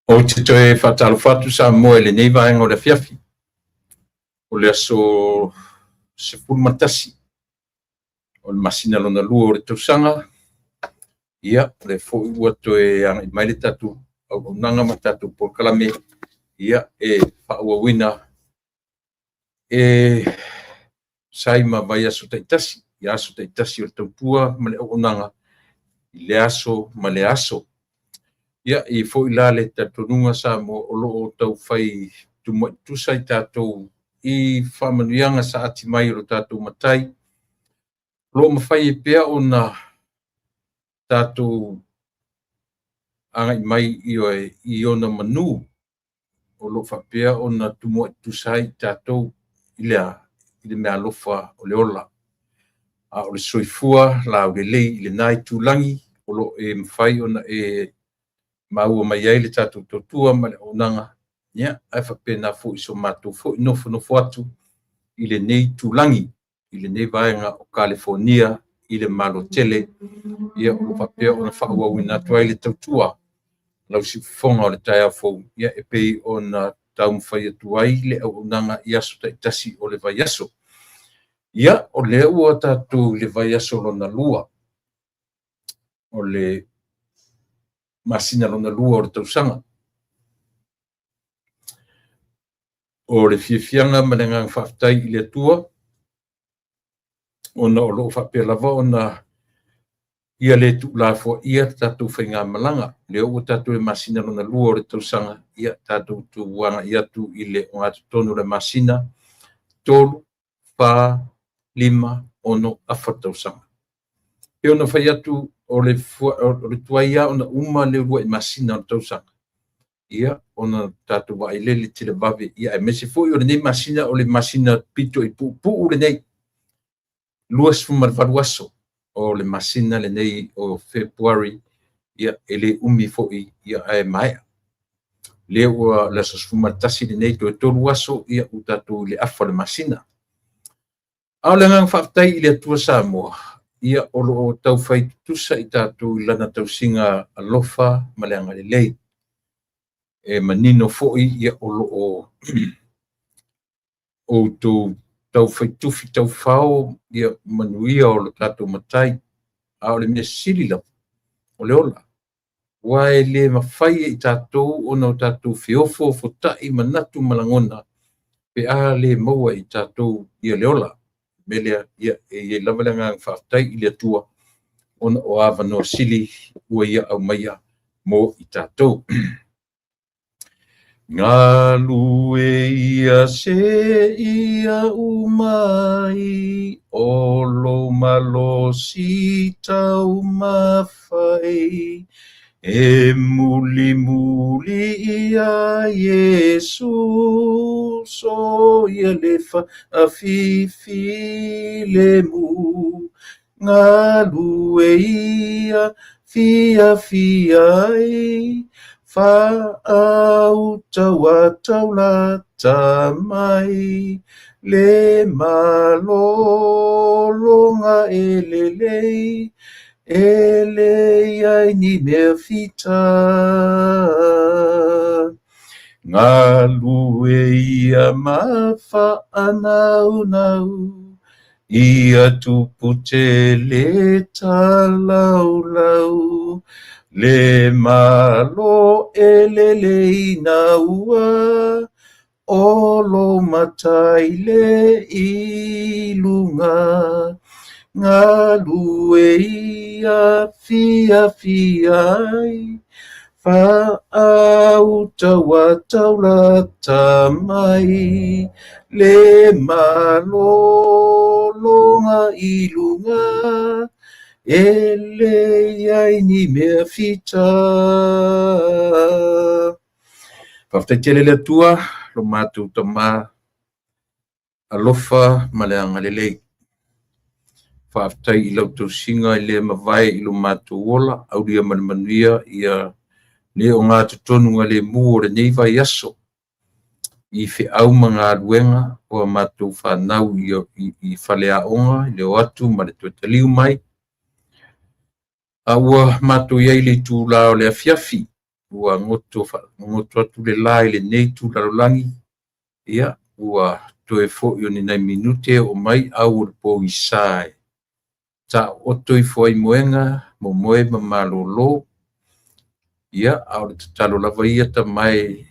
Ou te toe faatalofa atu Samoa i lenei vaega o le afiafi, o le aso 11 o le masina lona lua o le tausaga. Ia, o lea foi ua toe agai mai le tatou auaunaga ma tatou polokalame ia e faaauauina e tusa ai ma vaiaso taitasi, i aso taitasi o le tautua ma le auaunaga i lea aso ma lea aso. Ia, e i ai foi la le talitonuga Samoa o lo o taufai tumuai tutusa i tatou i faamanuiaga saati mai o lo tatou Matai, o lo o mafai ai pea ona tatou agai mai i ona manu o lo o faapea ona tumuai tutusa ai i tatou i le a? I le meaalofa o le ola, a o le soifua laulelei i lena itulagi o lo o e mafai ona e maua mai ai le tatou tautua ma le auaunaga, ia, ae faapena foi so matou foi nofonofo atu i lenei itulagi i lenei vaega o Kalifonia i le Malo tele, ia, o lo o faapea ona faaauauina atu ai le tautua lau siufofoga o le taeao fou, ia, e pei ona taumafai atu ai le auaunaga i aso taitasi o le vaiaso. Ia, o lea ua tatou i le vaiaso lona lua o le masina lona lua o le tausaga. O le fiafiaga ma le agaga faafetai i le Atua ona o lo o faapea lava ona ia le tuulafoaia le tatou faigamalaga. O lea ua tatou i le masina lona lua o le tausaga, ia tatou agai atu i le ogatotonu o le masina 3, 4, 5, 6, afa le tausaga. E pei ona fai atu o le tuai lava ona uma le uluai masina o le tausaga, ia ona tatou vaai lea i le televave, ia aemaise foi o lenei masina o le masina pito i puupuu lenei, 28 aso o le masina lenei o Fepuari, ia e le umi foi ia ae maea. Lea ua le aso 11 lenei, toe 3 aso ia ua tatou i le afa o le masina. A o le agaga faafetai i le Atua Samoa, ia o lo o taufai tutusa i tatou i lana tausiga alofa ma le agalelei. E manino foi ia o lo o outou taufai tufi taufao ia manuia o lo tatou Matai. A o le mea sili lava, o le ola. Aua e le mafai e i tatou ona o tatou feofoofotai manatu ma lagona pe a le maua e i tatou ia le ola. O le mea lea, ia, e i ai lava le agaga faafetai i le Atua ona o avanoa sili ua ia aumaia mo i tatou. Galue ia seia uma ai o lou malosi taumafai e mulimuli ia Iesu o ia le faafifilemu galue ia fiafia ai faautautaulata mai le malologa e lelei e leai ni mea fita. Galue ia ma faanaunau ia tupu tele talaulau le malo e lelei ina ua o lou matai le i luga galue ia fiafia ai. Lapaau taua taulata mai le malologa i luga e leai ni mea fita. Faafetai tele le Atua lo matou Tama alofa ma le agalelei. Faafetai i lau tausiga i le mavae i lo matou ola, aulia ma le manuia ia le ogatotonu lemu o lenei vaiaso i feau ma galuega o a matou fanau i faleaoga, i le o atu ma le toe taliu mai. A ua matou i ai i le itula o le afiafi, ua goto atu le la i lenei itu lalolagi, ia ua toe foi o ni nai minute e oo mai au o le pogisa e taooto ifo ai i moega, momoe ma malolo. Ia, a o le tatalo lava ia Tama e,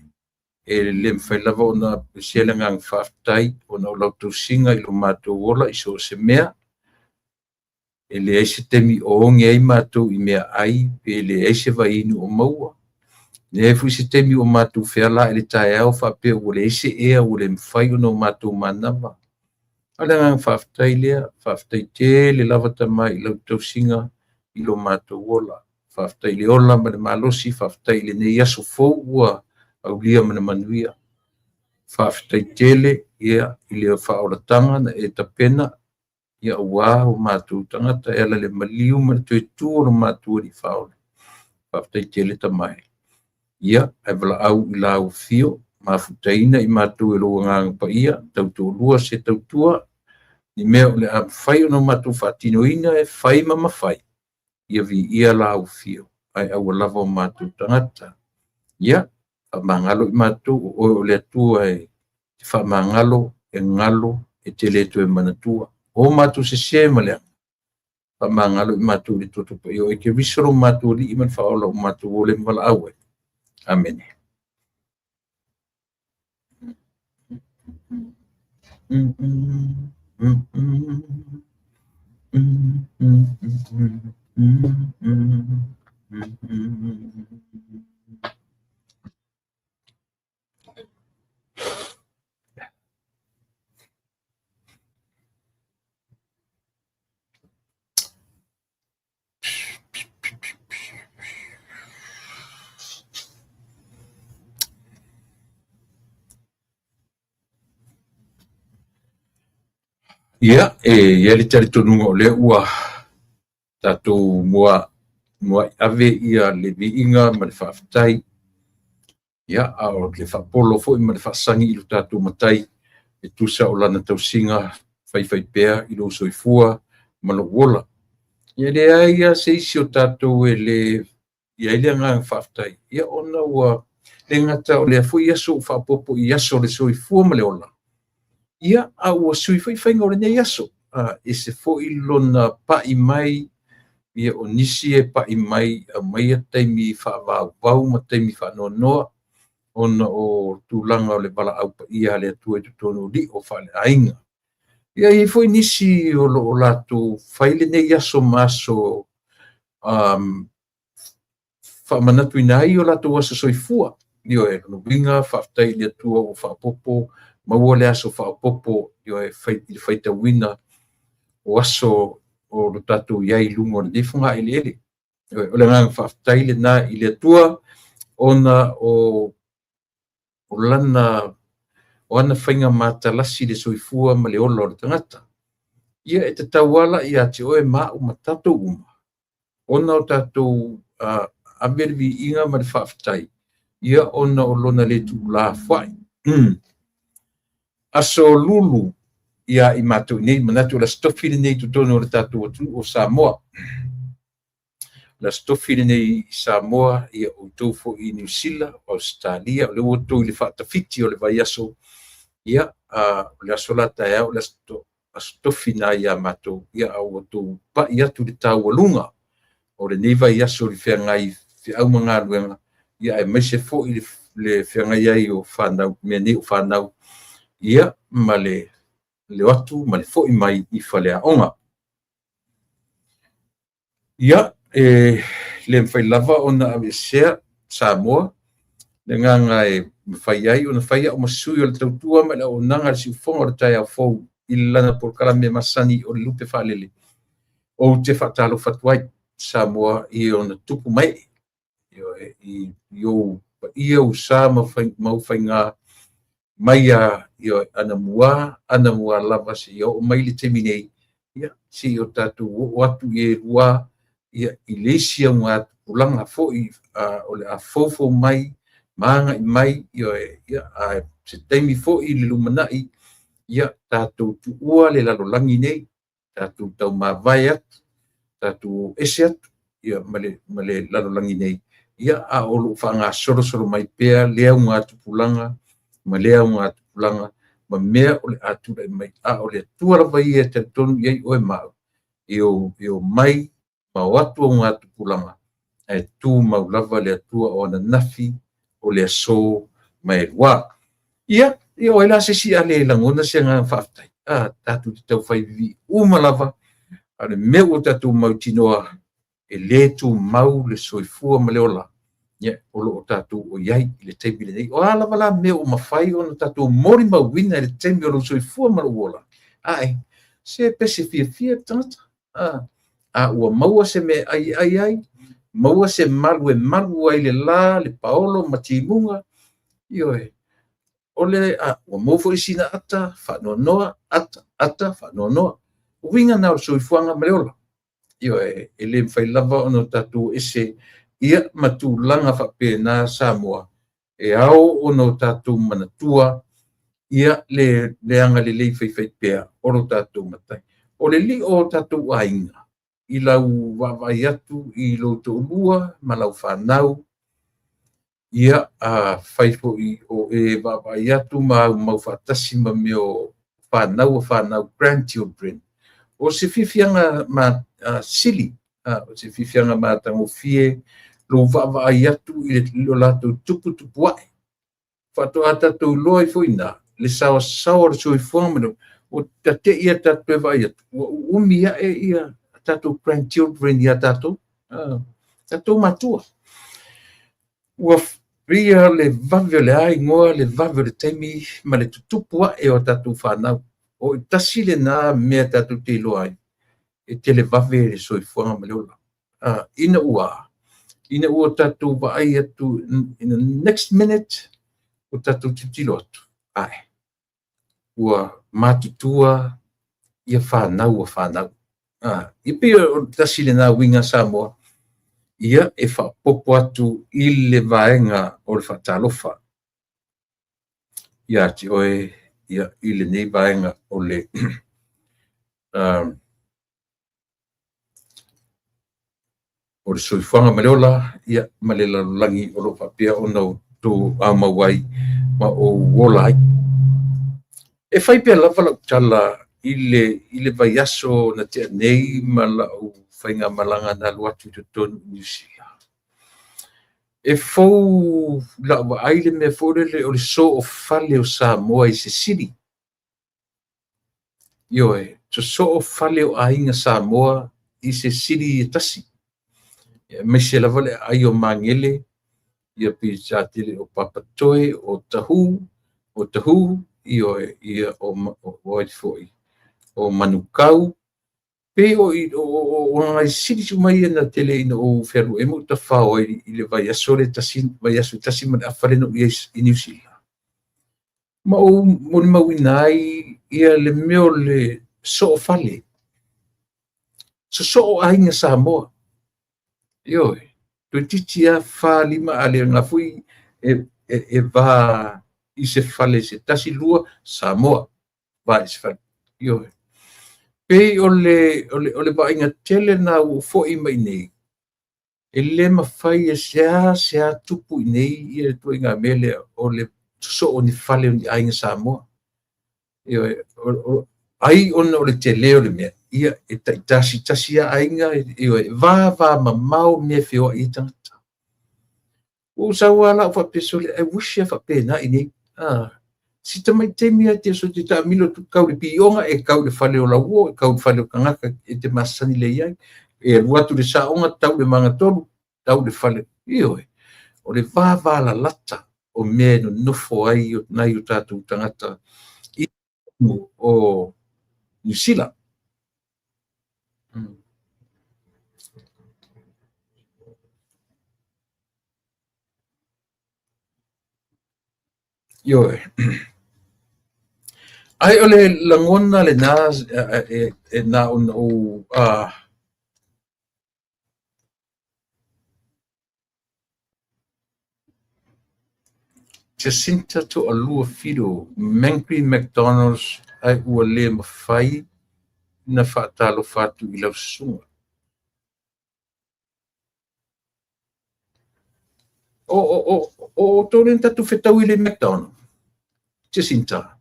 e le mafai lava ona aveesea le agaga faafetai ona o lau tausiga i lo matou ola i so o se mea. E leai se taimi o oge ai matou i meaai pe leai se vaiinu o maua. E leai foi se taimi o matou feala ae i le taeao faapea ua leai se ea ua le mafai ona o matou manava. A o le agaga faafetai lea, faafetai tele lava Tama i lau tausiga i lo matou ola. Faafetai i le ola ma le malosi, faafetai i lenei aso fou ua aulia ma le manuia. Faafetai tele ia i le faaolataga na e tapena ia aua o matou tagata e ala i le maliu ma le toe tu o lo matou Alii Faaola. Faafetai tele Tama e. Ia, ae valaau i lau afio, mafutaina i matou e lou Agaga Paia, tautoalua se tautua, ni mea o le a mafai ona matou faatinoina e fai ma mafai, ia viia lau afio, ae aua lava o matou tagata. Ia, faamagalo i matou, o oe o le Atua e te faamagalo, e galo, e te le toe manatua. O matou sese ma leaga, faamagalo i matou i le toto paia o oe Keriso lo matou Alii ma le Faaola ua matou ola ma valaau ai. Amene. Ia, e i ai le talitonuga o lea ua tatou muai ave ia le viiga ma le faafetai, ia, a o le faapolo foi ma le faasagi i lo tatou Matai e tusa o lana tausiga faifaipea i lou soifua ma lou ola. Ia e leai lava se isi o tatou e le i ai le agaga faafetai, ia ona ua le gata o lea foi aso ua faaopoopo i aso o le soifua ma le ola, ia, a ua sui foi faiga o lenei aso. Ese foi lona pai mai, ia o nisi e pai mai aumaia taimi faavauvau ma taimi faanoanoa ona o tulaga o le valaau paia a le Atua i totonu o lio faaleaiga. Ia e i ai foi nisi o lo o latou fai lenei aso ma aso faamanatuina ai o latou aso soifua. Ioe, lona uiga faafetai i le Atua ua faaopoopo maua le aso faaopoopo, ioe, i le faitauina o aso o lo tatou i ai i luga o lenei fogaeleele. Ioe, o le agaga faafetai lena i le Atua ona o lana o ana faiga matalasi i le soifua ma le ola o le tagata. Ia e tatau lava la ia te oe ma au ma tatou uma ona o tatou ave le viiga ma le faafetai, ia ona o lona le tuulafoai. Aso Lulu ia i matou nei, manatu o le Aso Tofi lenei i totonu o le tatou atunuu o Samoa. O le Aso Tofi lenei i Samoa, ia outou foi i Niu Sila, Ausetalia, o lea ua outou i le faatafiti o le vaiaso, ia, o le aso la taeao, o le Aso Tofi lena ia matou, ia, a ua outou pai atu i le taualuga o lenei vaiaso i le feagai feau ma galuega, ia aemaise foi le feagai ai o fanau, mea nei o fanau, ia, ma le o atu ma le foi mai i faleaoga. Ia, e le mafai lava ona aveesea Samoa, le agaga e mafai ai ona fai au ma sui o le tautua ma le auaunaga a le siufofoga o le taeao fou i lana polokalame masani o le Lupe Faalele. Ou te faatalofa atu ai Samoa i ona tupu ma ee, i ou paia, ou sa ma ou faiga mai a anamua, anamua lava seia oo mai le taimi nei, ia seia o tatou oo atu i e lua, ia i le isi augatupulaga foi o le a foufou mai ma agai mai, ia a se taimi foi i le lumanai, ia tatou tuua le lalolagi nei, tatou taumavae atu, tatou o ese atu ia ma le lalolagi nei, ia a o lo o faagasolosolo mai pea lea augatupulaga ma lea augatupulaga ma mea o le a tulai mai. A o le Atua lava ia e talitonu i ai oe ma au, e omai ma o atu augatupulaga, ae tumau lava le Atua o ananafi, o le aso ma e lua. Ia, o ai la se isi a le lagona se agaga faafetai? Tatou te taufai vivii uma lava, a o le mea ua tatou mautinoa, e le tumau le soifua ma le ola, ia, o lo o tatou i ai i le taimi lenei. O a lava la mea ua mafai ona tatou molimauina i le taimi o lou soifua ma lou ola, ae se pese fiafia le tagata. A ua maua se mea e ai ai, maua se malu e malu ai le la, le paolo ma timuga, ioe, o le ua maua foi sina ata faanoanoa, ata, ata, faanoanoa. O uiga na o le soifuaga ma le ola. Ioe, e le mafai lava ona tatou ese ia ma tulaga faapena Samoa, e ao ona o tatou manatua ia le agalelei faifaipea o lo tatou Matai. O le lio o tatou aiga, i lau vaavaai atu i lou toalua ma lau fanau, ia afai foi o e vaavaai atu ma aumau faatasi ma mea o fanau a fanau, grandchildren, o se fiafiaga sili, o se fiafiaga matagofie lou vaavaai atu i lo latou tuputupuae. Faatoa tatou iloa ai foi i ina le saoasaoa o le soifuaga ma le ua tatei a tatou toe vaai atu, ua uumi ae ia tatou grandchildren ia tatou, tatou matua. Ua pei le vave o le a igoa le vave o le taimi ma le tutupu ae o tatou fanau. O i tasi lena mea tatou te iloa ai, e televave le soifuaga ma le ola. Ina ua tatou vaai atu in the next minute, ua tatou tilotilo atu, ae ua matutua ia fanau a fanau. E pei o tasi lena uiga Samoa, ia e faaopoopo atu i le vaega o le faatalofa ia te oe, ia, i lenei vaega o le soifuaga ma le ola, ia, ma le lalolagi o lo o faapea ona outou aumau ai ma ou ola ai. E fai pea lava lau tala i le vaiaso na tea nei ma lau faigamalaga na alu atu i totonu o Niu Sila. E fou lau vaai le mea foi lele o le soofale o Samoa i se sili. Ioe, soofale o aiga Samoa i se sili e tasi. Aemaise lava le aai o Magele, ia pei sa tele o Papatoe, o Tahu, ioe, ia o ai foi, o Manukau, pei o nai sili uma ia na tele ina ou fealuai ma ou tafao ai i le vaiaso le tasi, vaiaso e tasi ma le afa le na ou i ai i Niu Sila. Ma ou molimauina ai ia le mea o le soofale, sosoo aiga Samoa. Ioe, toeitiiti lava 4, 5, a le na foi e va i se fale se tasi, lua, Samoa, va i se fale. Ioe. Pei o le vaaiga tele na ua foi mai nei, e le mafai e sea tupu i nei ia le ituaiga mea lea o le sosoo o ni fale o ni aiga Samoa. Ioe, ai ona o le tele o le mea, ia e taitasi tasi a aiga, ioe, va mamao mea e feoai ai tagata. Ua ou sau lava la faapea, sole, I wish e faapena i nei. Si tamai taimi lava te so te taamilo atu kau le pioga, e kau le fale o lauo, e kau le fale o tagata e te masani le iai, e alu atu le saoga, tau le magatolu, tau le fale. Ioe. O le vavalalata o mea e nonofo ai nai o tatou tagata i o Niu Sila. Ioe. Ai o le lagona lena e na ona ou Jacinta Toalua Fido Mangry McDonald's ae ua le mafai na faatalofa atu i lau susuga. O outou lea na tatou fetaui i le McDonald, Jacinta.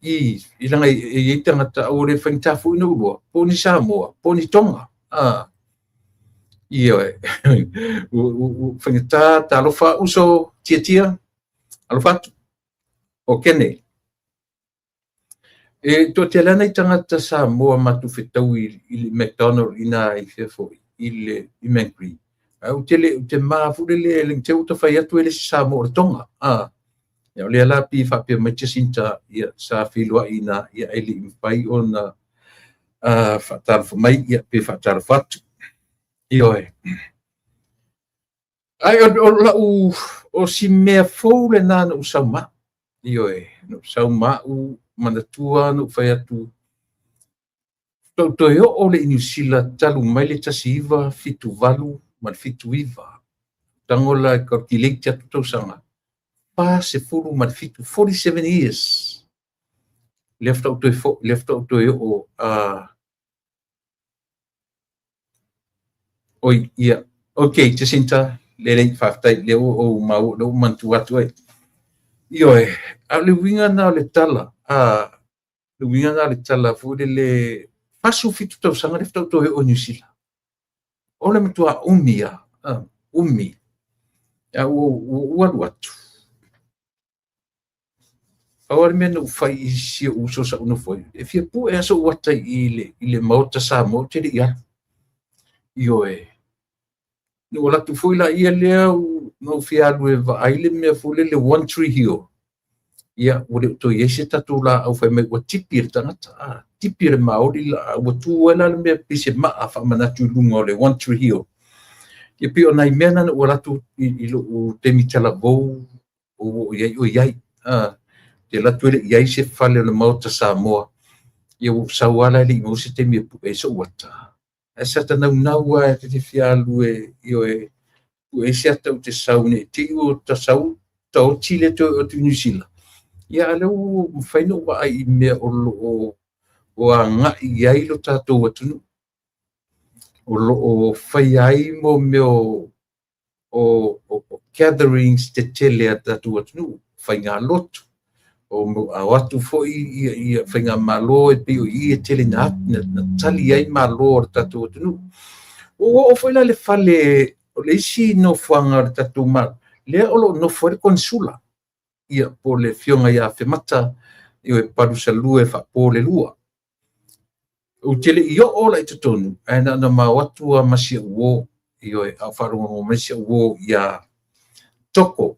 I leaga e i ai tagata aua le faigata foi ona ulua, po o ni Samoa, po o ni Tonga. Ioe. Faigata, talofa uso, Tiatia, alofa atu. O Kene. E toatele lava nai tagata Samoa matou fetaui i le McDonald i ina i fea foi, i le i Mangry. Ae ou te le ou te ma foi lele le te ua fai atu e le isi Samoa o le Tonga. Ia o lea la pei e faapea mai Jacinta, ia sa feiloai i ina, ia ae le i mafai ona faatalofa mai, ia pe faatalofa atu. Ioe. Ae o lau o si mea fou lena na ou sau ma au. Ioe, na ou sau ma au manatua na ou fai atu, faatoa ou toe oo lea i Niu Sila talu mai le 1978 ma le 79. Tago la e calculate atu tausaga, 47, 47 years. Lea faatoa ou toe foi, lea faatoa ou toe oo oi, ia. Ok, Jacinta, lelei, faafetai, lea ua ou maua, lea ua ou manatua atu ai. Ioe, a o le uiga lena o le tala, le uiga lena o le tala foi lele, 47 tausaga lea faatoa ou toe oo i Niu Sila. O le matua umi lava, umi. A ua ou alu atu. Pau lava le mea na ou fai i si ou uso sa ou nofo ai, e fia pue lava sou ata i le Maota Samoa, ou te le i alu. Ioe. Na ou alu atu foi laia lea na ou fia alu e vaai le mea foi lele One Tree Hill. Ia, ua le o toe i ai se tatou laau fai mai ua tipi e le tagata. Tipi e le Maori laau. Ua tu ai la le mea pei se maa faamanatu i luga o le One Tree Hill. Ia pei o nai mea na na ou alu atu i lou taimi talavou o oo i ai o i ai. Te alu atu e le i ai se fale o le Maota Samoa. Ia ua ou sau lava la e le i maua se taimi e pue ai sou ata. Ae sa ta naunau lava e te fia alu e, ioe, pue ai se ata ou te sau ne i te i ua ta sau ta oti le toe oo atu i Niu Sila. Ia a o lea ua mafai ona ou vaai i mea o lo o agai i ai lo tatou atunuu. O lo o faia ai mo mea o gatherings tetele a tatou atunuu, faigalotu, o a o atu foi ia faigamalo e pei o i e tele na tali ai malo o le tatou atunuu. Ua oo foi la i le fale o le isi nofoaga o le tatou Malo, lea o lo o nofo ai le konesula, ia po o le afioga ia Afemata, ioe, Palusalua e Faapolelua. Ou te le i oo la i totonu, ae na ona ma o atu lava ma si au uo, ioe, a o faalogologo mai si au uo ia Toko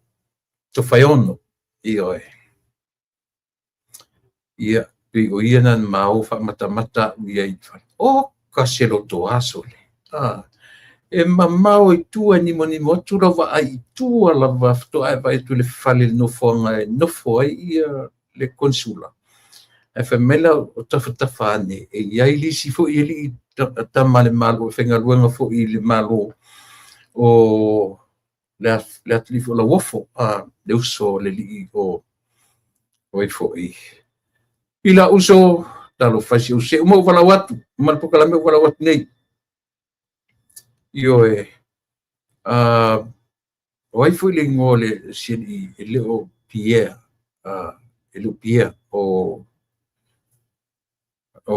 Tofaeono, ioe. Ia, pei o ia na ma o faamatamata a'u i ai i le fale. O ka se loto aso le. E mamao i tua e nimonimo atu lau vaai i tua lava faatoa e vaai atu i le fale i le nofoaga e nofo ai ia le konesula. Ae fai mai la o tafatafa ane e i ai le isi foi alii tama a le Malo e faigaluega foi i le Malo o le atalii foi o Lauofo, le uso o le alii o ai foi. Pila uso, talofa e si ou se uma ou valaau atu, uma le polokalame ou valaau atu nei. Ioe, o ai foi le igoa o le si alii e le o Pierre, e le o Pierre, o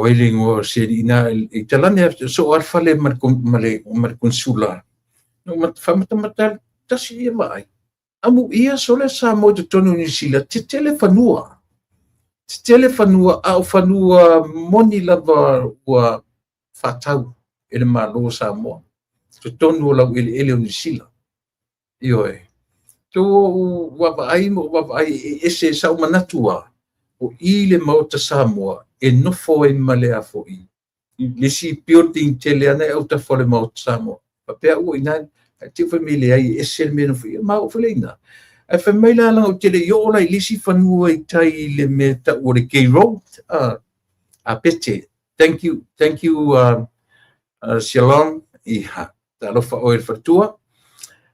ai le igoa o si alii na i talane soo lava le fale ma le konesula. Na ou faamatamata tasi ia vaai. Amuia sole Samoa i totonu o Niu Sila, tetele fanua. Tetele fanua, a o fanua moni lava ua faatau e le Malo o Samoa, totonu o laueleele o Niu Sila. Ioe. Tou ou vaavaai ma ou vaavaai e ese sa ou manatu lava, o i le Maota Samoa e nofo ai ma le a foi i le isi building tele ana e autafa o le Maota Samoa. Faapea au o i ina, ae te i fai mai leai e ese le mea e nofo ai. Ma oo foi lea i ina. Ae fai mai la leaga ou te le i oo la i le isi fanua i tai i le mea e tau o le K Road. A Pete, thank you, thank you, Shalom. Ia, talofa oe le faletua.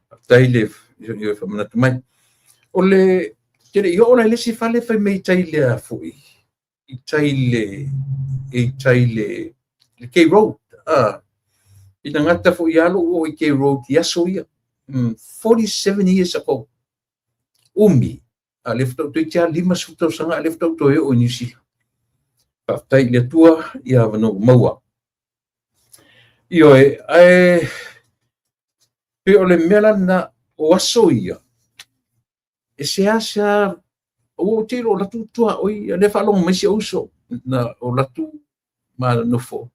Faafetai le i faamanatu mai. O le te le i oo la i le isi fale fai mai i tai le a foi, i tai le i tai le le K Road. Ina gata foi lava lou oo i K Road i aso ia. 47 years ago. Umi. A lea faatoa ou toeitiiti lava 50 tausaga a lea faatoa ou toe oo i Niu Sila. Faafetai i le Atua i avanoa ua maua. Ioe, ae pei o le mea la lena, o aso ia, e seasea, ua ou te iloa o latou tuaoi, o lea e faalogo mai si ou uso, na o latou ma nofo.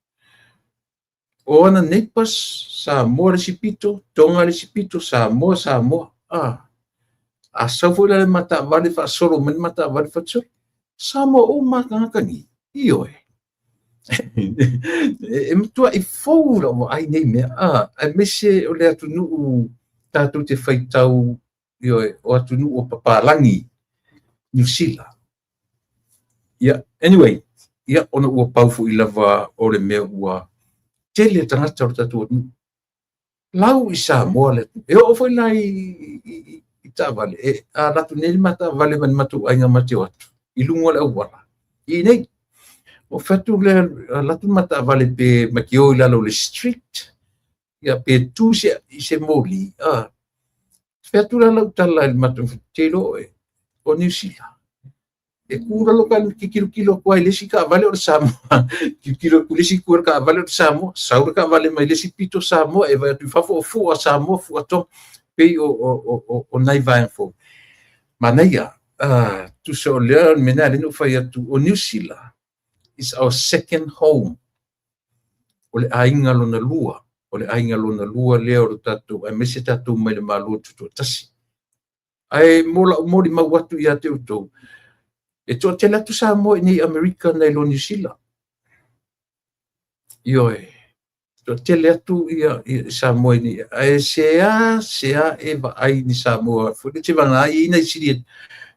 O ana neighbours, Samoa le isi pito, Tonga le isi pito, Samoa, Samoa. A sau foi la le ma taavale faasolo mai le ma taavale fai atu, sole, Samoa uma lava tagata nei. Ioe. E matuai fou lau vaai nei mea, aemaise o le atunuu tatou te faitau, ioe, o atunuu o papalagi, Niu Sila. Ia, anyway, ia, ona ua pau foi lava o le mea ua tele tagata o le tatou atunuu. Lau i Samoa le atunuu. E oo foi la i taavale, e a alu atu nei le ma taavale ma le matou aiga ma te o atu i luga o le auala. I nei, o fai atu le alu atu le ma taavale pe ma te o i lalo o le street, ia pe tu se, i se moli, fai atu la lau tala i le matou, te iloa oe, o Niu Sila. E ku lalo ka tilotilo atu ai i le isi taavale o le Samoa, tilotilo atu i le isi itu o le taavale o le Samoa, sau le taavale mai le isi pito Samoa, e vaai atu i fafo o fua Samoa, fua Tonga, pei o nai vaega fou. Manaia, tusa o lea mea lena lea na ou fai atu, o Niu Sila is our second home. O le aiga lona lua, o le aiga lona lua lea o le tatou, aemaise tatou mai le Malo Tutoatasi. Ae mo lau molimau atu ia te outou, e toatele atu Samoa i nei Amerika nai lo Niu Sila. Ioe, toatele atu ia Samoa i nei. Ae sea sea e vaai ni Samoa, foi le te vanga i nai sili.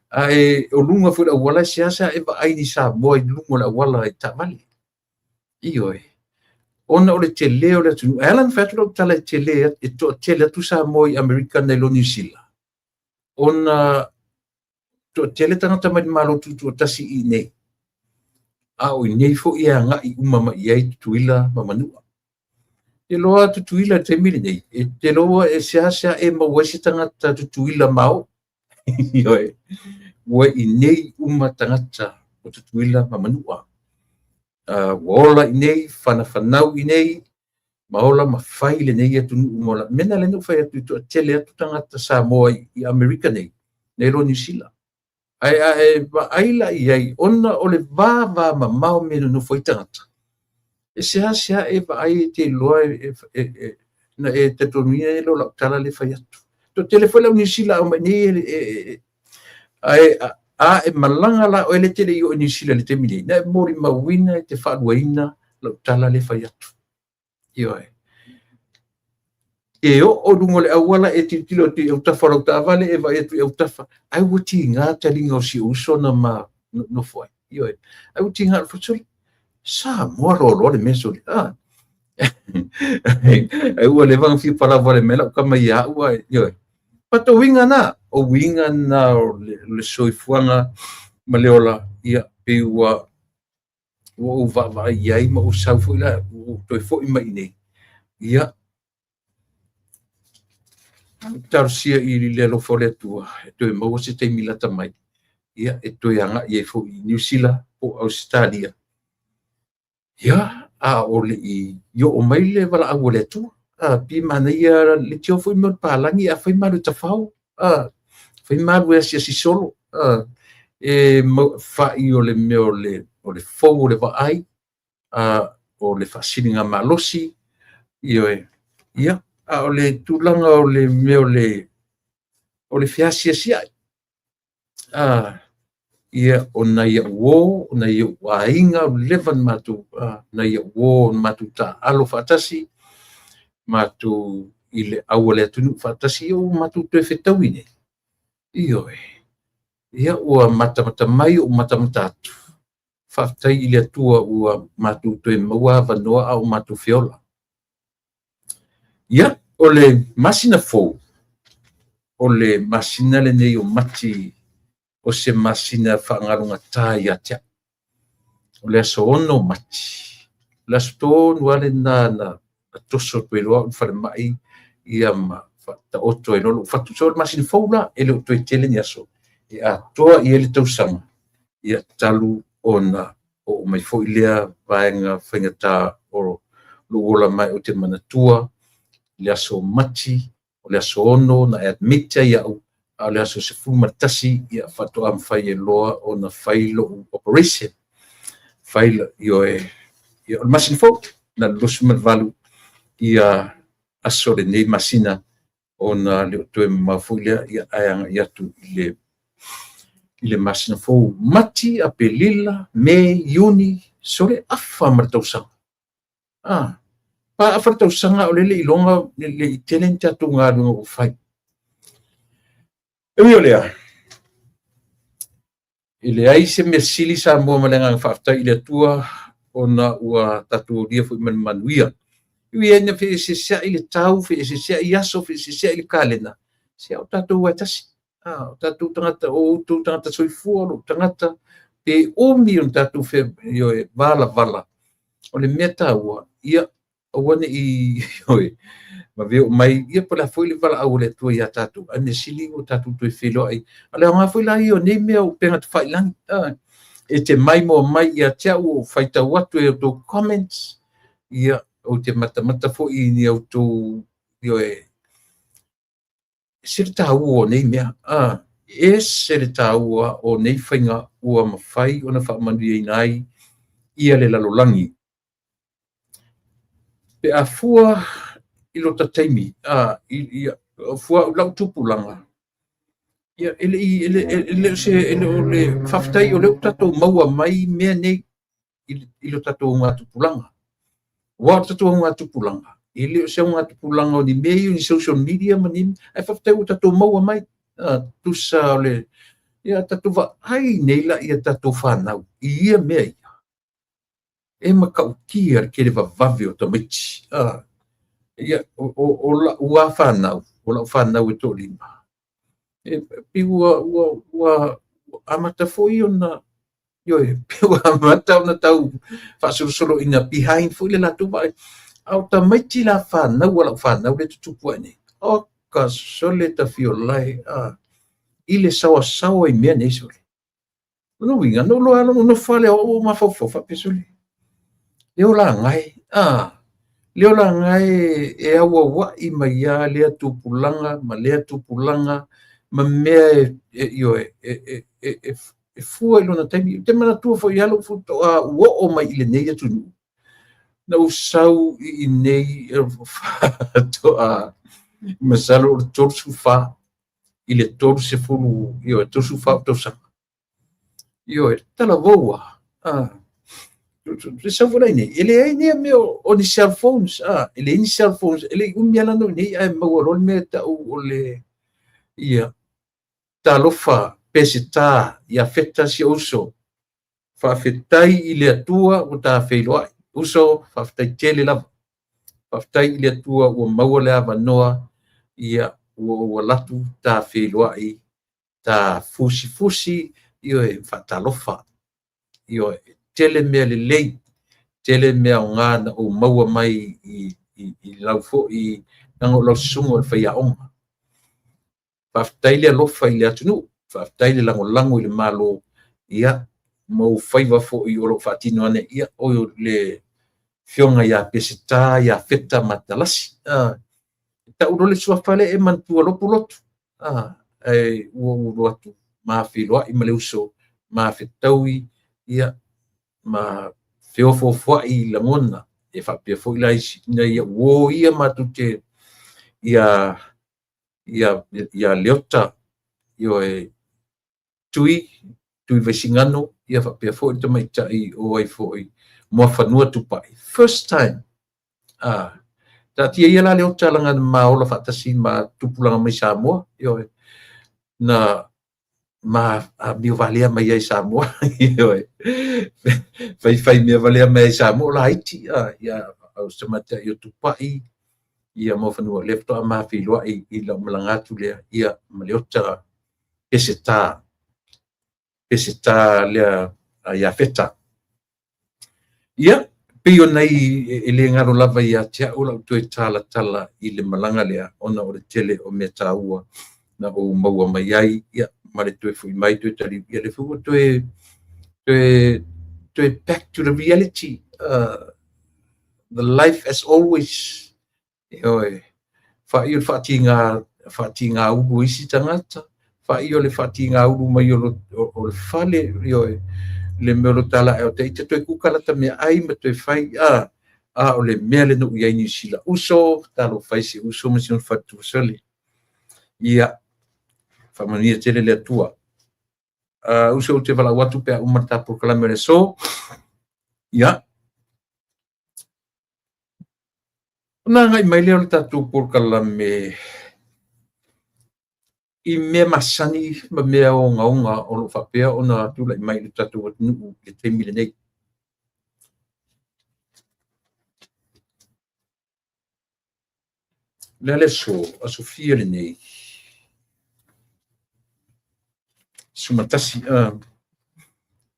Ae o luga foi le auala, e sea e vaai ni Samoa i luga o le auala i taavale. Ioe. Ona o le tele o le atunuu. E ala ona fai atu lau tala e tele, e toatele atu Samoa i Amerika nai lo Niu Sila. Ona toatele tagata mai le Malo Tutoatasi i nei. A o i nei foi e agai uma mai i ai Tutuila ma Manua. Te loa Tutuila i le taimi lenei, e te loa e seasea e maua ai se tagata Tutuila mao. Ioe. Ua i nei uma tagata o Tutuila ma Manua. Ua ola i nei, whanafanau i nei, ma ola ma fai lenei atunuu mo la. Mea lena lea na ou fai atu i toatele atu tagata Samoa i Amerika nei, nei lo Niu Sila. Ae a e vaai la i ai, ona o le va va mamao me nonofo ai tagata. E seasea e vaai e te iloa na e talitonuina e lo lau tala le fai atu. Toatele foi lau Niu Sila au mai nei ae a e malaga la oe le tele i o i Niu Sila le taimi nei, na e molimauina e te faaluaina lau tala le fai atu. Ioe. E oo i luga o le auala e tilotilo atu i autafa o lau taavale, e vaai atu i autafa, ai ua tiga taliga o si ou uso na ma nofo ai. Ioe. Ai ua tiga le sole. Samoa loa loa le mea sole. Ai ua leva ona fia palavale mai lau tama ia au ai. Ioe. But o uiga na, o uiga na o le soifuaga ma le ola, ia, pei ua ua ou vaavaai i ai ma ou sau foi la, ua ou toe foi mai i nei. Ia, talosia i le alofa o le Atua, e toe maua se taimi lata mai, ia, e toe agai ai foi i Niu Sila po o Ausetalia. Ia, a o le i oo mai le valaau a le Atua, pi manaia le tio foi mo le palagi a fai malu e tafao, fai malu e asiasi solo, e fai o le mea o le fou o le vaai, o le faasiliga malosi, ioe. Ia, a o le tulaga o le mea o le O le feasiasiai, ia, o nai au uo, o nai ou aiga ua leva ona matou, nai au uo na matou taaalo faatasi, matou i le au a le atunuu faatasi, ia ua matou toe fetaui nei. Ioe. Ia ua matamata mai ou matamata atu, faafetai i le Atua ua matou toe maua avanoa a o matou feola. Ia, o le masina fou, o le masina lenei o Mati, o se masina faagalogata ia te au. O le aso 6 o Mati, o le aso tonu lava lena na toso atu ai loa au i le falemai ia ma faataoto ai loa lou fatu. So o le masina fou la, e le o toe tele ni aso e atoa i ai le tausaga, ia talu ona oo mai foi lea vaega faigata o lou ola mai. Ou te manatua le aso Mati, o le aso 6 na admit ai au, a o le aso 11 ia faatoa mafai ai loa ona fai lou operation. Fai ioe, ia, o le masina fou na le 28 ia aso lenei masina, ona le o toe mamao foi lea, ia ae agai atu i le masina fou, Mati, Aperila, Me, Iuni, sole afa ma le tausaga. Pa afa le tausaga o le le iloga le i tele ni tatou galuega ua fai. E ui o lea, e leai se mea sili Samoa ma le agaga faafetai i le Atua ona ua tatou aulia foi ma le manuia. E ui ai ina feeseeseai le tau, feeseeseai aso, feeseeseai le kalena, se o tatou lava e tasi. O tatou tagata, o outou tagata soifua, o lou tagata, pe umi ona tatou valavala, o le mea taua, ia aua ne i vave oo mai, ia po o le a foi le valaau a le Atua ia tatou, ae mea sili ua tatou toe feiloai. A o le aoga foi la ia o nei mea o upega tafailagi, e te maimoa mai ia te au, ou faitau atu i outou comments, ia, ou te matamata foi i ni outou, ioe, ese le taua o nei mea, ese le taua o nei faiga ua mafai ona faamanuiaina ai ia le lalolagi. Pe a fua i lota taimi, fua i lau tupulaga, ia, e le i, e le, e le o se, e le o le faafetai o lea ua tatou maua mai mea nei i lo tatou augatupulaga. Aua o le tatou augatupulaga, e le o se augatupulaga o ni mea ia o ni social media ma ni, ae faafetai ua tatou maua mai. Tusa o le, ia tatou vaai nei la ia tatou fanau i ia mea ia. E matautia le tele vavave o tamaiti. Ia, o lau lava fanau, o lau fanau e toalima, e pei ua amata foi ona, ioe, pei ua amata ona tau faasolosolo ina behind foi le latou vaai. A o tamaiti la fanau a lau fanau lea e tutupu ae nei, oka sole tafiolae, i le saoasaoa i mea nei sole. Lona uiga, na ou iloa lava, nofo lava lea o au ou mafaufau faapea, sole, le olaga e, le olaga e, e auauai mai lava lea tupulaga ma lea tupulaga ma mea e, ioe, e fua i lona taimi. Ou te manatua foi lava lou faatoa ou oo mai i lenei atunuu, na ou sau i inei faatoa, masalo o le 34 i le 30, ioe, 34 ou tausaga. Ioe, talavou lava. Le sau foi la i inei, e leai ni mea o ni cell phones, e leai ni cell phones, e le i umi lava la na ou i inei ae maua loa le mea e tau o le, ia, talofa Peseta ia Feta si ou uso. Faafetai i le Atua ua ta feiloai. Uso, faafetai tele lava. Faafetai i le Atua ua maua le avanoa, ia, ua ou alu atu ta feiloai, ta fusifusi, ioe, faatalofa. Ioe, tele mea lelei, tele mea aoga na ou maua mai i lau foi, leaga o lau susuga o le faiaoga. Faafetai le alofa i le atunuu, faafetai le lagolago i le Malo, ia, ma ou faiva foi o lo o faatino ane, ia, o le afioga ia Peseta ia Feta Matalasi. Tau loa le suafa lea e manatua loa Pulotu. Ae ua ou alu atu ma feiloai ma le uso, ma fetaui, ia, ma feofoofoai i lagona, e faapea foi la nai au uo ia matou te, ia Leota. Ioe, Tui, Tui Vaisigano, ia faapea foi le tamaitai o ai foi Muafanua Tupai. First time. Ah, taatia ia la Leota laga na ma ola faatasi ma tupulaga mai Samoa, ioe, na ma amio valea mai ai Samoa, ioe, faifai mea valea mai ai Samoa o laiti, ia, o se tamaitai o Tupai, ia Muafanua, lea faatoa ma feiloai i lau malaga atu lea, ia, ma Leota Peseta, Peseta lea Iafeta. Ia, pei o nai e le galo lava ia te au lau toe talatala i le malaga lea, ona o le tele o mea taua na ou maua mai ai, ia, ma le toe foi mai toe taliu, ia le foi ua toe, toe, toe back to the reality, the life as always. Ioe, faaiu le faatiga, faatigaulu o isi tagata, faaiu le faatigaulu mai o le fale, ioe, le mea o lo tala e o te ita toe kuka lata mea ai ma toe fai, a, a o le mea le no i ai Niu Sila. Uso, talo fai se uso ma si ona faletuasele. Ia, faamanuia tele le Atua. Uso ou te valaau atu pe a uma le ta polokalame o le aso. Ia, ona agai mai lea o le tatou polokalame i mea masani ma mea ogaoga o lo o faapea ona tulai mai i le tatou atunuu i le taimi lenei. O le a le aso, aso fia lenei? 11,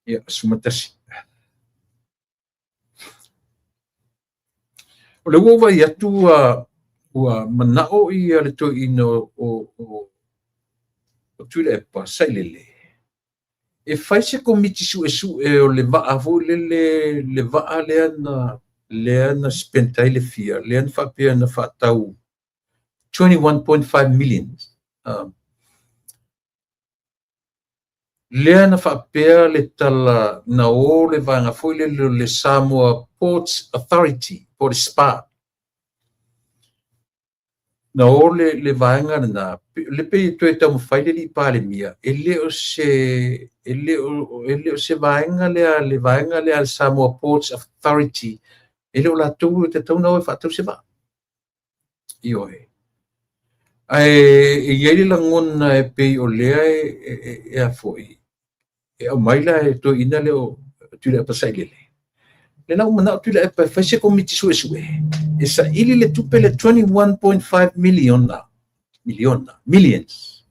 ia, 11. O lea ua ou vaai atu ua manao ia le toeaina o Tuilaepa Sailele e fai se komiti suesue o le vaa foi lele, le vaa lea na spend ai le fia, lea na faapea na faatau 21.5 million. Lea na faapea le tala na o le vaega foi lele o le Samoa Ports Authority po o le SPA. Na o le vaega lena, le pei e toe taumafai le alii Palemia, e le o se, e le o, e le o se vaega lea, le vaega lea a le Samoa Ports Authority, e le o latou e tatau ona o e faatau se vaa. Ioe. Ae e i ai le lagona e pei o lea e a foi, e aumai la e toeaina lea o Tuilaepa Sailele. Lea la ua manao Tuilaepa e fai se komiti suesue e saili le tupe le 21.5 miliona, miliona, millions.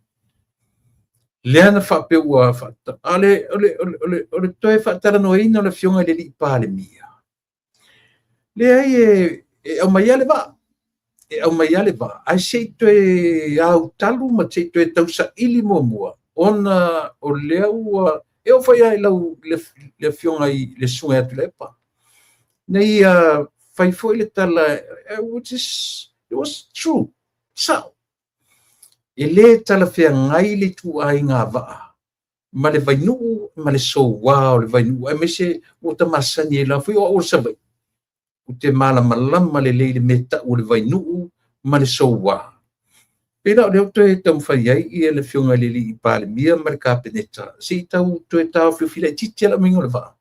Lea na faapea ua faata, a o le, o le, o le, o le toe faatalanoaina o le afioga i le alii Palemia. Leai, e aumai lava le vaa, e aumai lava le vaa, ae se i toe autalu ma se i toe tausaili muamua, ona o lea ua, e oo foi lava i lau, le afioga i le Susuga ia Tuilaepa, na ia fai foi le tala, which is, it was true, sao. E le talafeagai le ituaiga vaa ma le vainuu ma le soua o le vainuu, aemaise ua ta masani ai la foi o au o le Savaii, ou te malamalama lelei i le mea tau o le vainuu ma le soua. Pei la o lea ua toe taumafai ai ia le afioga i le alii Palemia ma le Kapeneta, se i tau toe taofiofi laitiiti lava le aumaiga o le vaa,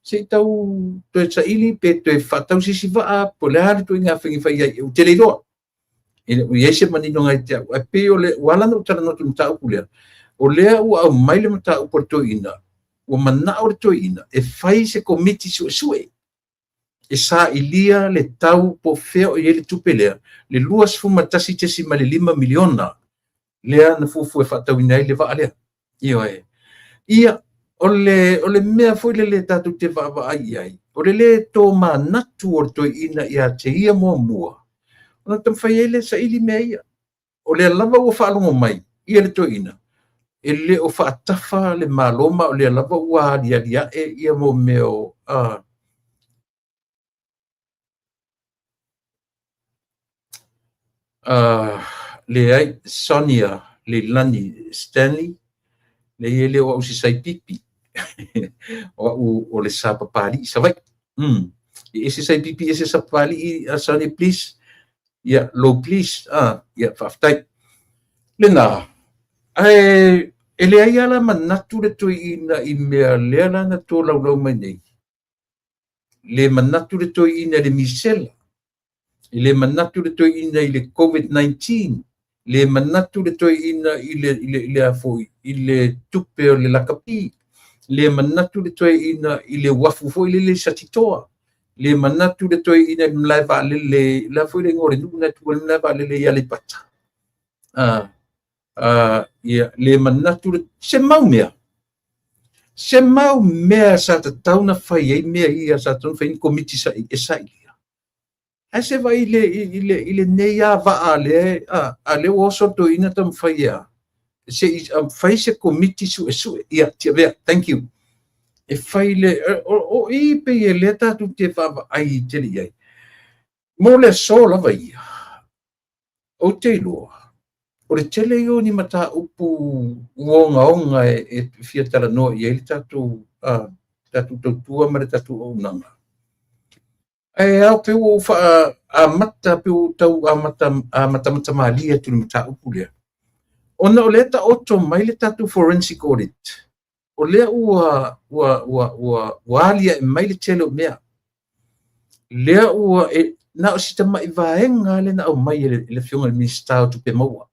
se i tau toe saili pe toe faatau se isi vaa, po o le a le ituaiga faiga e fai ai, ou te le iloa. E le o i ai se maninoga ia te au, ae pei o le, ua ala ona ou talanoa atu i le mataupu lea, o lea ua aumai le mataupu a le toeaina, ua manao le toeaina e fai se komiti suesue e sailia le tau po o fea o i ai le tupe lea, le $21.5 miliona lea na fuafua e faatauina ai le vaa lea. Ioe. Ia, o le mea foi lele tatou te vaavaai i ai, o le lē tomanatu o le toeaina ia te ia muamua, ona taumafai ai lea e saili mea ia. O lea lava ua faalogo mai ia le toeaina, e le o faatafa le Malo ma o lea lava ua aliali ae ia mo mea o, leai, Sonia Leilani Stanley, leai e le o au se saipipi, o au o le sapapalii Savaii. E ese saipipi, ese sapapalii, Sonia, please. Ia, low please. Ia, faafetai. Lena, Ae e leai lava la manatu le toeaina i mea lea la na tolaulau mai nei, le manatu le toeaina i le misela, e le manatu le toeaina i le COVID-19, le manatu le toeaina i le, i le, i le, a foi, i le tupe o le lakapi, le manatu le toeaina i le uafu foi lele i Satitoa, le manatu le toeaina i le malae vaalele, le a foi le igoa o le nuu na e tu ai le malae vaalele i Aleipata. Ia, le manatu le, se mau mea, se mau mea sa tatau na fai ai mea ia, sa tatau na fai ni komiti e sailia. Ae se vaai i le, i le, i lenei lava vaa lea, a lea ua oso le toeaina taumafai e a? Se i fai se komiti suesue. Ia, Tiavea, thank you. E fai le, o i pei e lea tatou te vaavaai tele i ai. Mo le aso lava ia, ou te iloa, o le tele ia o ni mataupu ua ogaoga e fia talanoa i ai le tatou, tatou tautua ma le tatou auaunaga. Ae ao pei ua ou faaamata, pei ua ou tau amata, amatamata malie atu i le mataupu lea. Ona o lea e taoto mai le tatou forensic audit, o lea ua, ua, ua, ua, ua aliae mai le tele o mea. Lea ua, e, na o si tamai vaega lea na aumai e le, le Afioga i le Minisita o Tupe Maua,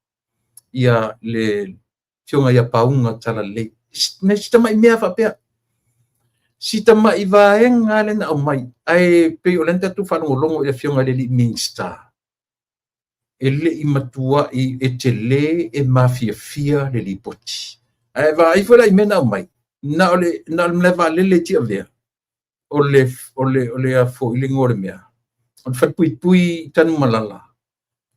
ia le Afioga ia Pauga Talalelei. Nai si tamai mea faapea. Si tamai vaega lea na aumai, ae pei o lea na tatou faalogologo i le Afioga i le alii Minisita, e le i matuai e tele e mafiafia le lipoti. Ae vaai foi la i mea na aumai, na o le, na o le malae vaalele i Tiavea, o le, o le, o le a foi le igoa o le mea, o le falepuipui i Tanumalala,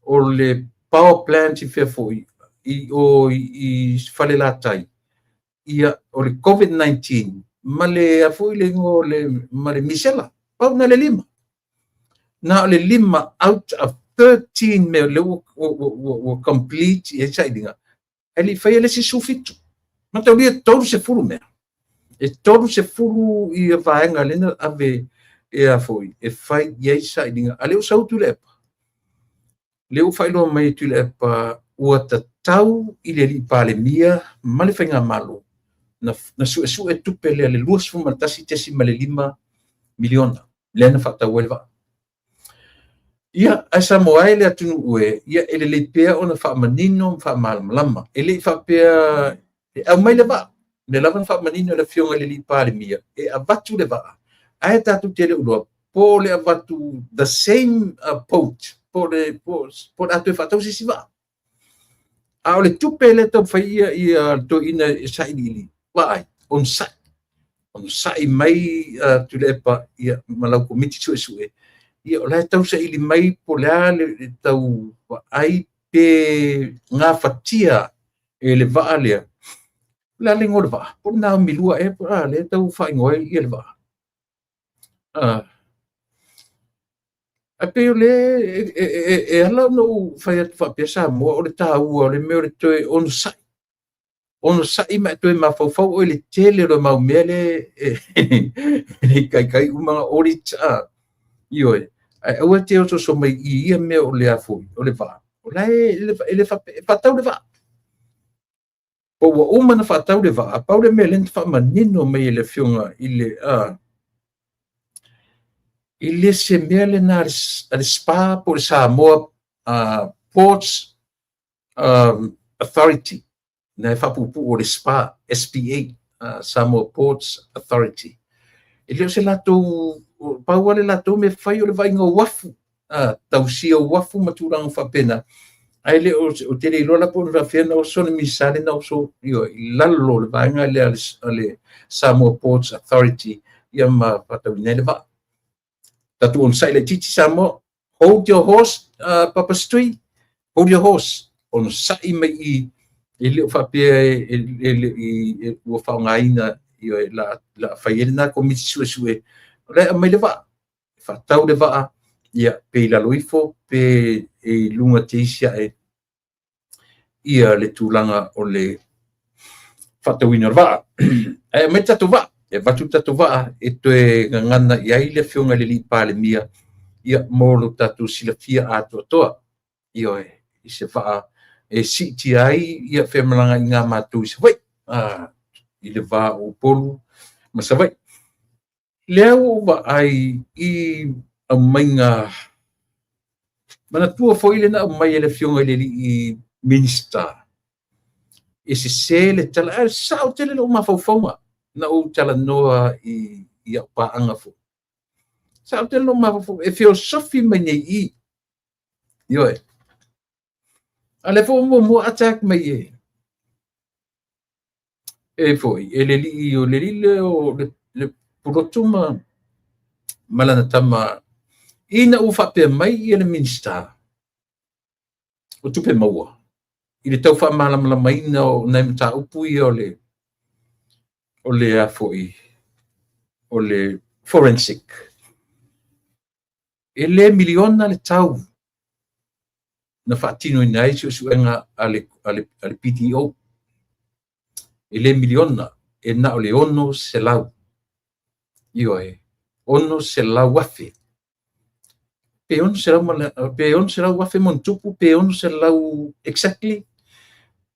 o le power plant i fea foi, i o i Falelatai, ia, o le COVID-19, ma le a foi le igoa o le, ma le misela, pau na le lima. Na o le lima out of 13 mea lea ua, ua, ua, ua complete i ai sailiga, ae le i faia le isi 17. Mataulia e 30 mea. E 30 ia vaega lea na ave e a foi, e fai i ai sailiga. A lea ua sau Tuilaepa, lea ua faailoa mai e Tuilaepa ua tatau i le alii Palemia ma le Faigamalo na, na suesue tupe lea le 21.5 miliona lea na faatau ai le vaa. Ia, ae Samoa e le atunuu e, ia e lelei pea ona faamanino ma faamalamalama. E le i faapea e aumai le vaa, o lea lava na faamanino e le Afioga i le alii Palemia, e avatu le vaa, ae tatou te le o iloa po o le avatu the same boat, po o le, po o le a toe faatau se isi vaa. A o le tupe lea e taumafai ia ia le toeaina e sailiili, vaai, onosai, onosai mai Tuilaepa ia, ma lau komiti suesue, ia o la e tau saili mai po o le a le tau vaai pe gafatia e le vaa lea. O le a le igoa o le vaa? Po o le Naomi 2 ea, a lea e tau faaigoa ai ia le vaa. Ae pei o lea e ala ona ou fai atu faapea Samoa, o le taua o le mea o le toe onosai. Onosai ma e toe mafaufau oe i le tele o le mau mea lea e le i taitai uma ona audit. Ioe. Ae aua e te osooso mai i ia mea o le a foi, o le vaa. O la e le faapea, e faatau le vaa. Po ua uma ona faatau le vaa, pau le mea lea na faamanino mai e le Afioga i le, e le se mea lena a le SPA po o le Samoa Ports Authority, na e faapuupuu o le SPA, SPA, Samoa Ports Authority. E le o se latou, pau lava le latou mea fai o le vaaiga o uafu, tausia uafu ma tulaga faapena. Ae le o, ou te le iloa la po o faapefea ona oso le Minisita lea na oso i lalo o le vaega lea a le Samoa Ports Authority ia ma faatauina ai le vaa. Tatou onosai laitiiti Samoa, hold your horse, Papa Setui, hold your horse. Onosai mai i, e le o faapea e ua faaaogaina la, la fai ai lena komiti suesue, o la e aumai le vaa, faatau le vaa, ia, pe i lalo ifo, pe i luga teisi ae ia le tulaga o le faatauina o le vaa. Ae aumai le tatou vaa, e avatu le tatou vaa e toe gagana i ai le Afioga i le alii Palemia, ia, mo lo tatou silafia atoatoa. Ioe, i se vaa e siitia ai ia femalagaaiga a matou i Savaii, i le va o Upolu ma Savaii. Lea ua ou vaai i aumaiga, manatua foi le na aumai e le Afioga i le alii Minisita, e sese le tala, ae sao tele lou mafaufauga na ou talanoa i au paaga foi. Sao tele lou mafaufauga, e feosofi mai nei i i. Ioe. A lea foi ua muamua attack mai e e foi e le alii o le alii lea o le Pulotu ma lana tama ina ua faapea mai ia le Minisita o Tupe Maua i le tau faamalamalamaina o nai mataupu ia o le a foi o le forensic. E le miliona le tau na faatinoina ai suesuega a le PTO. E le miliona, e na o le 600. Ioe, 600,000. Pe 600 pe 600,000 ma ona tupu, pe 600 exactly.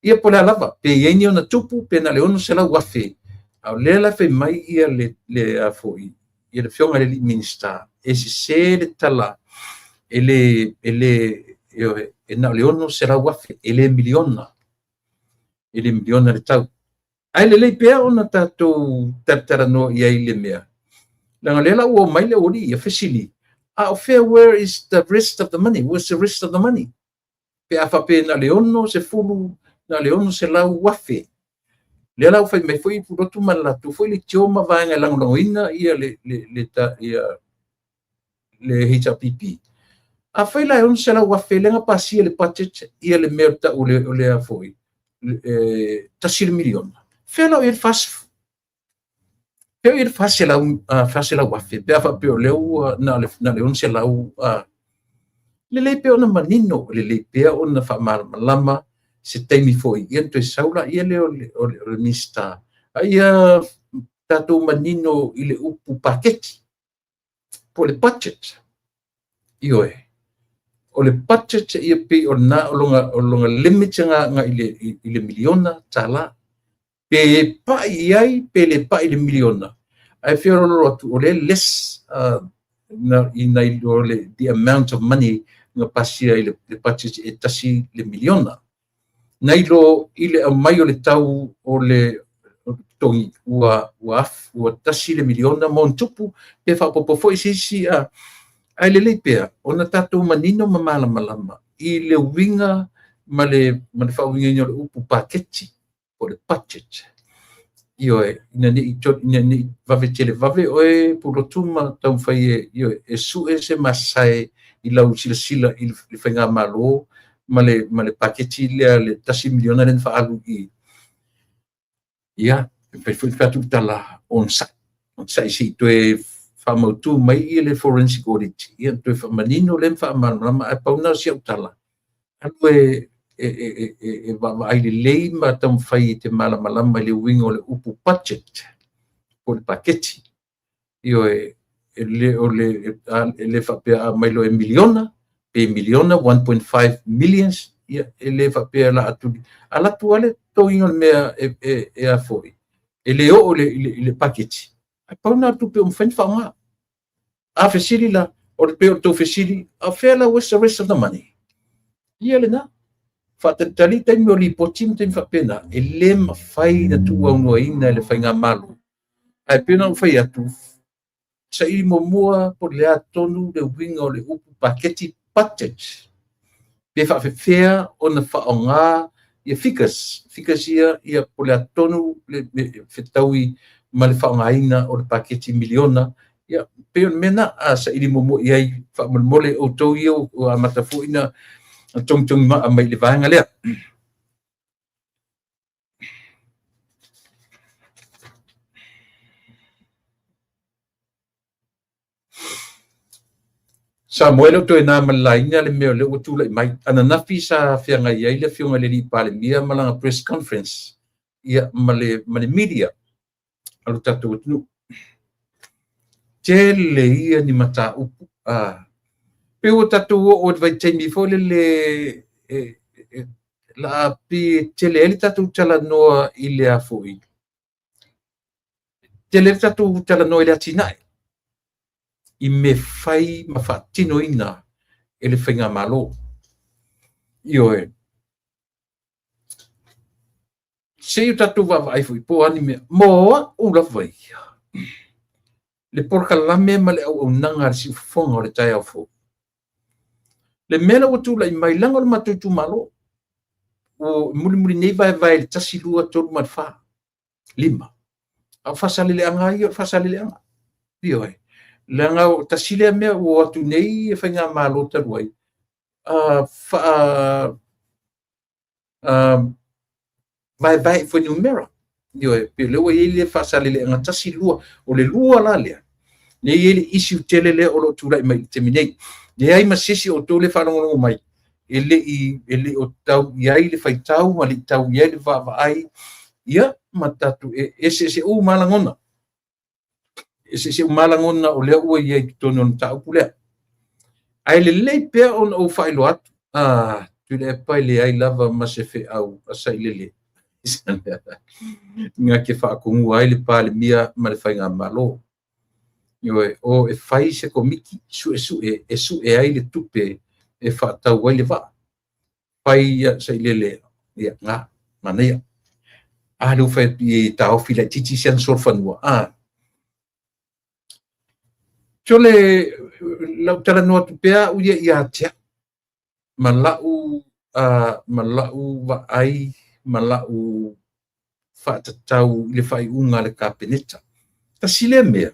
Ia po o le a lava, pe i ai ni ona tupu, pe na o le 600,000. A o lea la e fai mai ia le a foi, ia le Afioga i le alii Minisita, e sese le tala, e le, e le, ioe, e na o le 600,000, e le miliona. E le miliona le tau. Ae lelei pea ona tatou talatalanoa i ai i le mea. Leaga o lea la ua omai le aualii ia fesili, a o fea, where is the rest of the money? Where's the rest of the money? Pe a faapea na o le 60, na o le 600,000. Lea la ua fai mai foi Pulotu ma le latou foi leitio ma vaega e lagolagoina ia le HRPP. Afai la e 600,000 lea na pasia le budget ia le mea o tau o le a foi, $1 miliona. Fea la o i ai le 40? Fea o i ai le 400,000? Pe a faapea o lea ua na o le 600, lelei pea ona manino, lelei pea ona faamalamalama se taimi foi, ia ona toe sau laia lea o le Minisita. A ia tatou manino i le upu paketi, po o le budget. Ioe. O le budget ia pei o lena o lona limit nga i le miliona tala. Pe pai i ai, pe le pai i le miliona. Ae feololo atu, o le less na i lo le the amount of money na pasia i le budget e $1 miliona. Nai lo i le aumai o le tau o le totogi ua $1 miliona ma ona tupu, pe faaopoopo foi se isi, ae lelei pea ona tatou manino ma malamalama i le uiga ma le faauigaina o le upu paketi po o le budget. Ioe, ina ne i vave tele vave oe Pulotu ma taumafai e, ioe, e sue se masae i lau silasila i le faigamalo ma le paketi lea le $1 miliona lea na faaalu i. Ia, e fai foi fai atu le tala onosai se i toe faamautu mai i le forensic audit, ia toe faamanino lea ma faamalamalama, ae pau na o si au tala, alu e vaavaai lelei ma taumafai e te malamalama i le uiga o le upu budget po o le paketi. Ioe, e le o le e le faapea a mai loa e miliona, pe miliona 1.5 millions, ia e le faapea la atu alu atu lava le totogiina o le mea e a foi, e le oo i le paketi, ae pau na o le tupe ua mafai ona faaaoga. A fesili la, o le pei o le tou fesili, a o fea la, where's the rest of the money? Ia lena. Faatalitali taimi o lipoti ma taimi faapena, e le mafai na tuuaunoaina e le faigamalo. Ae pei ona ou fai atu, saili muamua po o le a tonu le uiga o le upu paketi, budget. Pe faafefea ona faaaoga ia figures ia po o le a tonu le fetaui ma le faaaogaina o le paketi miliona. Ia, pei o le mea na, a saili muamua i ai faamolemole outou ia ua amata foi na togitogi maa mai i le vaega lea. Samoa e le o toe na ma le laina le mea o lea ua tulai mai. Ananafi sa feagai ai le Afioga i le alii Palemia ma lana press conference, ia, ma le media a lo tatou atunuu. Tele ia ni mataupu. Pe ua tatou oo i le vaitaimi foi lele e La pi tele ai le tatou talanoa i le a foi. Tele le tatou talanoa i le atinae i mea fai ma faatinoina e le faigamalo. Ioe. Se i o tatou vaavaai foi po o a ni mea. Mo au lava ia, le polokalame ma le auaunaga a le siufofoga o le taeao fou. Le mea lea ua tulai mai, leaga o le matou itumalo, ua mulimuli nei vaevae i le 1, 2, 3 ma le 4, 5. A o Faasaleleaga lava ia o le Faasaleleaga. Ioe. Leaga o tasi lea mea ua o atu nei faigamalo talu ai, vaevae i fuainumera. Ioe, pei o lea ua i ai le Faasaleleaga 1, 2. O le 2 la lea, lea e i ai le issue tele lea o lo o tulai mai i le taimi nei. Leai ma se isi o outou lea e faalogologo mai e le o tau i ai le faitau ma le i tau i ai le vaavaai, ia ma tatou e eseese uma lava lagona. Eseese uma lava lagona o lea ua i ai i totonu o le mataupu lea. Ae lelei pea ona ou faailoa atu, Tuilaepa e leai lava ma se feau a Sailele na te faatonua ai le Palemia ma le faigamalo. Ioe, o e fai se komiti suesue e sue ai le tupe e faatau ai le vaa. Fai ia Sailele, ia, na, manaia. A lea ua fai atu i ai e taofi laitiiti si ana solofanua. Sole, lau talanoa atu pea au ia ia te au, ma lau, ma lau vaai, ma lau faatatau i le faaiuga a le Kapeneta. Tasi lea mea,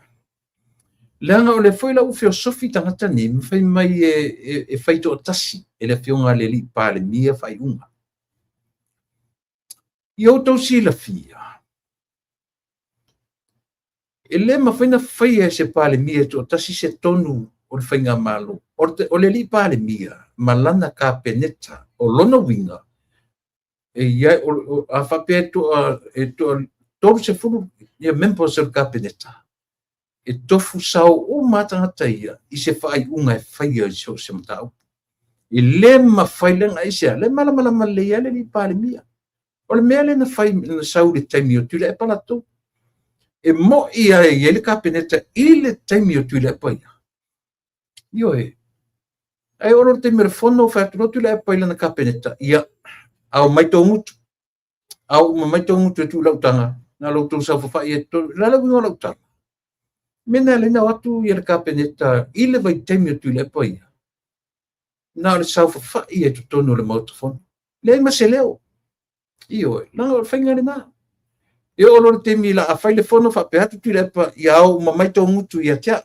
leaga o lea foi la ua feosofi tagata nei, ma fai mai e fai toatasi e le afioga i le alii Palemia faaiuga. Ia outou silafia, e le mafai ona faia e se Palemia e toatasi se tonu o le faigamalo. O le alii Palemia ma lana Kapeneta, o lona uiga, e i ai, a faapea e toa 30 ia members o le Kapeneta, e tofu sao uma lava tagata ia i se faaiuga e faia i so o se mataupu. E le mafai, leaga aisea? Le malamalama lelei lava le alii Palemia. O le mea lea na fai na sau i le taimi o Tuilaepa latou. E moi lava e i ai le Kapeneta i le taimi o Tuilaepa ia. Ioe. Ae oo loa i le taimi o le fono, fai atu loa Tuilaepa i lana Kapeneta, ia, ao mai tou gutu. Ao uma mai tou gutu e tuu i lau taga, na o lo outou saofafai ai i totonu. O le a le uiga o lau tala? Mea na ala ai ona o atu le Kapeneta i le vaitaimi o Tuilaepa ia, na o le saofafai ai i totonu o le Maota Fono. Leai ma se leo. Ioe, leaga o le faiga lena. E oo loa i le taimi o le a fai le fono, faapea atu Tuilaepa, ia ao uma mai tou gutu ia te au.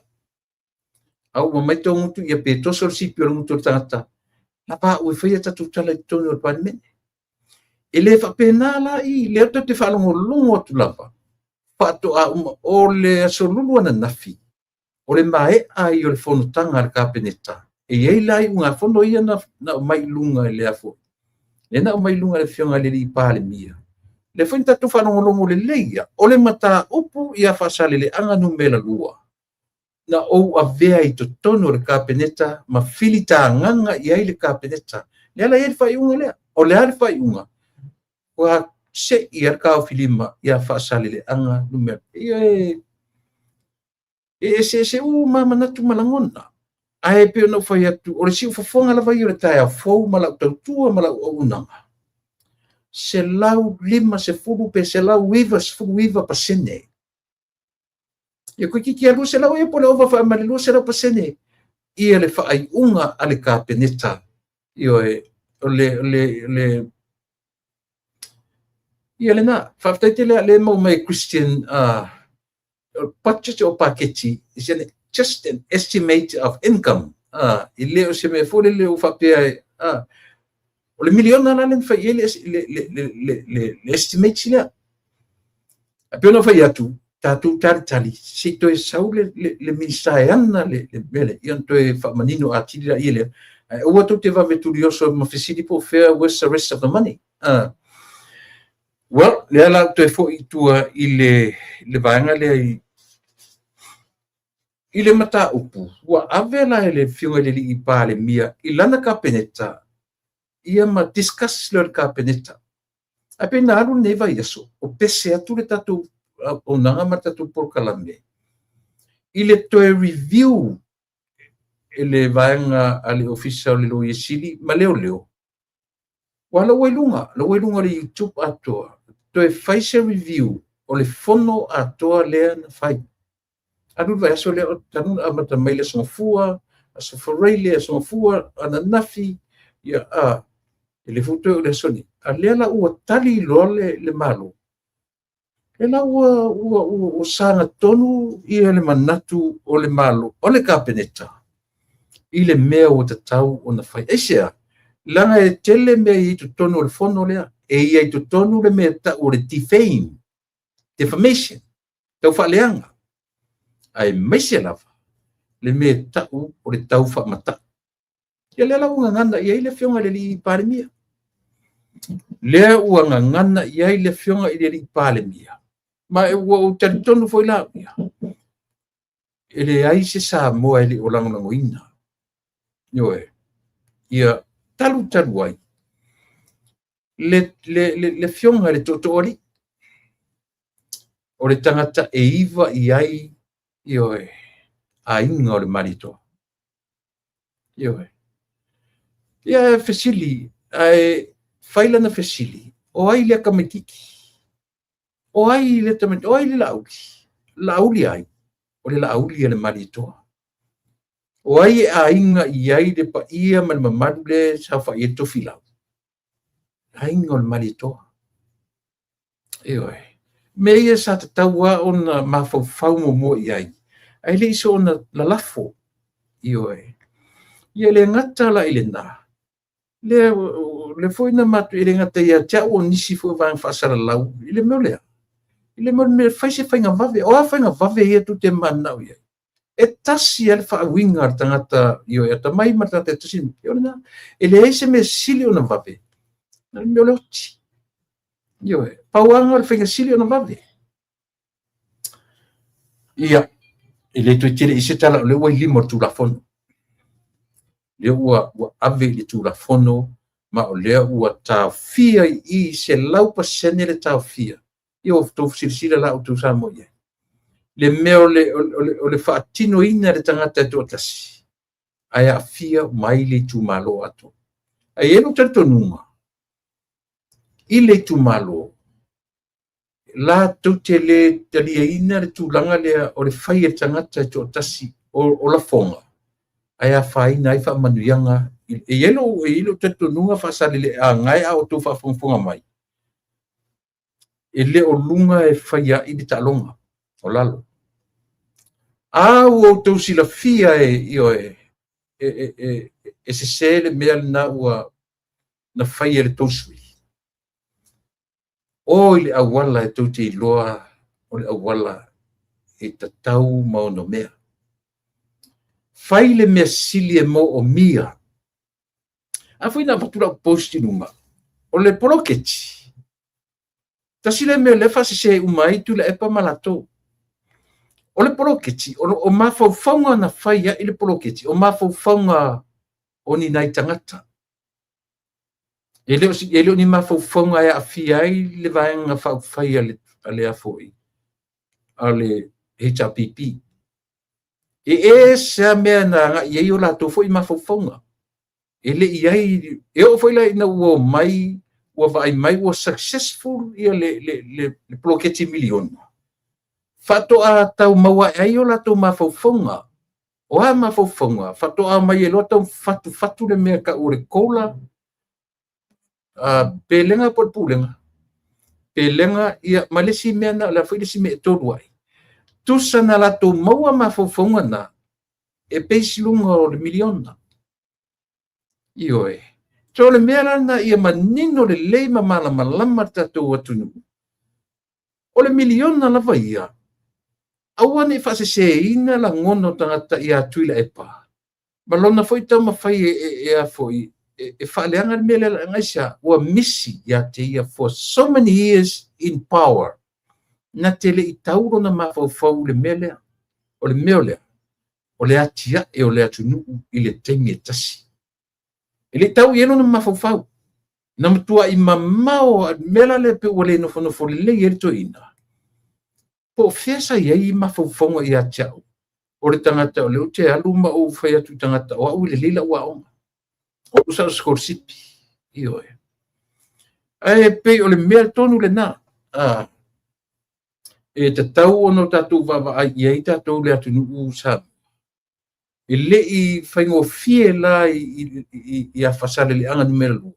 Ao uma mai tou gutu ia pe toso le sipi o le gutu o le tagata, lava au e faia tatou tala i totonu o le Palemene. E le faapena la i, lea tou te faalogologo atu lava, faatoa uma o le aso Lulu ananafi, o le maea ai o le fonotaga a le Kapeneta, e i ai la iugafono ia na aumai i luga i le afo, lea na aumai i luga i le afioga i le alii Palemia. Lea foi na tatou faalogologo lelei ia, o le mataupu ia Faasaleleaga numera 2, na ou avea i totonu o le Kapeneta ma filitagaga i ai le Kapeneta. Lea la e i ai le faaiuga lea. O le a le faaiuga? Ua sei lava le taofilima ia Faasaleleaga numera. Ia e eseese uma manatu ma lagona. Ae pei ona ou fai atu, o le siufofoga lava ia o le taeao fou ma lau tautua ma lau auaunaga, 150 pe 199%. Ia toeitiiti lava 200 ia po o le ova foi ma le 200% ia le faaiuga a le Kapeneta. Ioe, o le ia lena. Faafetai tele lava lea e maua mai e Christian budget o paketi is just an estimate of income. E le o se mea foi lele ua faapea o le miliona la lea na fai i ai le estimate lea. Ae pei ona fai atu, tatou talitali se i toe sau le Minisita e ana le mea lea, ia ona toe faamanino atili laia lea. Ae aua tou te vave tulioso ma fesili po o fea, where's the rest of the money? Well, lea la ou toe foi i tua i le vaega lea i le mataupu, ua ave la e le afioga i le alii Palemia i lana Kapeneta. Ia ma discuss lea o le Kapeneta. Ae pei na alu lenei vaiaso o pese atu le tatou auaunaga ma le tatou polokalame i le toe review e le vaega a le Ofisa o le Loia Sili ma Leoleo. Aua o la ua i luga, la ua i luga o le YouTube atoa, toe fai se review o le fono atoa lea na fai. Alu le vaiaso lea talu ona amata mai le Aso Gafua, Aso Faraile, Aso Gafua, ananafi, ia, a, e le foi toe o le aso nei. A lea la ua tali loa le Malo, lea la ua sagatonu ia le manatu o le Malo, o le Kapeneta, i le mea ua tatau ona fai. Aisea? Leaga e tele mea i totonu o le fono lea. E i ai i totonu le mea e tau o le defame, defamation, tau faaleaga, aemaise lava le mea e tau o le tau faamatau. Ia lea la ua gagana i ai le Afioga i le alii Palemia. Lea ua gagana i ai le Afioga i le alii Palemia. Ma ua ou talitonu foi la au ia, e leai se Samoa e le o lagolagoina. Ioe. Ia talu talu ai le Afioga i le Tootooalii, o le tagata e iva i ai, ioe, aiga o le Malietoa. Ioe. Ia fesili, ae fai lana fesili, o ai lea tamaitiiti? O ai lea tamaitiiti? O ai le Laauli? Laauli ai? O le Laauli a le Malietoa. O ai e aiga i ai le paia ma le mamalu lea e saofai ai le Tofilau? Aiga o le Malietoa. Ioe. Mea ia sa tatau lava ona mafaufau muamua i ai, ae le i soona lalafo. Ioe. Ia le gata la i lena, lea foi na matou, e le gata ia te au o nisi foi o vaega faasalalau i le mea lea. I le mea fai se faiga vave. O a faiga vave ia tou te mananao i ai? E tasi lava le faauiga a le tagata, ioe, atamai ma le tagata e tasi, o lena. E leai se mea sili ona vave, na le mea o le oti. Ioe, pau lava lena o le faiga sili ona vave. Ia, e le toe tele i se tala, o lea ua i lima o le Tulafono. Lea ua ave i le Tulafono, ma o lea ua taofia i i, 100% le taofia. Ia ua outou silasila la outou Samoa i ai. Le mea o le faatinoina e le tagata e toatasi, ae aafia uma ai le itumalo atoa. Ae i ai lou talitonuga, i le itumalo, latou te le taliaina le tulaga lea o le fai e le tagata e toatasi o lafoga, ae afaina ai faamanuiaga. E i ai lou talitonuga Faasaleleaga e, a outou faafogafoga mai, e le o luga e fai ai le taaloga, o lalo. A ua outou silafia e, ioe, e sese le mea lena ua na fai e le tou sui, o i le auala e tou te iloa o le auala e tatau ma onomea. Fai le mea sili e moomia. A foi na avatu lau post i luga, o le poloketi. Tasi le mea lea faasese uma ai Tuilaepa ma latou. O le poloketi, o mafaufauga na fai ai le poloketi, o mafaufauga o ni nai tagata. E le o ni mafaufauga e aafia ai le vaega faaupufai a le afoi, a le HRPP. E ese lava mea na agai ai o latou foi mafaufauga. E le i ai, e oo foi la ina ua omai, ua vaai mai ua successful ia le poloketi miliona, faatoa tau maua ae ai o latou mafaufauga. O a mafaufauga? Faatoa mai e loa tau fatufatu le mea tau o le COLA, pelega po o le pulega, pelega, ia, ma le isi mea na, o le a foi le isi mea e tolu ai. Tusa na latou maua mafaufauga na, e base luga o le miliona. Ioe. So o le mea la lena ia manino lelei ma malamalama le tatou atunuu, o le miliona lava ia, aua ne i faaseseina lagona o tagata ia Tuilaepa, ma lona foi taumafai e faaleaga le mea lea, leaga ua misi ia te ia for so many years in power, na te le i tau lona mafaufau i le mea lea. O le mea lea, o le atiae o le atunuu i le taimi e tasi. E le i tau i ai lona mafaufau. Na matuai mamao a mea la lea pei ua le nofonofo lelei ai le toeaina, po o fea sa i ai mafaufauga ia te au o le tagata o lea ou te alu ma ou fai atu i tagata o au e lelei lau aoga, o au sa ou sikolasipi. Ioe. Ae pei o le mea tonu lena, e tatau ona tatou vaavaai i ai tatou le atunuu Samoa. E le i faigofie la ia Faasaleleaga Nu.2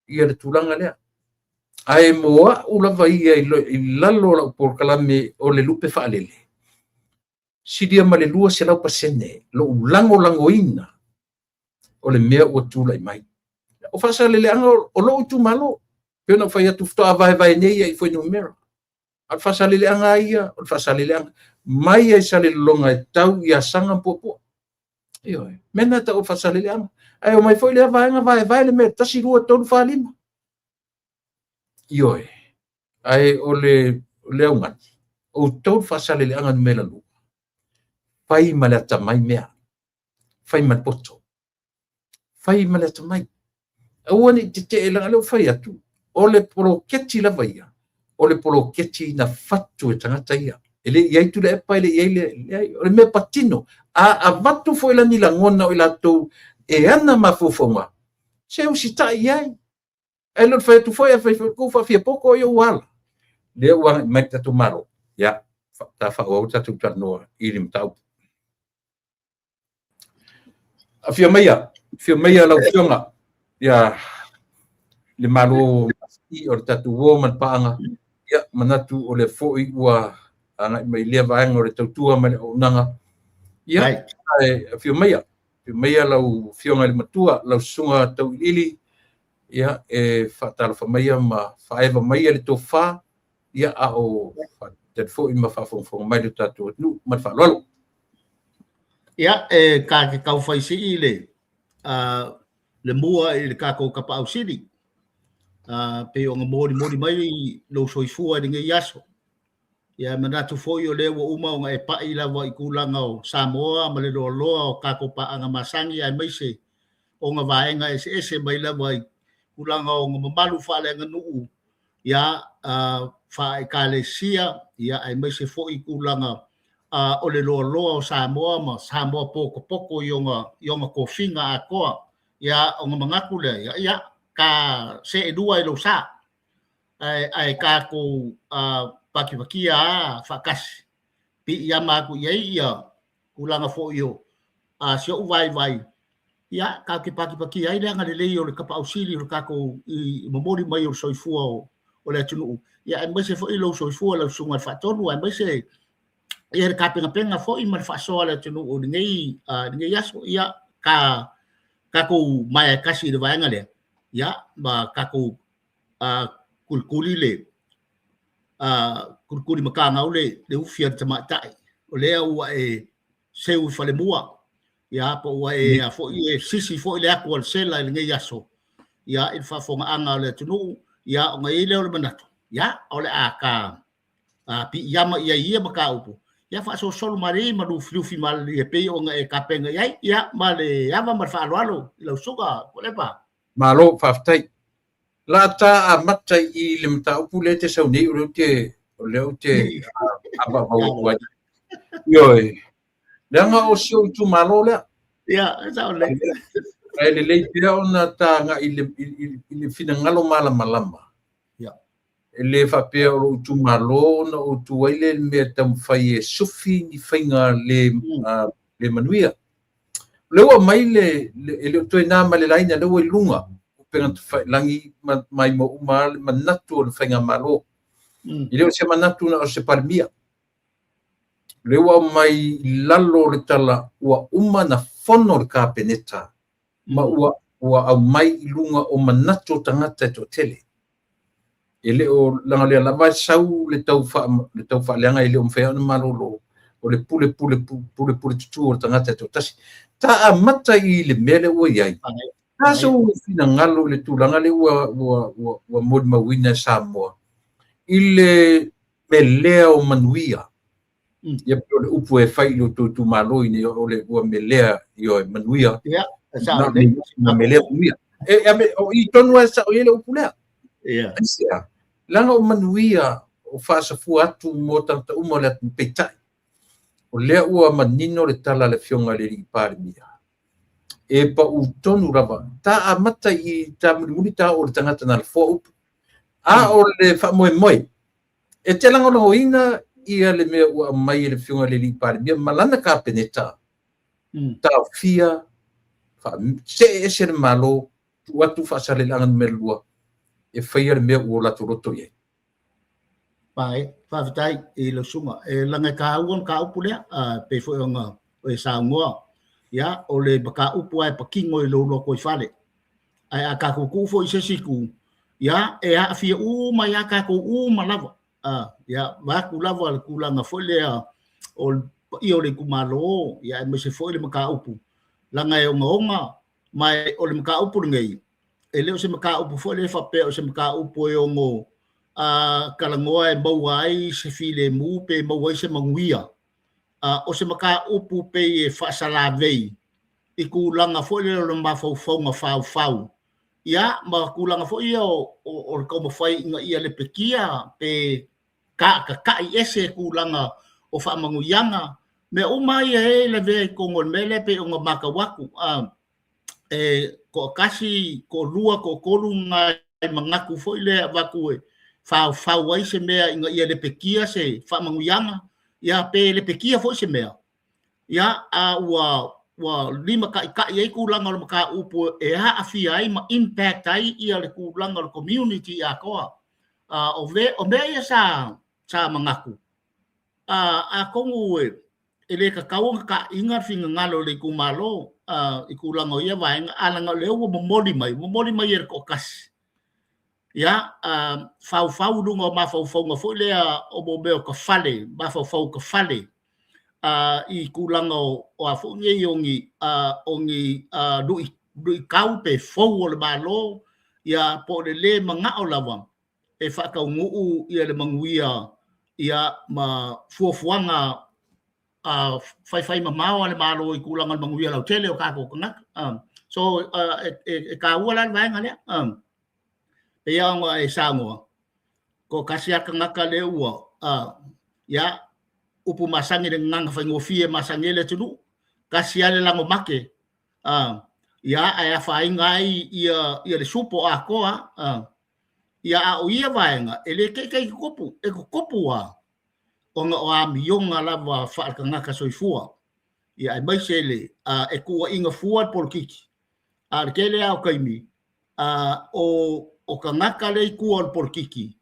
ia le tulaga lea. Ae mo au lava ia i lalo o lau polokalame o le lupe faalele, silia ma le 200% lou lagolagoina o le mea ua tulai mai. O Faasaleleaga o lou itumalo, pei ona ou fai atu faatoa vaevae nei ia i fuainumera. A o le Faasaleleaga lava ia, o le Faasaleleaga mai lava i Salelologa e tau i Asaga ma Puapua. Ioe, mea na e tau o Faasaleleaga. Ae omai foi lea vaega vaevae le mea 1, 2, 3, 4, 5. Ioe, ae o le augani, outou le Faasaleleaga Nu.2, fai ma le atamai mea, fai ma le poto, fai ma le atamai. Aua ne i tetee, leaga o lea ua fai atu, o le poloketi lava ia, o le poloketi na fatu e tagata ia. E le i ai Tuilaepa, e le i ai le... leai, o le mea patino. A avatu foi la ni lagona o i latou e ana mafaufauga, se usitai i ai. Ae le o le fai atu foi, a fai foi ua faafiapoto, ia ua ala. Lea ua agai mai le tatou Malo. Ia, ta faaauau tatou talanoa i le mataupu. Afio maia, afio maia lau Afioga, ia le Malo o le tatou uo ma le paaga. Ia, manatu o lea foi ua agai mai lea vaega o le tautua ma le auaunaga. Ia, afio maia, afio maia lau Afioga i le Matua, lau Susuga Tauiliili, ia, e faatalofa maia ma faaeva maia le tofa, ia, a o faatali foi ma faafogafoga mai le tatou atunuu. Ma le faaaloalo. Ia, e ka te tau fai sii le mua i le tatou Tapaau Sili, pei ona molimoli mai lou soifua i lenei aso. Ia, manatu foi o lea ua uma ona e pai lava i tulaga o Samoa ma le loaloa o tatou paaga masani, aemaise ona vaega eseese mai lava i tulaga o ona mamalu faaleaganuu, ia, faale-ekalesia, ia, aemaise foi tulaga o le loaloa o Samoa ma Samoa potopoto i ona tofiga atoa. Ia, ona manatu lea, ia, ka seelua i lou sa, ae tatou patipatia a faatasi, piiama atu i ai ia tulaga foi o si ou vaivai, ia, tatou te patipatia ai le agalelei o le Tapaau Sili o le tatou i momoli mai o le soifua o le atunuu, ia, aemaise foi lou soifua lau Susuga i le Faatonu, aemaise ia le tapenapena foi ma le faasoa a le atunuu i lenei aso. Ia, ka tatou maea tasi i le vaega lea, ia, ma tatou kulikuli le kulikuli matagau le ufi a le tamaitai o lea ua e seu i falemua, ia, po ua e a foi e sisi foi le atu a le sela i lenei aso, ia, i le faafofogaaga a le atunuu, ia, ona i ai lea o le manatu, ia, o le a ta piiama i ai ia mataupu, ia, faasolosolo malie ma lufilufi malie pei ona e tapena i ai, ia, ma le ava ma le faaaloalo i lau Susuga Tuilaepa. Malo, faafetai. La ta amata i le mataupu lea te sau nei, o lea ou te avavau atu ai. Ioe, leaga o si ou itumalo lea. Ia, e sao lelei. Ae lelei pea ona ta agai i le finagalo malamalama. Ia. E le faapea o lou itumalo ona ou tu ai lea i le mea e taumafai e sufi ni faiga le manuia. O lea ua aumai le, e le o toe na ma le laina, lea ua i luga upega tafailagi ma maimoa uma le manatu o le faigamalo. E le o se manatu na o se Palemia. O lea ua aumai i lalo o le tala ua uma na fono le Kapeneta ma ua aumai i luga o manatu o tagata e toatele. E le o leaga o lea lava e sau le tau faaleaga e le o mafai ona malolo o le pule pule pule pule tutu o le tagata e toatasi. Ta amata i le mea lea ua i ai. Ta sou finagalo i le tulaga lea ua molimauina e Samoa i le melea o manuia. Ia pei o le upu e fai i lo outou itumalo i nei o le ua melea ioe manuia. Ia, e sao lelei. Na melea manuia. E, e, o i tonu e sa'o i ai le upu lea. Aisea? Leaga o manuia o faasafua atu mo tagata uma o le atunuu, peitai, o lea ua manino le tala a le Afioga i le Alii Palemia, e pau tonu lava, ta amata i ta mulimuli ta oo i le tagata na lafoa upu. A o le faamoemoe, e te lagolagoina ia le mea ua aumai e le Afioga i le Alii Palemia ma lana Kapeneta, taofia, see ese le Malo, tuu atu Faasaleleaga numera 2 e faia le mea ua latou loto i ai. Pae, faafetai i lau susuga. E laga e taua le mataupu lea, pei foi ona e saunoa, ia, o le mataupu lava e patino i lou lotoifale. Ae a tatou tuu foi i se isi itu, ia, e aafia uma ai lava tatou uma lava. Ia, vaeatu lava le tulaga foi lea o le paia o le itumalo, ia, aemaise foi le mataupu, leaga e ogaoga. Ma o le mataupu lenei, e le o se mataupu foi lea faapea o se mataupu e ono talanoa e maua ai se filemu pe maua ai se manuia. O se mataupu pei e faasalavei i tulaga foi lea o le mafaufauga faufau, ia, ma tulaga foi ia o le taumafai ina ia lepetia pe tata'i ese tulaga o faamanuiaga, mea uma ia e lavea i totonu o le mea lea pei ona matau atu. E toatasi, toalua, toatolu nai manatu foi lea e avatu e faufau ai se mea ina ia lepetia se faamanuiaga, ia pe lepetia foi se mea, ia, a ua limataita'i ai tulaga o le mataupu e aafia ai ma impact ai ia le tulaga o le community atoa. O mea ia sa manatu, atonu e le tatau ona taina le finagalo o le itumalo i tulaga o ia vaega, a leaga o lea ua momoli mai, momoli mai e le toatasi. Ia, faufau i luga o mafaufauga foi lea o mea o tafale, mafaufau tafale i tulaga o a foi nei o ni luitau pe fou o le Malo, ia, po o le le manao lava e faataunuu ia le manuia, ia, ma fuafuaga faifai mamao a le Malo i tulaga o le manuia lautele o tatou tagata. So e taua la le vaega lea. Pei lava ona e saunoa, toatasi lava le tagata lea ua, ia, upu masani i le gagana faigofie e masani ai le atunuu, tasi lava le lago make, ia, ae afaina ai ia le supo atoa. Ia, a o ia vaega, e le teitei tutupu, e tutupu lava ona o amioga lava faale-tagata soifua, ia, aemaise le e tuuaiina fua le polokiki. A o le tele lava o taimi, o tagata lea i tua o le polokiki,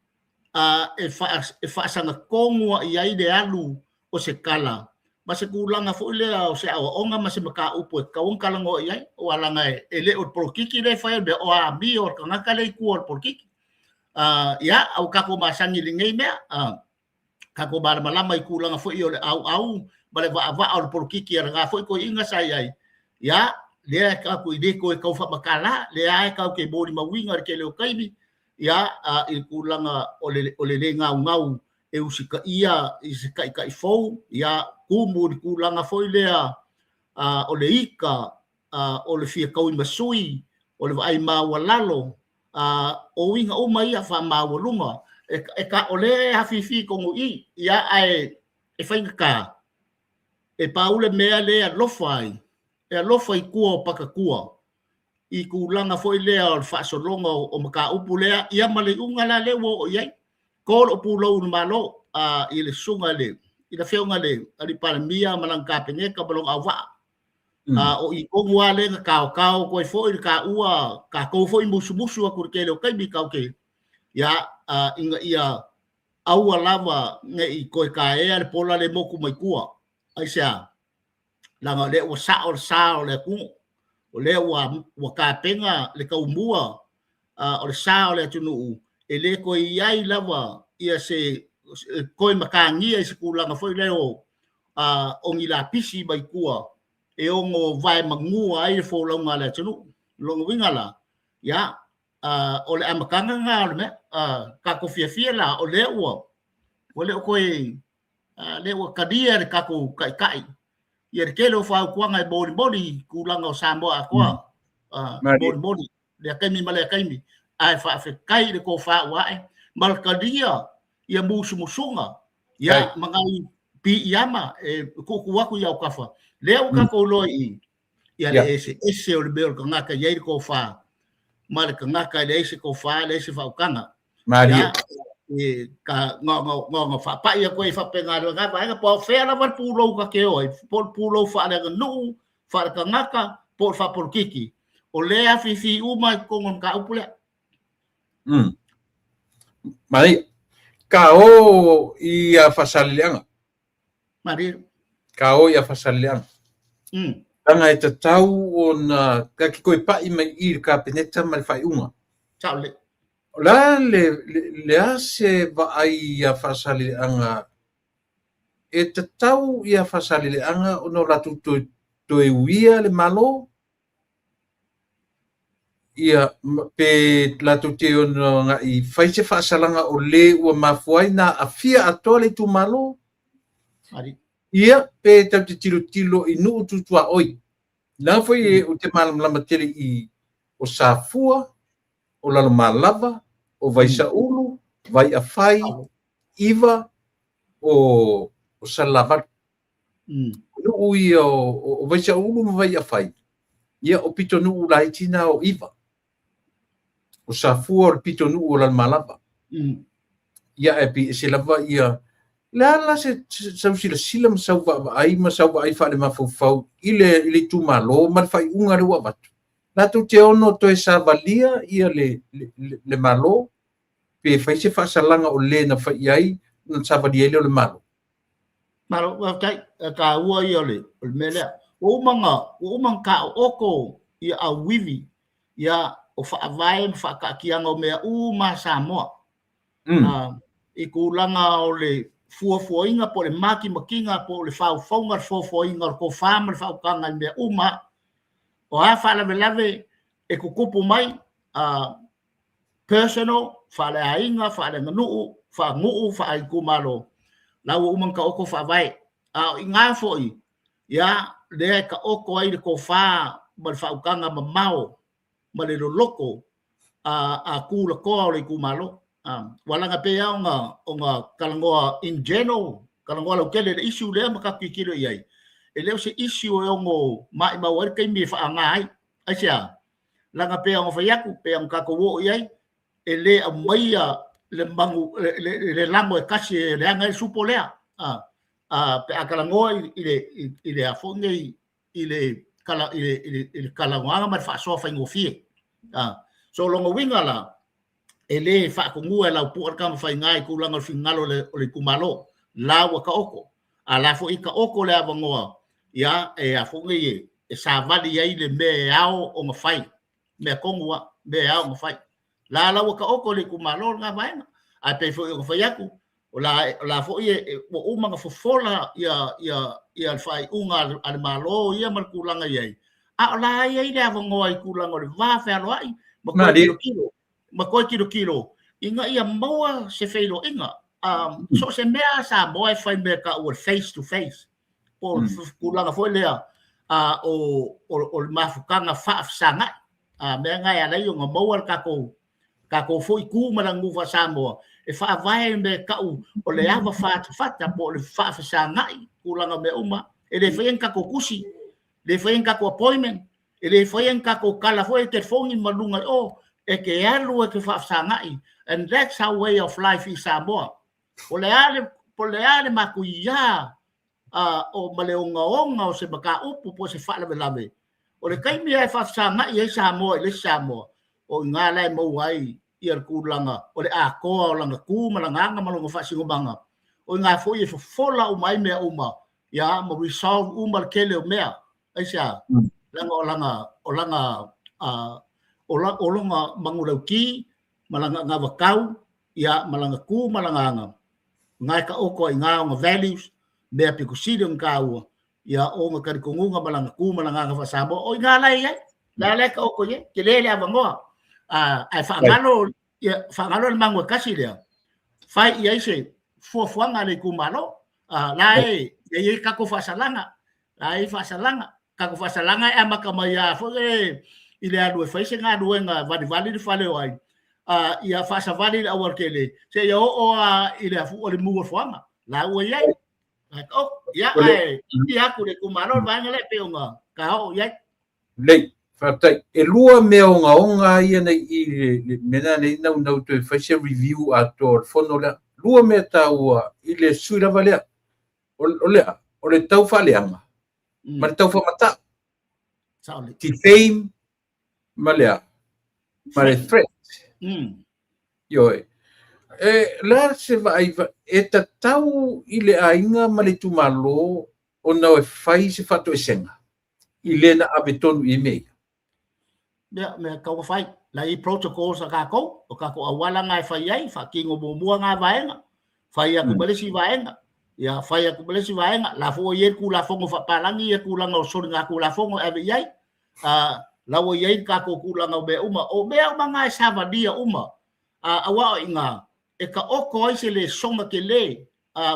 e faasagatonu lava i ai le alu o se tala ma se tulaga foi lea o se aoaoga ma se mataupu e tatau ona talanoa i ai, aua leaga e le o le polokiki lea e fai o le mea, o amio a le tagata lea i tua o le polokiki. Ia, a ua tatou masani i lenei mea, tatou malamalama i tulaga foi o le auau ma le vaavaa o le polokiki a lena foi toeaiina sa i ai, ia, lea e tatou i le toe tau faamatala, lea e tatou te molimauina i le tele o taimi, ia, i le tulaga o le le gaugau e usitaia i se taitai fou, ia, tumu i le tulaga foi lea o le ita, o le fia tauimasui, o le vaai maualalo, o uiga uma ia faamaualuga, o lea e afifi i totonu i i, ia, ae e faigata, e pau le mea lea e alofa ai, e alofa i tua o patatua, i tulaga foi lea o le faasologa o mataupu lea, ia ma le iuga la lea ua oo i ai. To lou pulou i le Malo, i le susuga i le Afioga i le Alii Palemia ma lana Kapeneta ma lona auvaa. O i tonu lava lea na taotao atu ai foi le taua, tatou foi musumusu atu i le tele o taimi tatou te, ia, ina ia aua lava ne i toe taea le pola le motu mai tua. Aisea? Leaga o lea ua sao le sa o le atunuu, o lea ua tapena le taumua o le sa o le atunuu, e le toe i ai lava ia se toe matagia i se tulaga foi lea o ni lapisi mai tua e ono vaemanua ai le folauga a le atunuu. O lona uiga la, ia, o le amataga lena o le mea. Tatou fiafia la, o lea ua le o toe, lea ua talia le tatou taitai ia le tele o fautuaga e molimoli i tulaga o Samoa atoa, molimoli. lea taimi ma lea taimi, ae faafetai i le tofa ua ae ma le talia ia musumusuga ia ma nai piiama e tuutuu atu i autafa lea ua tatou iloa i i ia le eseese o le mea o le tagata e i ai le tofa ma le tagata e leai se tofa, leai se faautaga. Malie. E ka na faapai atu ai faapena i lena vaega, po o fea lava le pulou ta te o ai, po o le pulou faaleaganuu, faaletagata, po o le faapolokiki, o lea e afifi uma i totonu o le mataupu lea. Malie. Ka o i a Faasaleleaga. Malie. Ka o i a Faasaleleaga. Leaga e tatau ona ta te toe pai mai i le Kapeneta ma le faaiuga. Sao lelei. O le a le, le a se vaai ia Faasaleleaga e tatau ia Faasaleleaga ona o latou toe, toe uia le Malo? Ia, pe latou te ono agai fai se faasalaga o le ua mafua ai na aafia atoa le itumalo? Ia, pe tatou te tilotilo i nuu tu tuaoi. Leaga foi ou te malamalama tele i o Safua, o Lalomalava, o Vaisaulu, Vaiafai, Iva, o Salelavalu. O nuu ia o Vaisaulu ma Vaiafai, ia o pitonuu laiti na o Iva. O Safua o le pitonuu o Lalomalava. Ia ae pei ese lava ia le a la se sau silasila ma sau vaavaai ma sau vaai faalemafaufau i le itumalo ma le faaiuga lea ua avatu. Latou te ono toe savalia ia le Malo pe fai se faasalaga o le na fai i ai ona savalia ai lea o le Malo. Malo, faafetai. E taua ia o le mea lea. Ua uma ona, ua uma ona taoto ia auivi ia o faavae ma faataatiaga o mea uma a Samoa. I tulaga o le fuafuaina po o le matimatiga po o le faufauga o le foafoaina o le tofa ma le faautaga i mea uma. O a faalavelave e tutupu mai, personal, faaleaiga, faaleaganuu, faanuu, faaitumalo, la ua uma ona taoto faavae. A o i ina foi, ia, lea e taoto ai le tofa ma le faautaga mamao ma le loloto a tulatoa o le itumalo. Ua laga pei lava ona talanoa in general, talanoa lautele i le issue lea ma tatou tilotilo i ai, e le o se issue e ono maimau ai le taimi e faaaoga ai. Aisea? Leaga pei ona fai atu, pei ona tatou oo i ai, e le aumaia le manu, le lago e tasi e leaga ai le supo lea. Pe a talanoa i le a foi nei i le i le talanoaga ma le faasoa faigofie. So lona uiga la, e le faatonua e Laupua le Tamafaiga i tulaga o le finagalo o le itumalo, la ua taoto. A la foi e taoto le avanoa, ia, e a foi nei e savali ai le mea e ao ona fai, mea tonu lava, mea e ao ona fai. La la ua taoto le itumalo lena vaega. Ae pei foi ona fai atu, o la, o la foi e, ua uma ona fofola ia, ia, ia le faaiuga a le Malo ia ma le tulaga i ai. A o la e i ai le avanoa i tulaga o le va fealoai ma toe tilotilo, ma toe tilotilo ina ia maua se feiloaiga. So o se mea a Samoa e fai mea taua le face to face, po o le tulaga foi lea o le mafutaga faafesagai. Mea na e ala ai ona maua le tatou tatou foi tu ma le aganuu faa-Samoa e faavae i mea e tau o le ava fatafata po o le faafesagai tulaga o mea uma. E le faia ni tatou tusi, le faia ni tatou appointment, e le faia ni tatou tala foi e telefoni ma luga i o, e te alu e te faafesagai. And that's our way of life i Samoa. Po o le a le, po o le a le matuia o ma le ogaoga o se mataupu po o se faalavelave, o le taimi lava e faafesagai ai Samoa i le isi Samoa, o i ina la e maua ai ia le tulaga o le atoa o lana tu ma lana aga ma lona faasinomaga. O i ina foi e fofola uma ai mea uma, ia, ma resolve uma le tele o mea. Aisea? Leaga o lana, o lana, o lona manulauti ma lana anavatau, ia, ma lana tu ma lana aga, na e taoto ai i ina ona values, mea pito sili ona taua, ia, ona talitonuga ma lana tu ma lana aga faa-Samoa. O i ina la e i ai, la la e taoto i ai, tele le avanoa. Ae faagalo, ia, faagalo le magu e tasi lea, fai i ai se fuafuaga a le itumalo. La e i ai tatou faasalaga, la e i ai faasalaga. Tatou faasalaga e amata mai lava foi i le alu e fai se galuega e valivali le fale o ai, ia faasavali le aualatele seia oo lava i le afu o le mu o le foaga la ua i ai. Oh, ia, ae i aku le itumalo le vaega lea e pei ona ka oo i ai. Lelei, faafetai. E lua mea ogaoga ia nei i le mea lena nei naunau toe fai se review atoa o le fono lea. Lua mea taua i le sui lava lea. O le a? O le tau faaleaga ma le tau faamatau. Defame ma le a? Ma le threat. Ioe. E la se vaai, e tatau i le aiga ma le itumalo ona e fai se faatoesega i le na ave tonu i mea ia. Mea, mea tau fai. La i protocols a kākou, o kākou auala ngā e fai ai, faatino muamua ngā vaega, fai atu ma le isi vaega, ia fai atu ma le isi vaega, la fua i ai le Tulafono Faapalagi ia tulaga o soligatulafono e ave i ai, la ua i ai le tatou tulaga o mea uma, o mea uma ngā e savalia uma, auā o i ngā, e taoto ai se lesona tele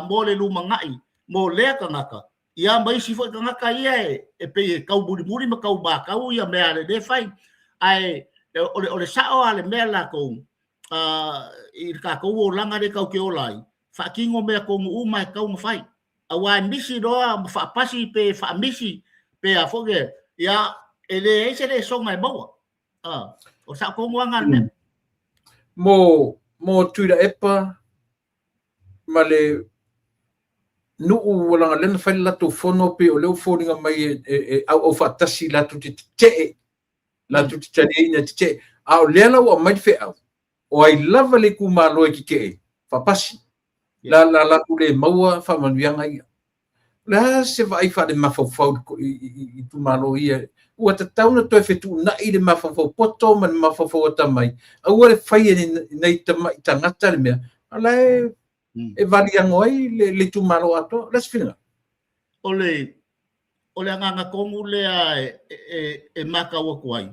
mo le lumanai, mo lea tagata, ia ma isi foi tagata ia e pei e tau mulimuli ma tau matau ia mea a le lē fai. Ae o le sao lava le mea latou i le tatou olaga lea tatou te ola ai, faatino mea tonu uma e tatau ona fai. Aua e misi loa ma faapasi pe faamisi pe a foi lea, ia e leai se lesona e maua. O le sao tonu lava lena o le mea. Mo Tuilaepa ma le nuu ua laga lea na fai le latou fono pei o lea ua foliga mai e auau faatasi latou te tetee, latou te taliaina e tetee. A o lea la ua aumai le feau, o ai lava le itumalo e tetee, faapasi. La la latou le maua faamanuiaga ia. O le a se vaai faalemafaufau i itumalo ia? Ua tatau ona toe fetuunai le mafaufau poto ma le mafaufau atamai. Aua le fai e nai tamai tagata le mea, a la e valiago ai le itumalo atoa. O le a se finagalo? O le agaga tonu lea e matau atu ai,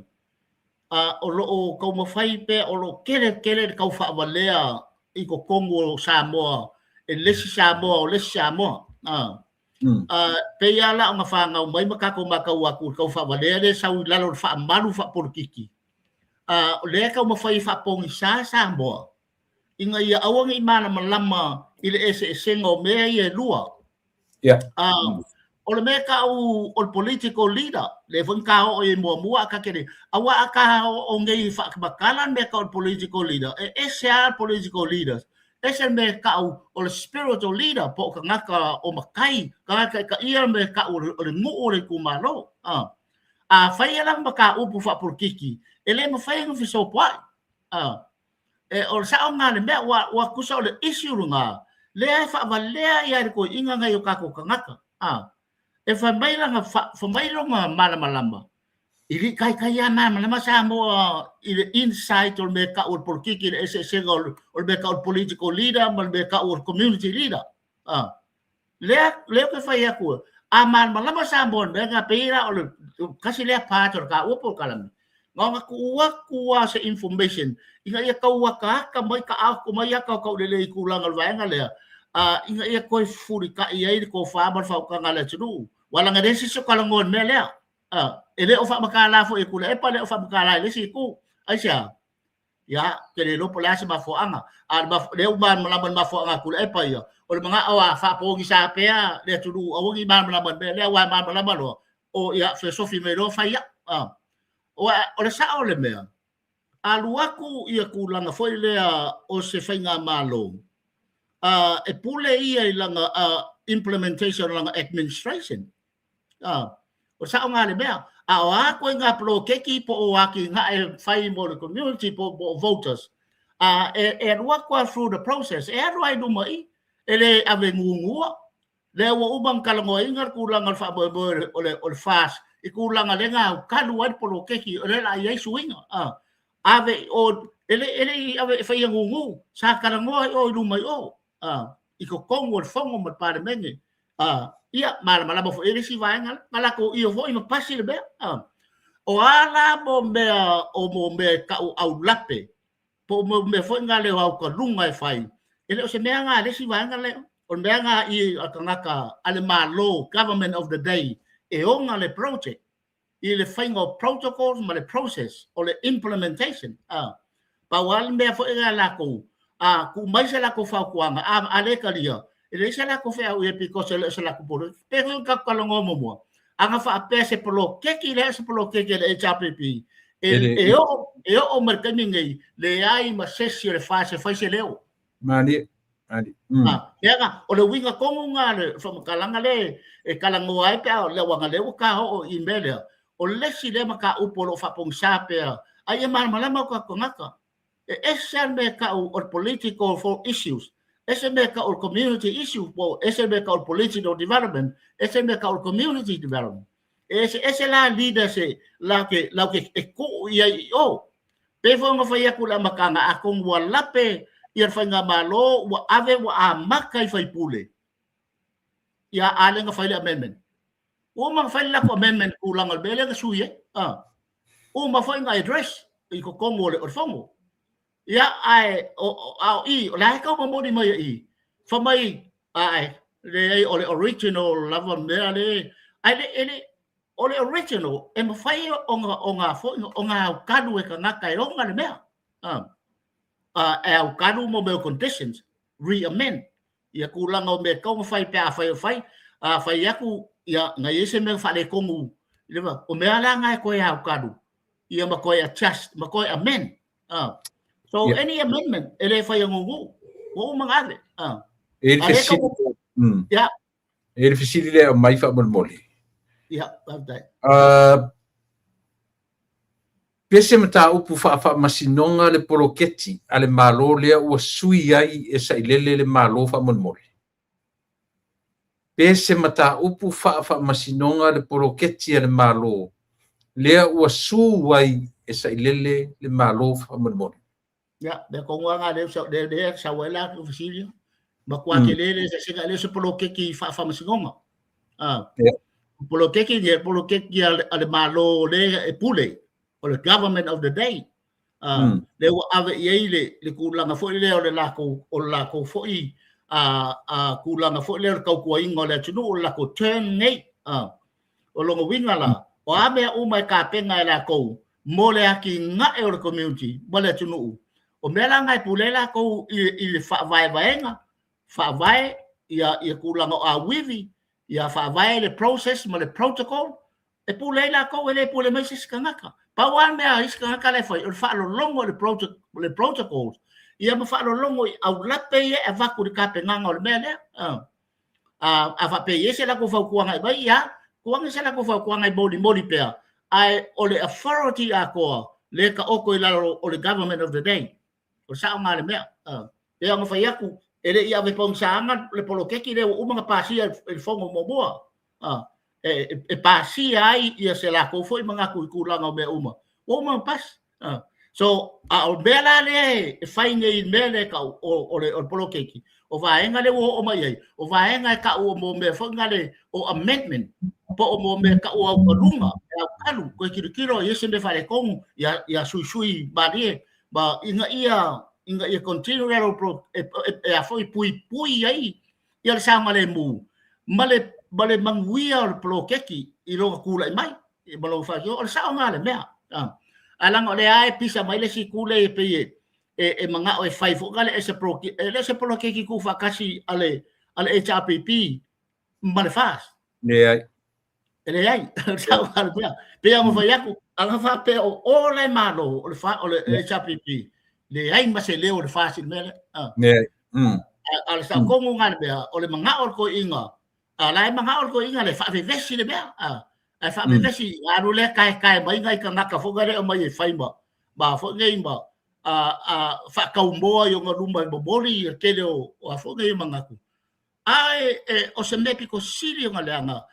o lo o taumafai pea, o lo o tele tele le tau faavalea i totonu o Samoa e le isi Samoa o le isi Samoa. Pei lava la ona fanau mai ma tatou matau atu i le tau faavalea lea e sau i lalo o le faamalu faapolokiki, o lea e taumafai e faapogisa Samoa ina ia aua ne i malamalama i le eseesega o mea ia e lua. O le mea tau o le political leader, lea foi na ta oo i ai muamua a ta te le, aua a ta oo nei e faamatala le mea tau o le political leader, e ese lava le political leaders, ese le mea tau o le spiritual leader po o tagata o matai, tagata e taia le mea tau o le nuu o le itumalo. A fai lava mataupu faapolokiki, e le mafai ona fesopoai. O le sao lena le mea, ua tusa o le issue lena, lea e faavalea ai le toeaiina nai o tatou tagata. E fai mai lana, fai mai lona malamalama, i le taitai lava malamalama Samoa i le insight o le mea tau o le polokiki, le eseesega o le mea tau o le political leader ma le mea tau o le community leader. Lea lea ou te fai atu, a malamalama Samoa i le mea lena, pei la o le tasi lea part o le taua polokalame, na ona tuu atu lava se information ina ia tau ataata mai taoto mai ata o taulelei i tulaga o le vaega lea, ina ia toe fefulitai ai le tofa ma le faautaga a le atunuu. Aua leaga e leai se isi o talanoa i le mea lea. E le o faamatala foi e Tuilaepa, e le o faamatala i le isi itu. Aisea? Ia, ou te le iloa po o le a se mafuaaga. A o lea ua malamalama i le mafuaaga a Tuilaepa ia, o le manao a faapogisa pea le atunuu aua ne i malamalama i le mea lea, aua e malamalama loa, o ia, fesofi mai loa fai au. O le sao o le mea, alu atu ia tulaga foi lea o se faigamalo, e pule ia i lana implementation o lana administration. O le sao lena le mea. A o a ituaiga poloketi po o atinae fai mo le community po o voters, e alu atu lava through the process, e alu lava i luma i i, e le ave gugua. Lea ua uma ona talanoaina le tulaga o le faamoemoe o le FAST i tulaga lea na autalu ai le poloketi, o lea o le a i ai suiga. Ave i o, e le i ave e faia gugu, sa talanoa i o i luma i o, i totonu o le Fono ma le Palemene. Ia, malamalama foi i ai le isi vaega lea. Na latou io foi ma pasi le mea. O a la mo mea o mo mea e tau aulape, po o mo mea foi na leo aukaluga e fai, e le o se mea na a le isi vaega lea. O le mea na i a tagata a le Malo, government of the day, e ona le project. i le faiga o protocols ma le process o le implementation. A pau lava le mea foi lea a latou, a tuu mai se latou fautuaga, a le talia, e leai se latou feau i ai because e le o se latou poloketi. Pei foi ona tatou talanoa muamua, ana faapea se poloketi lea, se poloketi a le HRPP, e oo mai le taimi lenei, leai ma se isi o le FAST e fai se leo. Malie. Malie. Leaga, o le uiga tonu lena o le faamatalaga lea e talanoa ai pe a leaga lea ua ta oo i mea lea, o le isi lea mataupu o lo o faapogisa pea, a ia malamalama o tatou tagata. E ese lava le mea e tau o le political for issues, ese le mea e tau o le community issue, po o ese le mea e tau o le political development, ese le mea e tau o le community development. E eseese la leaders e latou te e tuu i ai i o. Pei foi ona fai atu i le amataga, atonu ua lape ia le faigamalo ua ave ua amata i faipule, ia a lea na fai le amendment. Ua uma ona fai le latou amendment i tulaga o le mea lea na sui ai. Uma foi ona address i totonu o le fono. Ia, ae a o i, o le a e tau momoli mai e i, fai mai, ae, leai, o le original lava mea le, ae le, e le, o le original, e mafai ona foi, ona aukalu e tagata e ona le mea. E aukalu mo mea o conditions, re-amend, ia tulaga o mea e tatau ona fai pe a fai o fai, a fai atu, ia, na i ai se mea faaletonu, o mea la na e toe aukalu, ia ma toe adjust, ma toe amend. So yeah. Any amendment e le fai nuu ua uma ona ave. E le fesili, yeah. E le fesili lea o mai faamolemole. Ia, faafetai. Pe se mataupu faafaamasinoga le poloketi a le Malo lea ua sui ai e sailele le Malo faamolemole? Pe se mataupu faafaamasinoga le poloketi a le Malo lea ua su ai e sailele le Malo faamolemole? Ia, mea tonu lava na lea, lea sau ai la tou fesili. Matua tele le eseesega, e le o se poloketi faafaamasinoga. Yeah. Poloketi ia, poloketi a le Malo lea e pule, o le government of the day. Lea ua ave i ai le tulaga foi lea o le latou, o le latou foi tulaga foi lea o le tautuaina o le atunuu, o le latou turn nei. O lona uiga la, o a mea uma e tapena e latou mo le atinae o le community ma le atunuu, o mea la na e pule ai latou i le faavaevaega, faavae ia tulaga o auivi, ia faavae le process ma le protocol, e pule ai latou, e le pule mai se isi tagata. Pau lava le mea a isi tagata la e fai, o le faalologo i le protocols, ia ma faalologo i aulape ia e avatu i le tapenaga o le mea lea. A faapea e i ai se latou fautuaga e aumai, ia, tuu ane se latou fautuaga e molimoli pea, ae o le authority atoa lea e taoto i lalo o le government of the day. O le sao lena o le mea. Pei ona fai atu, e le i ave pogisaaga le poloketi lea ua uma ona pasia e le fono muamua. E pasia ai ia se latou foi manatu i tulaga o mea uma. Ua uma ona pasi. So, a o mea la lea e fai nei i le mea lea e tau o le poloketi, o vaega lea ua oo mai ai, o vaega e tau o mea foi na le o amendment, po o mo mea tau o aukaluga, e aukalu, toe tilotilo i ai se mea faaletonu, ia suisui malie, ma ina ia continue le pro, e a foi puipui ai ia le saogalemu ma le manuia o le poloketi i lona tulai mai ma lona faatino. O le sao lena o le mea. Ae leaga o lea e pisa mai le isi itu lea e pei e manao e fai foi le ese e le se poloketi tuufaatasi a le HRPP ma le FAST. Leai. E leai, sao lena le mea. Pei ona fai atu, ana faapea o o la e malo o le fa, o le HRPP, leai ma se leo o le FAST i le mea lea. Leai. A o le sao tonu lena le mea, o le manao o le toeaina, a la e manao le toeaina le faavevesi le mea. Ae faavevesi, alu lea taetae mai nai tagata foi lea mai e fai ma foi nei ma faataumoa i ona luma e momoli le tele o a foi nei manatu. Ae o se mea pito sili ona leaga.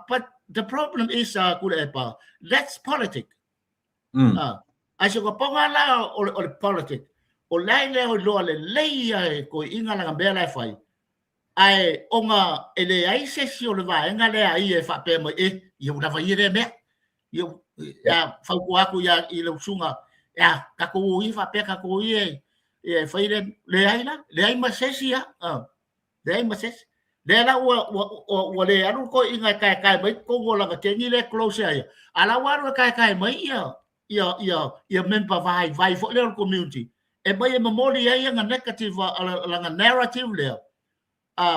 But the problem is, Tuilaepa, that's politics. Ae se poga la o le politics, o la e leo iloa lelei ia e toeaiina lana mea la e fai. Ae ona e leai se isi o le vaega lea a ia e faapea mai, e, ia ua lava ia lea mea. Ia, ia fautua atu ia i lau susuga, ia, tatou o ia faapea, tatou o ia e fai le, leai la, leai ma se isi ia. Leai ma se isi. Lea la ua le alu le toeaina e taetae mai totonu o lana keni lea e close ia ia, a la ua alu e taetae mai ia member vaivai foi lea o le community e mai e momoli ai ana negative, lana narrative lea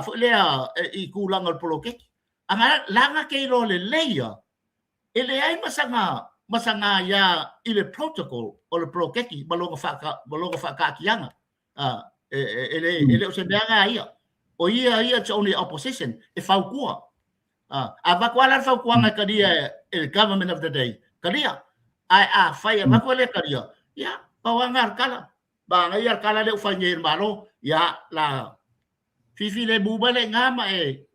foi lea i tulaga o le poloketi. Aga la na te iloa lelei ia, e leai ma saga ia i le protocol o le poloketi ma lona faataatiaga. E le o se mea na ia. O ia it's only opposition e fautua. Avatu ala le fautuaga e talia e le government of the day. Talia. Ae a fai avatu le talia. Ia, pau anga le tala. Ba ngai le tala le u fai nei le Malo. Ia, la fifi le mu mai le ngā ma e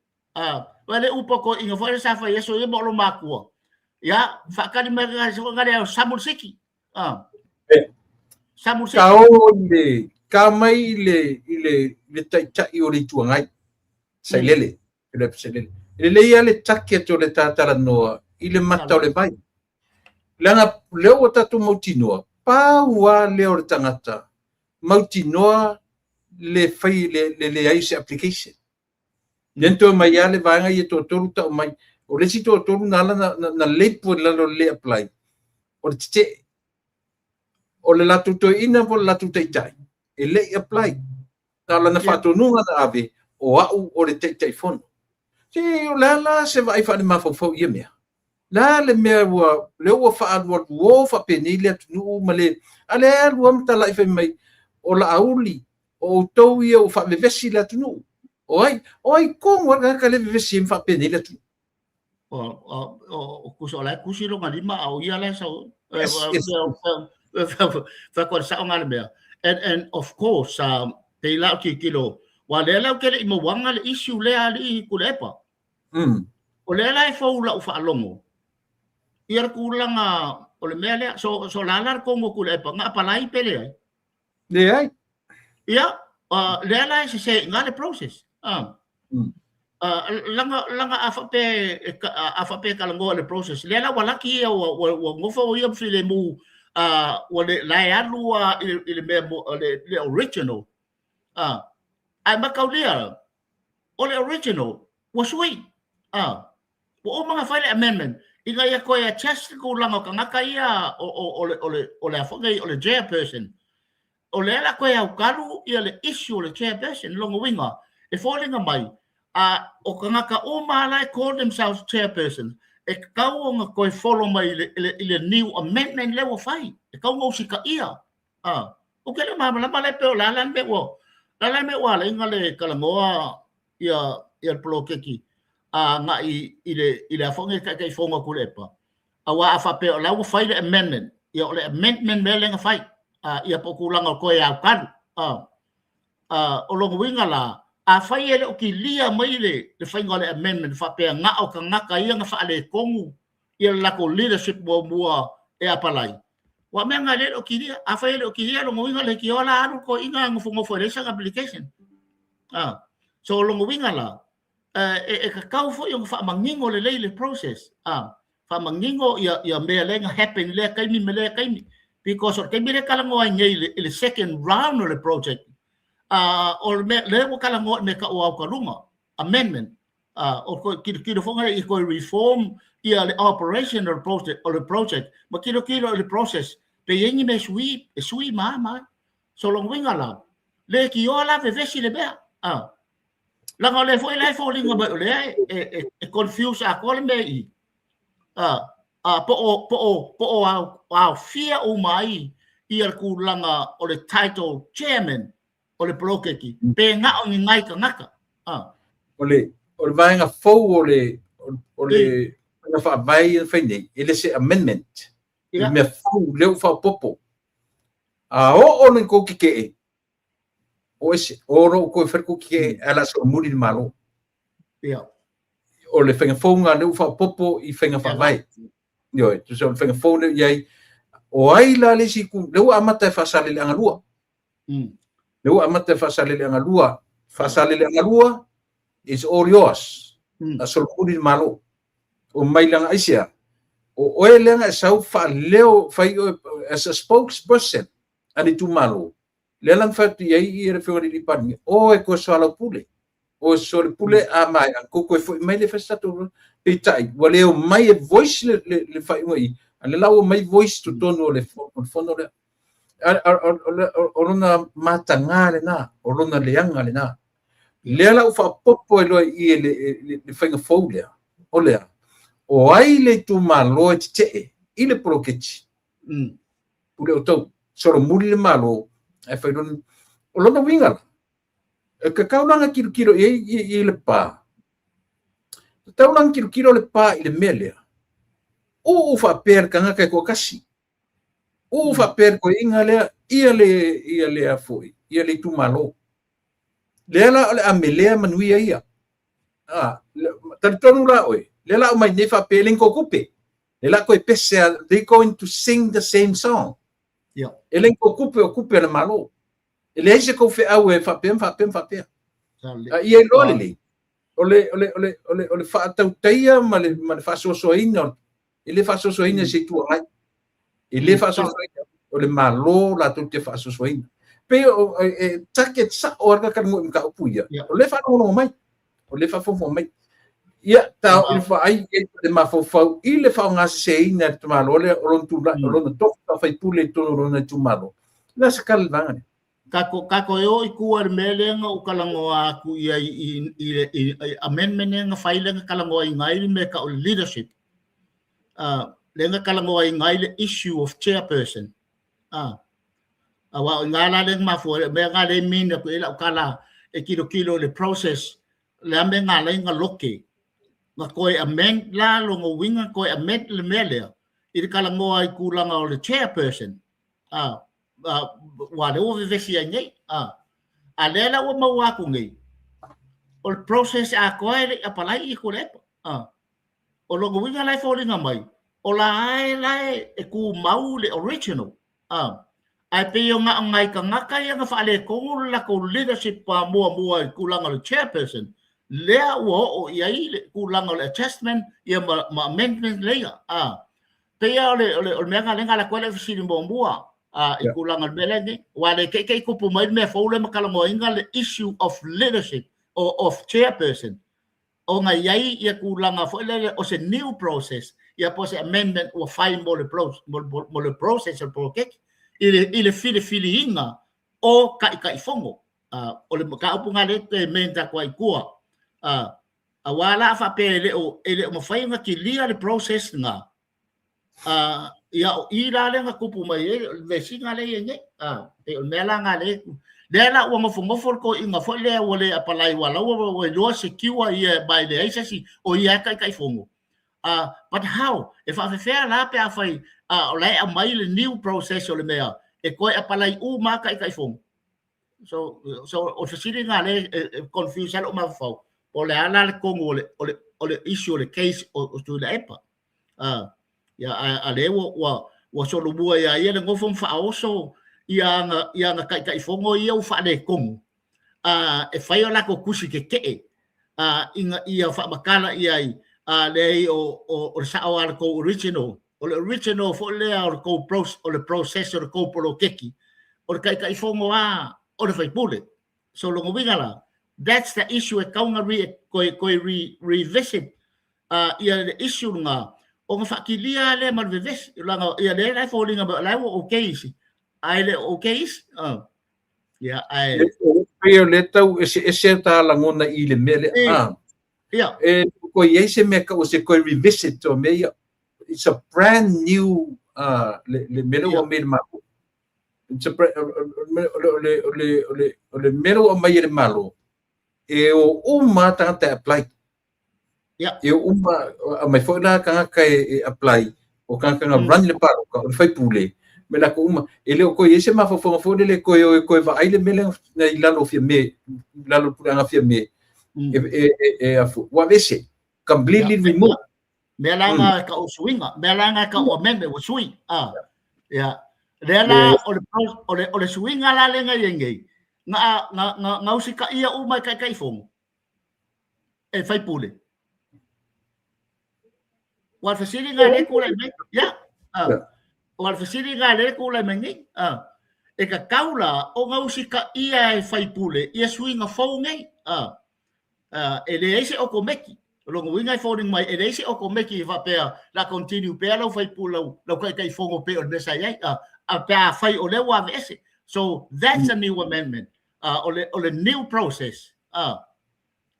wa le upo ko inga foi sa fai eso ia mo lo makua. Ia, whakari mai ngā so ngā leo Samuel Siki. Samuel Siki. Ka o i le, ka mai i le taitai o le Itu Agai, Sailele, le Sailele. E lelei lava le taki atu o le tatalanoa i le mata o le vai. Leaga lea ua tatou mautinoa, pau lava lea o le tagata, mautinoa le fai le leai o se application. Lea toe mai lava le vaega ia toatolu tau mai, o le isi toatolu na ala na leipu i lalo o le le apply, o le tetee. O le latou toeaina po o le latou taitai, e le i apply. Na o lana faatonuga na ave, o au o le Taitaifono. Se o le a la se vaai faale-mafaufau i ia mea? La le mea ua lea ua faaalualuo faapenei le atunuu ma le a le alu lava ma talai fai mai o Laauli o outou ia ua faavevesi le atunuu. O ai tonu lava le tagata lea e vevesi ai ma faapenei le atunuu. O kusa o la e kusi longa lima a o ia la e sau. Fa ko sa o ngā le mea. And of course, te ila o tilotilo, wa lea lau ke le i mauanga le issue lea ali i Tuilaepa. O lea la e fou lau faalogo ia le tulaga o le mea lea. So la la le kongo Tuilaepa, nga apalai pe leai. Leai. Ia, lea la e sese i ngā le process. Langa a faapea kalangoa le process. Lea la ua laki ia ua ngofa o ia filemu ua le la e alu i le mea le original. Ai makaulia o le original ua sui. Ua uma na fai le amendment ina ia koe adjust le tulaga o tagata ia o le a foi nei o le chairperson. O lea la koe aukalu ia le issue o le chairperson longa uiga e foliga mai a o tagata uma la e call themselves chairperson e tatau ona toe follow mai i le new amendment lea ua fai. E tatau ona usitaia. O ke le malamalama le pe o la la le mea ua la la mea ua ala ai ona le talanoa ia le poloketi a ngai i le a foi nei Taitaifono a Tuilaepa. Aua a faapea o la ua fai le amendment, ia o le amendment mea lea na fai. Ia po o tulaga o toe aukalu. O lona uiga la, a fai e le o kilia mai le faiga o le amendment faapea na o tagata ia na faaletonu ia le latou leadership muamua e apalai. Ua mea nga le o kilia, a fai e le o kilia lona uiga le leitioa la alu le toeaina nofonofo e leai sana application. So lona uiga la, e tatau foi ona faamanino lelei le process. Faamanino ia mea lea na happen i lea taimi ma lea taimi. Because o le taimi lea talanoa ai nei i le second round o le project, o le mea lea ua talanoa i mea tau aukaluga, amendment. O koe tilotilo foi i koe reform ia le operation o le project ma tilotilo i le process pe i ai ni mea sui e sui ma ma. So lona uiga la, le leitioa la vevesi le mea. Langa o lea foi la e foliga mai o lea e confuse atoa le mea i. Po o aofia uma ai ia le tulaga o le title chairman o le poloketi pe na o ni nai tagata. O le vaega fou o le faiga faavae ia na fai nei, e le se amendment. Le mea fou lea ua faaopoopo. A oo na i kou tetee, o ese, o lo o koe fai le kou tetee ae o le a solomuli le Malo. O le faiga fou lena lea ua faaopoopo i faiga faavae. Ioe, tusa o le faiga fou lea i ai, o ai la le isi itu, lea ua amata e faasaleleaga lua. Lea ua amata e faasaleleaga lua. Faasaleleaga lua, it's all yours. Na solomuli le Malo. O mai langa aisea, o oe lea na e sau faaleo fai oe as a spokesperson a le itumalo. Lea la na fai atu i ai ia le Afioga i le Palemia, o e koe soalaupule. O solepule a mai a koko e foi mai le fai tatou. Peitai ua le omai e voice le faaiuga i a le la ua mai voice totonu o le fono lea. O lona matagā lena, o lona leaga lena. Lea la ua faaopoopo ai loa i i le faiga fou lea, o lea, o ai le itumalo e tetee i le poloketi, pule outou, solomuli le Malo, ae fai lona, o lona uiga la, e tatau la ona tilotilo i ai i le pa. Tatau la ona tilotilo le pa i le mea lea. Uu faapea le tagata e toatasi. Uu faapea le toeaina lea ia le a foi, ia le itumalo. Lea la o le a melea manuia ia. Talitonu la oe, lea la aumai nei faapea e le ni tupe. Le la toe pese, they going to sing the same song. E le ni tupe o tupe a le Malo. E leai se tou feau e faapea ma faapea ma faapea. A ia iloa lelei, o le faatautaia ma le faasoasoaina, e le faasoasoaina e se Itu Agai. E le faasoasoaina, o le Malo latou te faasoasoaina. Pei o e target sao lava le talanoa i mataupu ia. O lea e faalogologo mai, o lea e faafogafoga mai. Ia, ta oo i le vaai i le mafaufau i le faaaogaseseina e le tamaloa lea o lona tulaga, o lona tofi faa-faipule i totonu o lona itumalo. O le a se tala i le vaega lea? Kako e o i kua le mea lea nga u kalangoa aku ia i amendment nga fai le nga kalangoa i ngai le mea ka o leadership. Le nga kalangoa i ngai le issue of chairperson. Awa o ngā la le mafua mea ngā le mina ku e lau kala e kilo kilo le process le ame ngā lai nga loke. Nga koe amend la lo ngo winga koe amend le mea lea. I le kalangoa i kulanga o le chairperson. Ua le ua vevesi ai nei. A lea la ua maua aku nei. O le process a koe le apalai i ko lepa. O longo winga lai fōlinga mai. O la ae lae e ku mau le original. Ai pe o ngā ngai ka ngaka ia nga whaale kongu le lako leadership pa mua mua i kulanga le chairperson. Lea ua o i ai le kulanga le adjustment ia ma amendment leia. Pe ia o le mea ngā lenga la koe le fisili mua mua i kulanga le mea lea. Wa le kei kupu mai le mea fou le makalangoa inga le issue of leadership or of chairperson. O ngai ai ia kulanga foi le o se new process ia po se amendment ua fai mo le mo le process o le poloketi i le filifili inga o kai fongo. O le ka upu ngā le te menta kua i kua. A wā la whapea e le o mawhai ngā ki lia le process ngā. Ia o i la le ngā kupu mai e le singa le i nei. E o mea la ngā le. Lea la ua ngofo ngofo ko inga foi lea ua le apalai ua laua ua iloa secure ia mai le ai sasi o ia kai kai fongo. But how? E whaafefea la pe a whai o lae a mai le new process o le mea e koe apalai u ma kai kai fongo. So o fesili ngā le e confuse alo mawhau. O le ala le kongu o le issue o le case o Tuilaepa. Ia a le ua solomua ia ia le ngofo mwhaoso ia nga kai kai fongo ia u whaale kongu. E whai o lako kusi ke kee. Inga ia whamakala ia i le o le sao ala kou original. O le original fo lea o le kou o le process o le kou polokeki. O le kai kai fongo a o le whaipule. So longo winga la. That's the issue e kaunga koe revisit ia le issue nga o nga whakilia le ma le vevesi langa ia le lai fōlinga ma lai o okay isi ai le okay isi ia ai pe o le tau ese ta langona i le mele ia e ko ia se me ka o se koe revisit o me ia it's a brand new le mele o me ma it's a le mele o mai le malo e o uma tangata apply. E o uma a mai foi la kangaka e apply o kangaka nga run le paloka o le faipule me la ko uma e le o koe ese mafaufauga foi lele koe o e koe vaai le mele na i lalo fia me lalo pulanga fia me e afu ua vese completely removed. Mea la nga ka o suinga mea la nga ka o amendment o sui ia lea la o le suinga la le ngai ngai nga nga nga usika ia u mai kai kai fongo e faipule. Ua fesili ngā le kula i mai. Ia. Ua fesili ngā le kula i mai nei. E ka kaula o ngā usika ia e faipule, ia suinga fou nei. E leai se okomeki. O lona uiga e foliga mai e leai se okomeki e faapea la continue pea lau faipule lau lau taitaifono pei o le mea sa i ai a pe afai o lea ua aveese. So that's a new amendment. O le o le new process.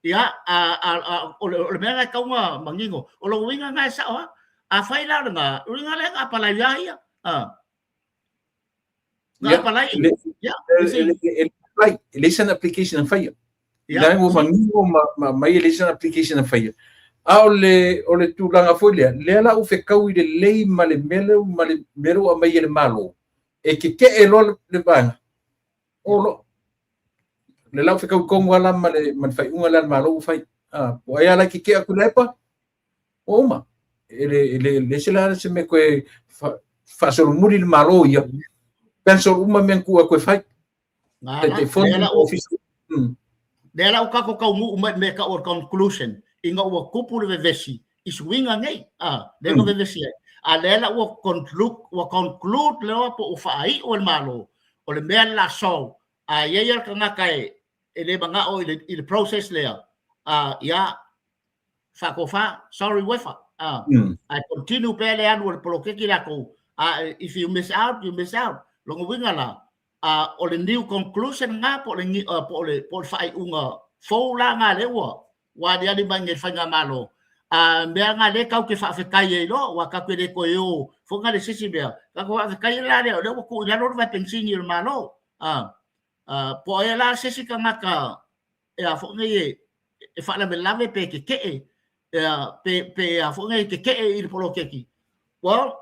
Ia a a a o le o le mea lena e tatau ona manino. O lona uiga lena e sao lava. Afai la o lena, o le uiga lea na apalai lava ia. Na apalai. Ia, e leai sana application na faia. Lea ua manino ma mai e leai sana application na faia. A o le, o le tulaga foi lea, lea la ua fetaui lelei ma le mea lea ma le mea lea ua aumai e le Malo, e tetee loa le vaega. O lo, le la ua fetaui tonu lava la ma le, ma le faaiuga lea a le Malo ua fai. A, po o ai lava la e tetee atu i le epa, ua uma. E le, e le, le ese la se mea toe faasolomuli le Malo ia, cancel uma mea na tuu atu e fai. Taitaifono ma ofisa. Lea la ua tatou taunuu mai i le mea e tau o le conclusion, ina ua tupu le vevesi i suiga nei, a, lea na vevesi ai. A lea la ua conclude, ua conclude loa po ua faaiu e le Malo, o le mea le la solve, a i ai lava le tagata e, e le manao i le, i le process lea, a, ia, faatofa, sorry UEFA, a, ae continue pea le alu o le poloketi latou, a, if you miss out, you miss out. Lona uiga la, a o le new conclusion lena po o le po o le po o le faaiuga fou la lena lea ua ua aliali mai nei i le faigamalo. A mea lena lea tatou te faafetai ai loa aua tatou te le toe o foi lena le se isi mea tatou faafetai ai la lea o lea ua tuu i lalo le vae penisini a le Malo. A po o ai la se isi tagata e a foi nei e e faalavelave pe tetee pe pe a foi nei e tetee i le poloketi. Well,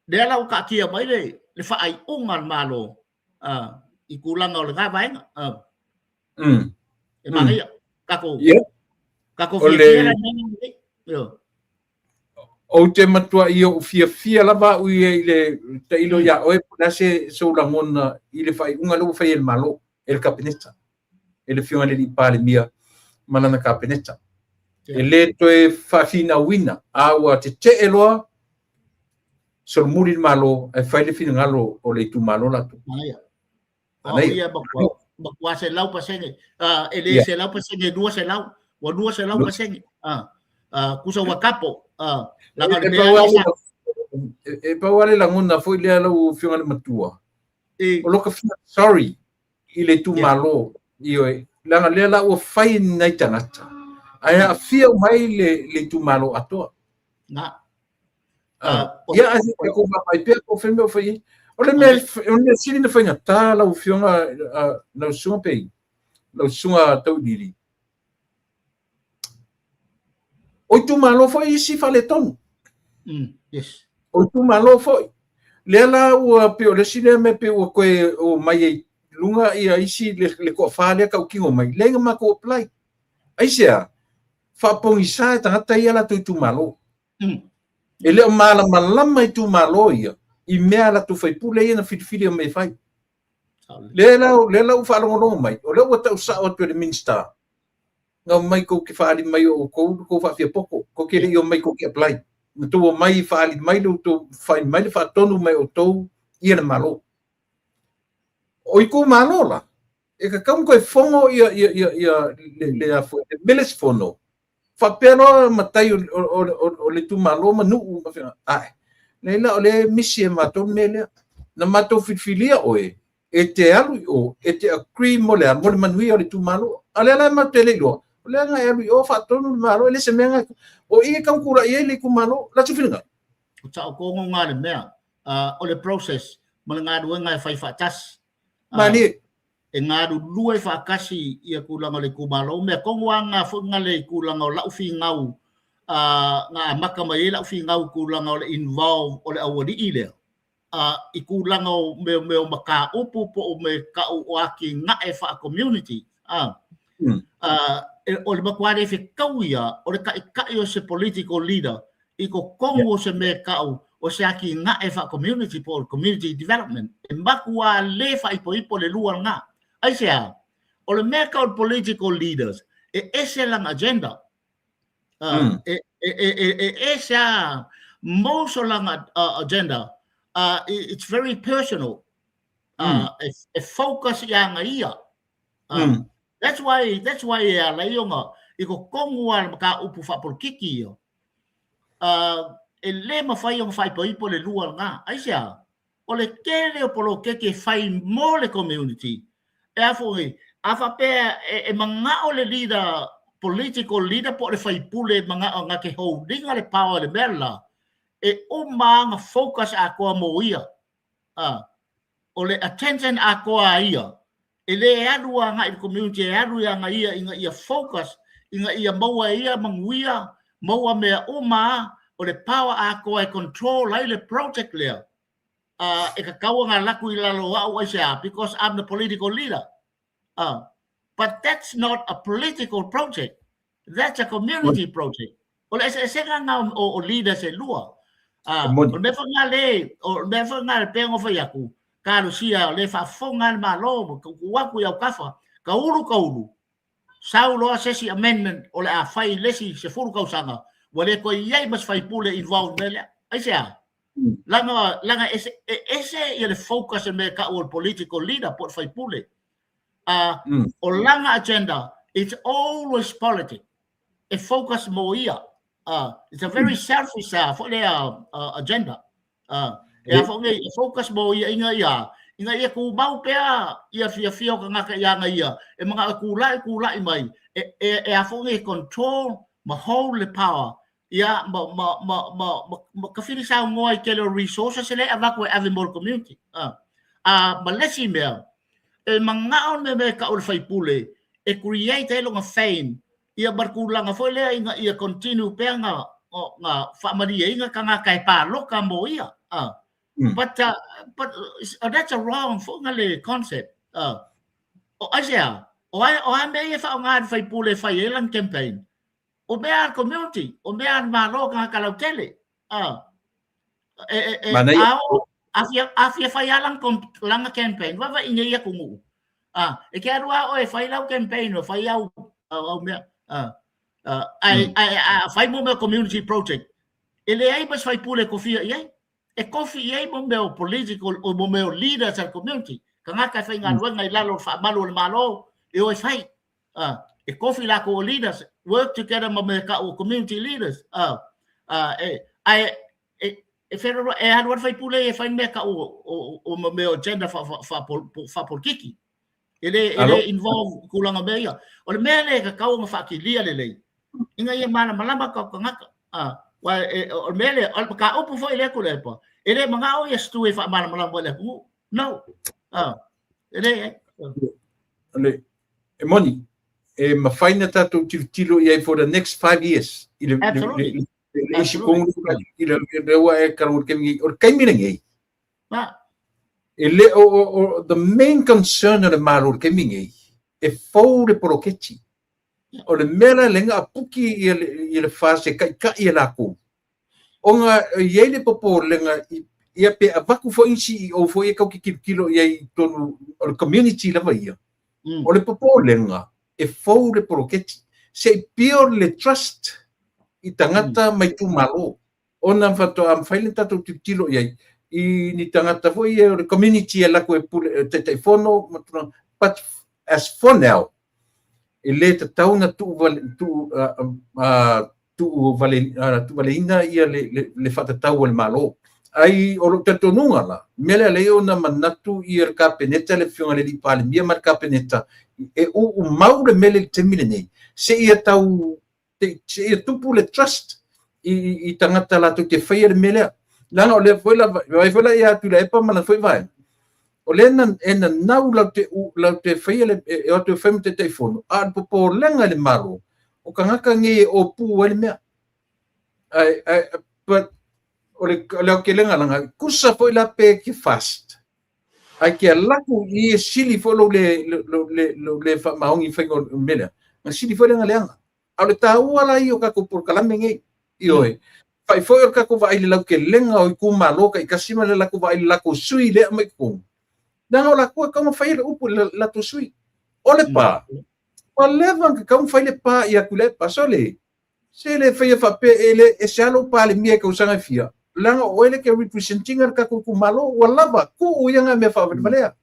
lea la ua taatia mai le, le faaiuga a le Malo i tulaga o lena vaega. E manaia. Tatou, tatou fiafia la i mea nei. Ioe. Ou te matuai ou fiafia lava au ia i le tailo iā oe po o le a se sou lagona i le faaiuga lea ua fai e le Malo, e le Kapeneta, e le Afioga i le Alii Palemia ma lana Kapeneta. E le toe faafinauina, a ua tetee loa solomuli le Malo ae fai le finagalo o le itumalo latou. Manaia. O au ia matua 100%, e le 100%, 200, ua 200%. Tusa ua kapo. Leaga o le mea lea sa... E pau lava le lagona foi lea lau Afioga i le Matua, o lota fia sorry i le itumalo, ioe, leaga lea la ua fai ni nai tagata, ae aafia uma ai le itumalo atoa. Na. Ia, ae se tatou vaavaai pea po o fea le mea o fai ai. O le mea, o le mea sili ona faigata lau Afioga, lau Susuga Pei, lau Susuga Tauiliili, o itumalo foi isi faaletonu. Yes. O itumalo foi. Lea la ua pei o le isi lea mea pei ua toe omai ai luga ia isi le, le toafa lea tautino mai, leai na matou apply. Aisea? Faapogisa e tagata ia latou itumalo. E le o malamalama itumalo ia i mea a latou faipule ia na filifili mai e fai. Lea la, lea la ua faalogologo mai, o lea ua tau sao atu e le Minisita, na omai tou te faaali mai o outou le tou faafiapoto, tou te le i omai tou te apply. Na tou omai e faaali mai le outou, fai mai le faatonu mai outou ia le Malo. O itumalo la, e tatau ona toe fono ia, ia, ia, ia le, le, a foi, le Millis fono, faapea loa matai o le itumalo ma nuu ma fea, ae, leai la o lea e misi e matou le mea lea. Na matou filifilia oe e te alu i o, e te agree mo le a, mo le manuia o le itumalo. A o lea la matou te le iloa, o lea na e alu i o faatonu le Malo, e le se mea na, o i e tau tulai ai le itumalo. La te finagalo. O taotoga na le mea, o le process ma le galuega e fai faatasi. Malie. E galulue faatasi ia tulaga o le itumalo. Mea tonu lava na foi na le tulaga o lau finau, na amata mai ai lau finau i tulaga o le involve o le aualii lea, i tulaga o mea mea o mataupu po o mea tau o atinae faa-community. O le matua le fetau ia o le taitai o se political leader i totonu o se mea tau o se atinae faa-community po o le community development. E matua le faaipoipo le lua lena. Aisea? O le mea tau o le political leaders, e ese lana agenda. E, e, e, e, e ese a most o lana agenda, it's very personal. E, e focus i ana ia. That's why, that's why e ala ai ona I totonu lava o le mataupu faapolokiki ia, e le mafai ona faaipoipo le lua lena. Aisea? O le tele o poloketi e fai mo le community, e a foi, a faapea e manao le leader, political leader po o le faipule e manao na te hold ina le power i le mea le la, e uma lava ona focus atoa mo ia. O le attention atoa a ia, e le alu agai i le community, e alu ia ia ina ia focus, ina ia maua e ia manuia, maua mea uma lava, o le power atoa e control ai le project lea. E tatau ona alu atu i lalo o au, aisea? Because I'm the political leader. But that's not a political project. That's a community project. O le eseesega lena o leaders e lua. O le mea foi lena le, o le mea foi lena e pei ona fai atu, talosia o lea e faafofoga le Malo, tuu atu i autafa, taulu taulu, sau loa se isi amendment o le a fai i le isi 10 tausaga, ua le toe i ai ma se faipule involved i le mea lea. Aisea? Leaga ese, e ese ia le focus e mea e tau o le political leader po o le faipule. O lana agenda, it's always politics. E focus mo ia. It's a very selfish foi lea agenda. E a foi nei, e focus mo ia ina ia tumau pea ia fiafia o tagata ia aga ia, e manao e kula'i kula'i mai, e a foi nei, control ma hold le power, ia ma tafili saunoa i tele o resources e le avatu e ave mo le community. Ma le isi mea, e manao le mea e tau o le faipule e create ai lona fame, ia ma le tulaga foi lea ina ia continue pea na faamalieina tagata e paloka mo ia. But that's a wrong foi na le concept. O aisea? O ai mea ia e faaaoga e le faipule e fai ai lana campaign? O mea a le community, o mea a le Malo, tagata lautele. E, Manaia. A fia fai lava lana campaign, vaavaai nei atunuu. E te alu lava oe e fai lau campaign, o fai au mea. Ai, ai, fai mo mea community project. E leai ma se faipule e kofia i ai. E kofi i ai mo mea o political, o mo mea o leaders a le community. Tagata e faigaluega i lalo o le faamalu o le Malo, e o e fai. E kofi lakou o leaders, work together ma mea tau o community leaders. Ae e whenarua, e alu alu faipule e fai mea tau o mo mea o agenda faapolitiki. E le involve tulaga mea ia. O le mea lea e tatau ona faakilia lelei, ina ia malamalama ka tagata. O le mea lea, o le mataupu foi lea Tuilaepa, e le manao ia Stu e faamalamalama i le atunuu. No. E le. Le, e moni, e mafai na tatou tilotilo i ai for the next 5 years. I le, le isi kongu i le ua e karo le kemi, o le kaimi lenei. E le o, the main concern o le Malo le kaimi nei, e fou le poloketi. O le mea la lenga a puki i le fase kai kai e lakou. Ona e i ai le popolega ia pe avatu foi ni CEO foi e kau ke kilokilo i ai i tonu o le community lava ia. O le popolega e fou le poloketi. Se i build le trust i tagata mai itumalo. Ona faatoa mafai le tatou tilotilo i ai i ni tagata foi ia o le community e latou e pule e taitaifono ma tulaga. But as for now, e le tatau na tuu vale, tuu, tuu vale, tuu valeina ia le faatatau o le Malo. Ai o lou talitonuga la, mea lea lea ona manatu ia le Kapeneta, le afioga i le alii Palemia ma le Kapeneta, e uumau le mea lea i le taimi lenei, seia tau seia tupu le trust i tagata latou te faia le mea lea. Leaga o lea foi la, vai foi la ia Tuilaepa ma lana foi vaega. O lea e nanau lau te faia le, e o atu e fai ma taitaifono, a o le popolega i le Malo, o tagata nei e opu ai le mea. Ai, but o le aotelega laga, tusa foi la pe ke fast. Ai ke alaku i e sili foi lou le faamaoni i faiga o le mea lea. Na sili foi le leaga. A o le taua la ia o tatou polokalame nei. Ioe. Fai foi o le tatou vaai i le lautelega o itumalo taitasi ma le latou vaai i le latou sui lea mai totonu. Leaga o latou e tatau ona faia le upu i le latou sui. O le pa, ua leva ona tatau ona fai le pa ia Tuilaepa. Sole, se le faia faapea e le e se alo Palemia i tausaga e fia. Leaga o oe le ke representinga le tatou itumalo, ua lava, tuu ia ngā mea faavalevalea.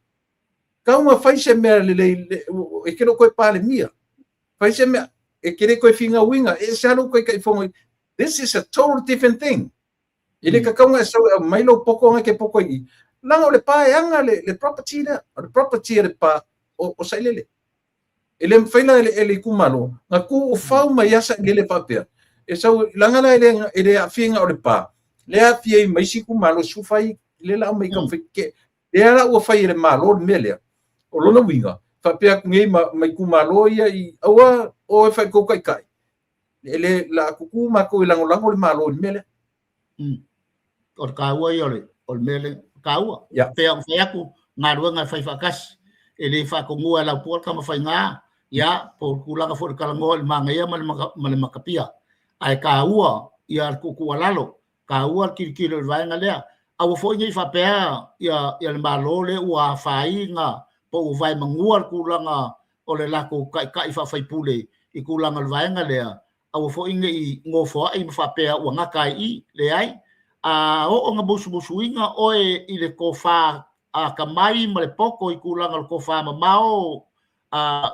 Tau ona fai se mea lelei, e ke lo koe Palemia. Fai se mea. E te le toe finauina, e ese lava lou taitaifono. This is a total different thing. E le tatau ona e sau e aumai lou poto na e te poto ai i i, leaga o le pa e ana le property lea, o le property a le pa o Sailele. E le mafai la e le itumalo na tuufau mai lava Sailele faapea, e sau, leaga la e le aafia na o le pa, lea e aafia ai ma isi itumalo e 14 lea la aumai taumafai ke, lea la ua fai e le Malo le mea lea. O lona uiga, faapea atu nei ma itumalo ia i aua o e fai tou taitai, e le la tutu matou e lagolago le Malo i le mea lea. O le taua ia o le mea lea, taua. Pei ona fai atu, galuega e fai faatasi, e le faatonua e Laupua le Tamafaiga, ia, po o le tulaga foi o le talanoa i le manaia ma le matapia. Ae taua ia le tuutuualalo, taua le tilotilo i le vaega lea. Aua foi ne i faapea ia le Malo lea ua afaina po ua vaemanua le tulaga o le latou taitai faafaipule i tulaga o le vaega lea, aua foi ne i nofoai ma faapea ua gata ai i i. Leai, a oo ina musumusuina oe i le tofa atamai ma le poto i tulaga o le tofa mamao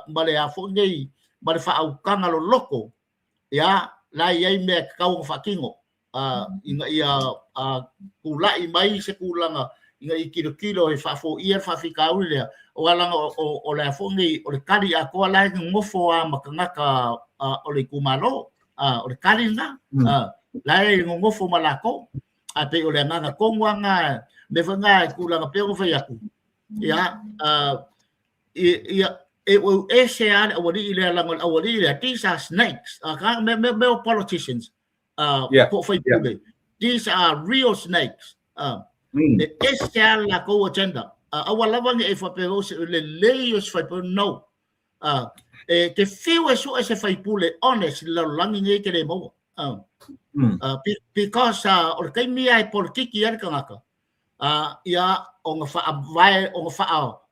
ma le a foi nei ma le faautaga loloto, ia, la e i ai mea e tatau ona faatino ina ia tulai mai se tulaga ina ia tilotilo e faafoia le faafitauli lea, aua leaga o le a foi nei, o le tali atoa la e nonofo lava ma tagata o le itumalo, o le tali lena, la e nonofo ma latou. Ae pei o le agaga tonu lava lena, mea foi lena i tulaga pei ona fai atu, ia, ia, e ese lava le aualii lea, leaga o le aualii lea, these are snakes, mea o politicians, po o faipule. These are real snakes. E ese lava le latou agenda. Aua lava ne i faapea o se lelei o se faipule. No. E te fiu e sue se faipule honest i le lalolagi nei e te le maua. Because o le taimi lava e polokiki ai le tagata, ia ona faavae, ona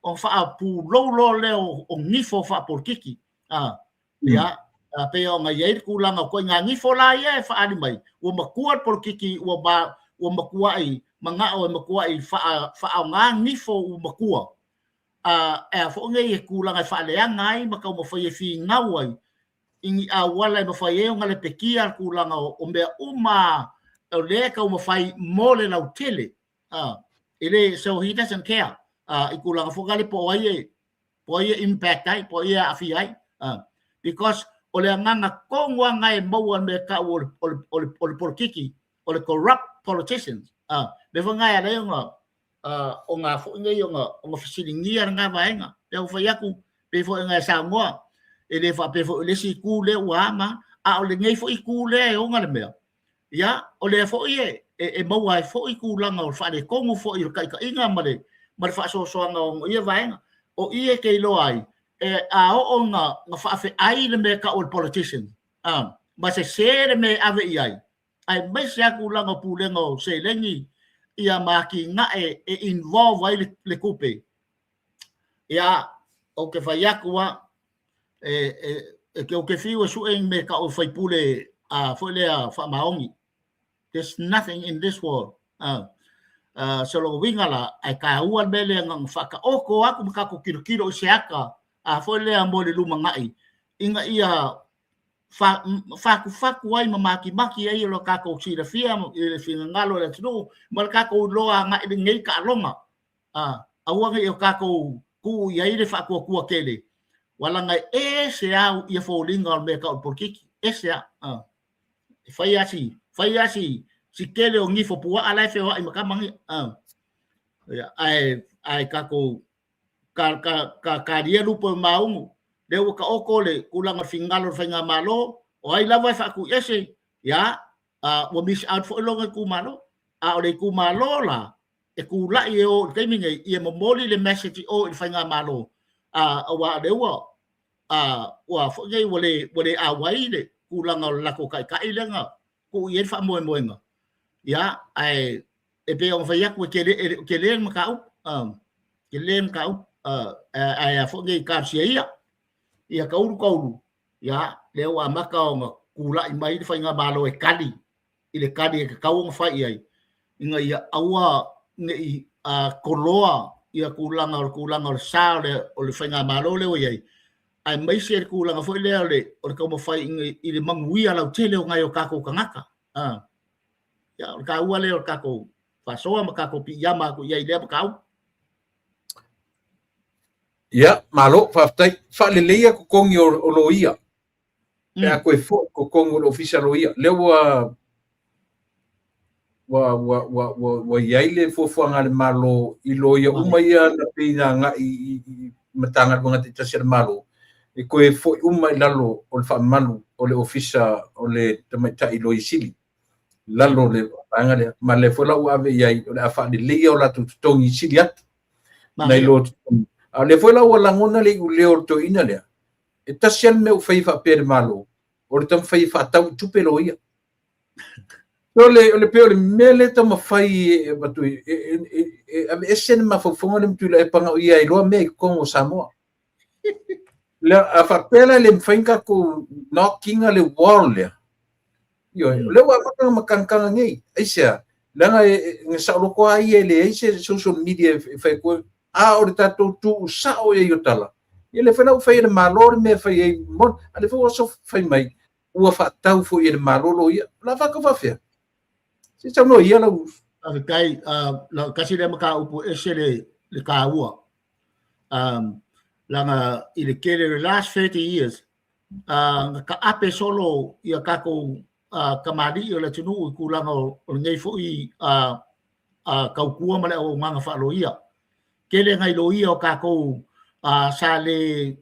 ona faapulou loa lea o gifo faapolokiki. Ia, pei ona i ai le tulaga o ituaiga gifo la ia e faaali mai, ua matua le polokiki ua ma, ua matuai manao e matuai faaaoga gifo ua matua, e a foi nei e tulaga e faaleaga ai ma taumafai e finau ai i ni auala e mafai ai ona lepetia le tulaga o mea uma o lea e taumafai mo le lautele. E le, so he doesn't care i tulaga foi lale po o ai e po ai e impact ai, po ai e aafia ai. Because o le agaga tonu lava lena e maua i le mea e tau o le, o le, o le, o le polokiki, o le corrupt politicians. Mea foi lena e ala ai ona, ona foi nei ona, ona fesiligia lena vaega. Pei ona fai atu, pei foi ona e saunoa, e le faapea foi o le isi itu lea ua ama, a o lenei foi itu lea e ona le mea. Ia, o lea foi e maua ai foi tulaga o le faaletonu foi o le taitaiga ma le ma le faasoasoaga o ia vaega. O i e te iloa ai, e, a oo ina faafeai le mea e tau o le politician, ma sese le mea e ave i ai, aemaise lava tulaga o pulega o seleni ia ma atinae e involve ai le tupe. Ia, ou te fai atu lava, e ou te fiu e sue ni mea e tau o faipule foi lea faamaoni. There's nothing in this world. So lona uiga la, ae taua le mea lea na ona faataoto atu ma tatou tilotilo i se ata foi lea mo le lumanai ina ia fatufatu ai ma matimati ai o le tatou silafia i le finagalo o le atunuu ma le tatou iloa agai i lenei taaloga. Aua ne i o tatou tuu i ai le faatuatua tele, ua laga e ese lava ia foliga o le mea e tau o le polokiki, ese lava. E fai lava si, fai lava si, si tele o gifo puaa la e feoai ma tama ia. Ia, ae tatou ka, ka, ka, kalia lupe o maunu, lea ua taoto le tulaga o le finagalo o le faigamalo, o ai lava e faatuiese, ia, ua miss out foi lona itumalo. A o le itumalo la, e tulai e o i le taimi nei, ia momoli le message i o i le faigamalo, aua o lea ua, ua foi nei ua le, ua le auai le tulaga o le latou taitai lea na tuu i ai le faamoemoega. Ia, ae e pei ona fai atu, e tele, e tele le mataupu, tele le mataupu, ae a foi nei talosia ia, ia taulu taulu, ia, lea ua amata ona tulai mai le faigamalo e tali i le tali e tatau ona fai i ai, ina ia aua ne i toloa ia tulaga o le tulaga o le sa o le faigamalo lea ua i ai. Aemaise le tulaga foi lea o le taumafai i le manuia lautele o nai o tatou tagata. Ia, o le taua lea o le tatou faasoa ma tatou piiama atu i ai i lea mataupu. Ia, malo, faafetai. Faaleleia totogi o loia. Pe a toe foi totogi o le Ofisa Loia. Lea ua i ai le fuafuaga a le Malo i loia uma ia na pei na agai i Matagaluega taitasi a le Malo, e toe foi uma i lalo o le faamalu o le Ofisa o le Tamaitai Loia Sili, lalo o le vaega lea. Ma lea foi la ua ave i ai, o le a faaleleia o latou totogi sili atu nai lo totogi. A o lea foi la ua lagona le iuleo o le toeaina lea, e tasi lava le mea ua fai faapea e le Malo, o le taumafai e faatau i tupe loia. O le pei o le mea lea taumafai e avatu e aveese le mafaufauga lea ma Tuilaepa na o ia e iloa mea i totonu o Samoa. Lea, a faapea la e le mafai ona tatou knock ina le wall lea, ioe, o lea ua amata ona matagataga nei. Aisea? Leaga na saoloto lava ia e leai se social media e fai atu ai. A o le tatou tuusao i ai o tala, ia lea foi la ua fai e le Malo le mea e fai ai, a lea foi ua fai mai, ua faatau foi e le Malo loia. O le a faatau faafefea? Se i saunoa ia lau... Faafetai, tasi lea mataupu e ese le taua. Leaga i le tele o le last 30 years, na taape solo ia tatou tamalii o le atunuu i tulaga o lenei foi tautua ma le auaunaga faaloia. Tele nai loia o tatou sa le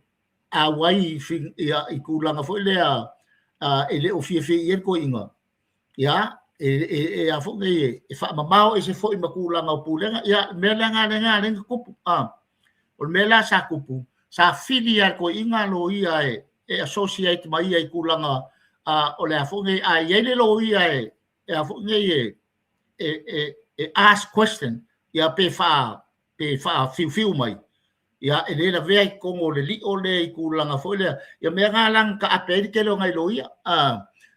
auai i tulaga foi lea e le o fiafia i ai le toeaina. Ia, e a foi nei e faamamao ese foi ma tulaga o pulega. Ia, mea lea na lea na tupu. O le mea la sa tupu, sa fili lava e le toeaina loia e associate ma ia i tulaga o le a foi nei, a i ai le loia e a foi nei e ask question, ia pe faafiufiu mai, ia e le lavea i totonu o le lio lea i tulaga foi lea. Ia mea na la na taape ai le tele o nai loia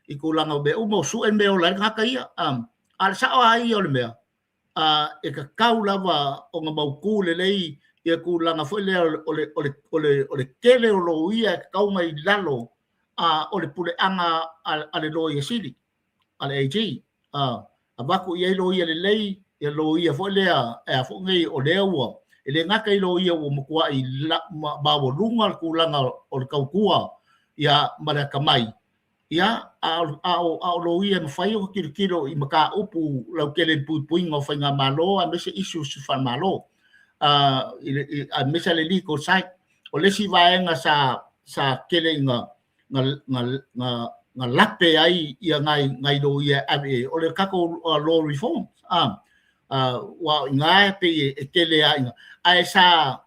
i tulaga o mea uma o sue mea ola ai le tagata ia. A o le sao lava ia o le mea, e tatau lava ona mautu lelei ia tulaga foi lea o le tele o loia e tatau ona i lalo o le puleaga a le Loia Sili, a le AG. Avatu i ai loia lelei, ia loia foi lea, e a foi nei, o lea ua, e le gata i loia ua matuai maualuga le tulaga o le tautua ia, ma le atamai, ia, a o loia e mafai ona tilotilo i mataupu lautele i le puipuiga o faigamalo, aemaise issues faale-Malo, aemaise le legal side. O le isi vaega sa tele ina na lape ai ia nai loia ave o le tatou law reform. Ua ina pe e tele a ina ae sa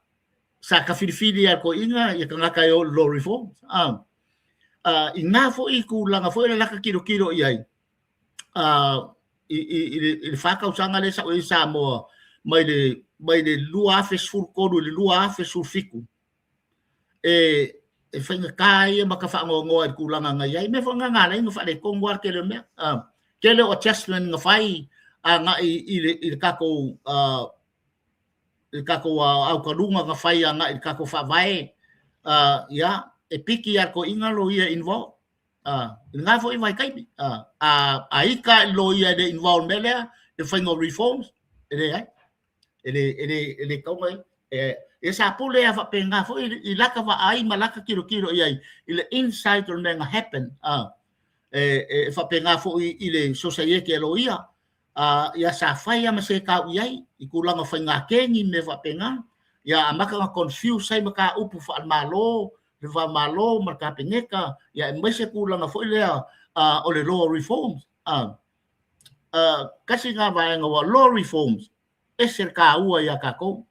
tafilifili a toeaina ia tagata e o i law reform. Ina foi tulaga foi le laka tilotilo i ai i le 4 tausaga lea sa i Samoa mai le 2013 i le 2017, e faigata ia ma ka faanoanoa i le tulaga na i ai. Mea foi na ala ai ona faaletonu lava le tele o mea. Tele o adjustment na fai agai i le tatou aukaluga na fai agai i le tatou faavae. Ia, e piki lava toeaina loia involve. I lena foi vaitaimi. A ita i loia e le involve mea lea, le faiga o reforms, e leai. E le tau mai. Ia sa pule a faapena foi i laka vaai ma laka tilotilo i ai i le inside o le mea na happen. E faapena foi i le society a loia. Ia sa fai a ma se tau i ai i tulaga o faiga keni mea faapena. Ia amata na confuse ai mataupu faale-Malo, le va-Malo ma le Kapeneta, ia aemaise tulaga foi lea o le law reforms. Kasi ngā vaega ua law reforms, ese le taua ia tatou.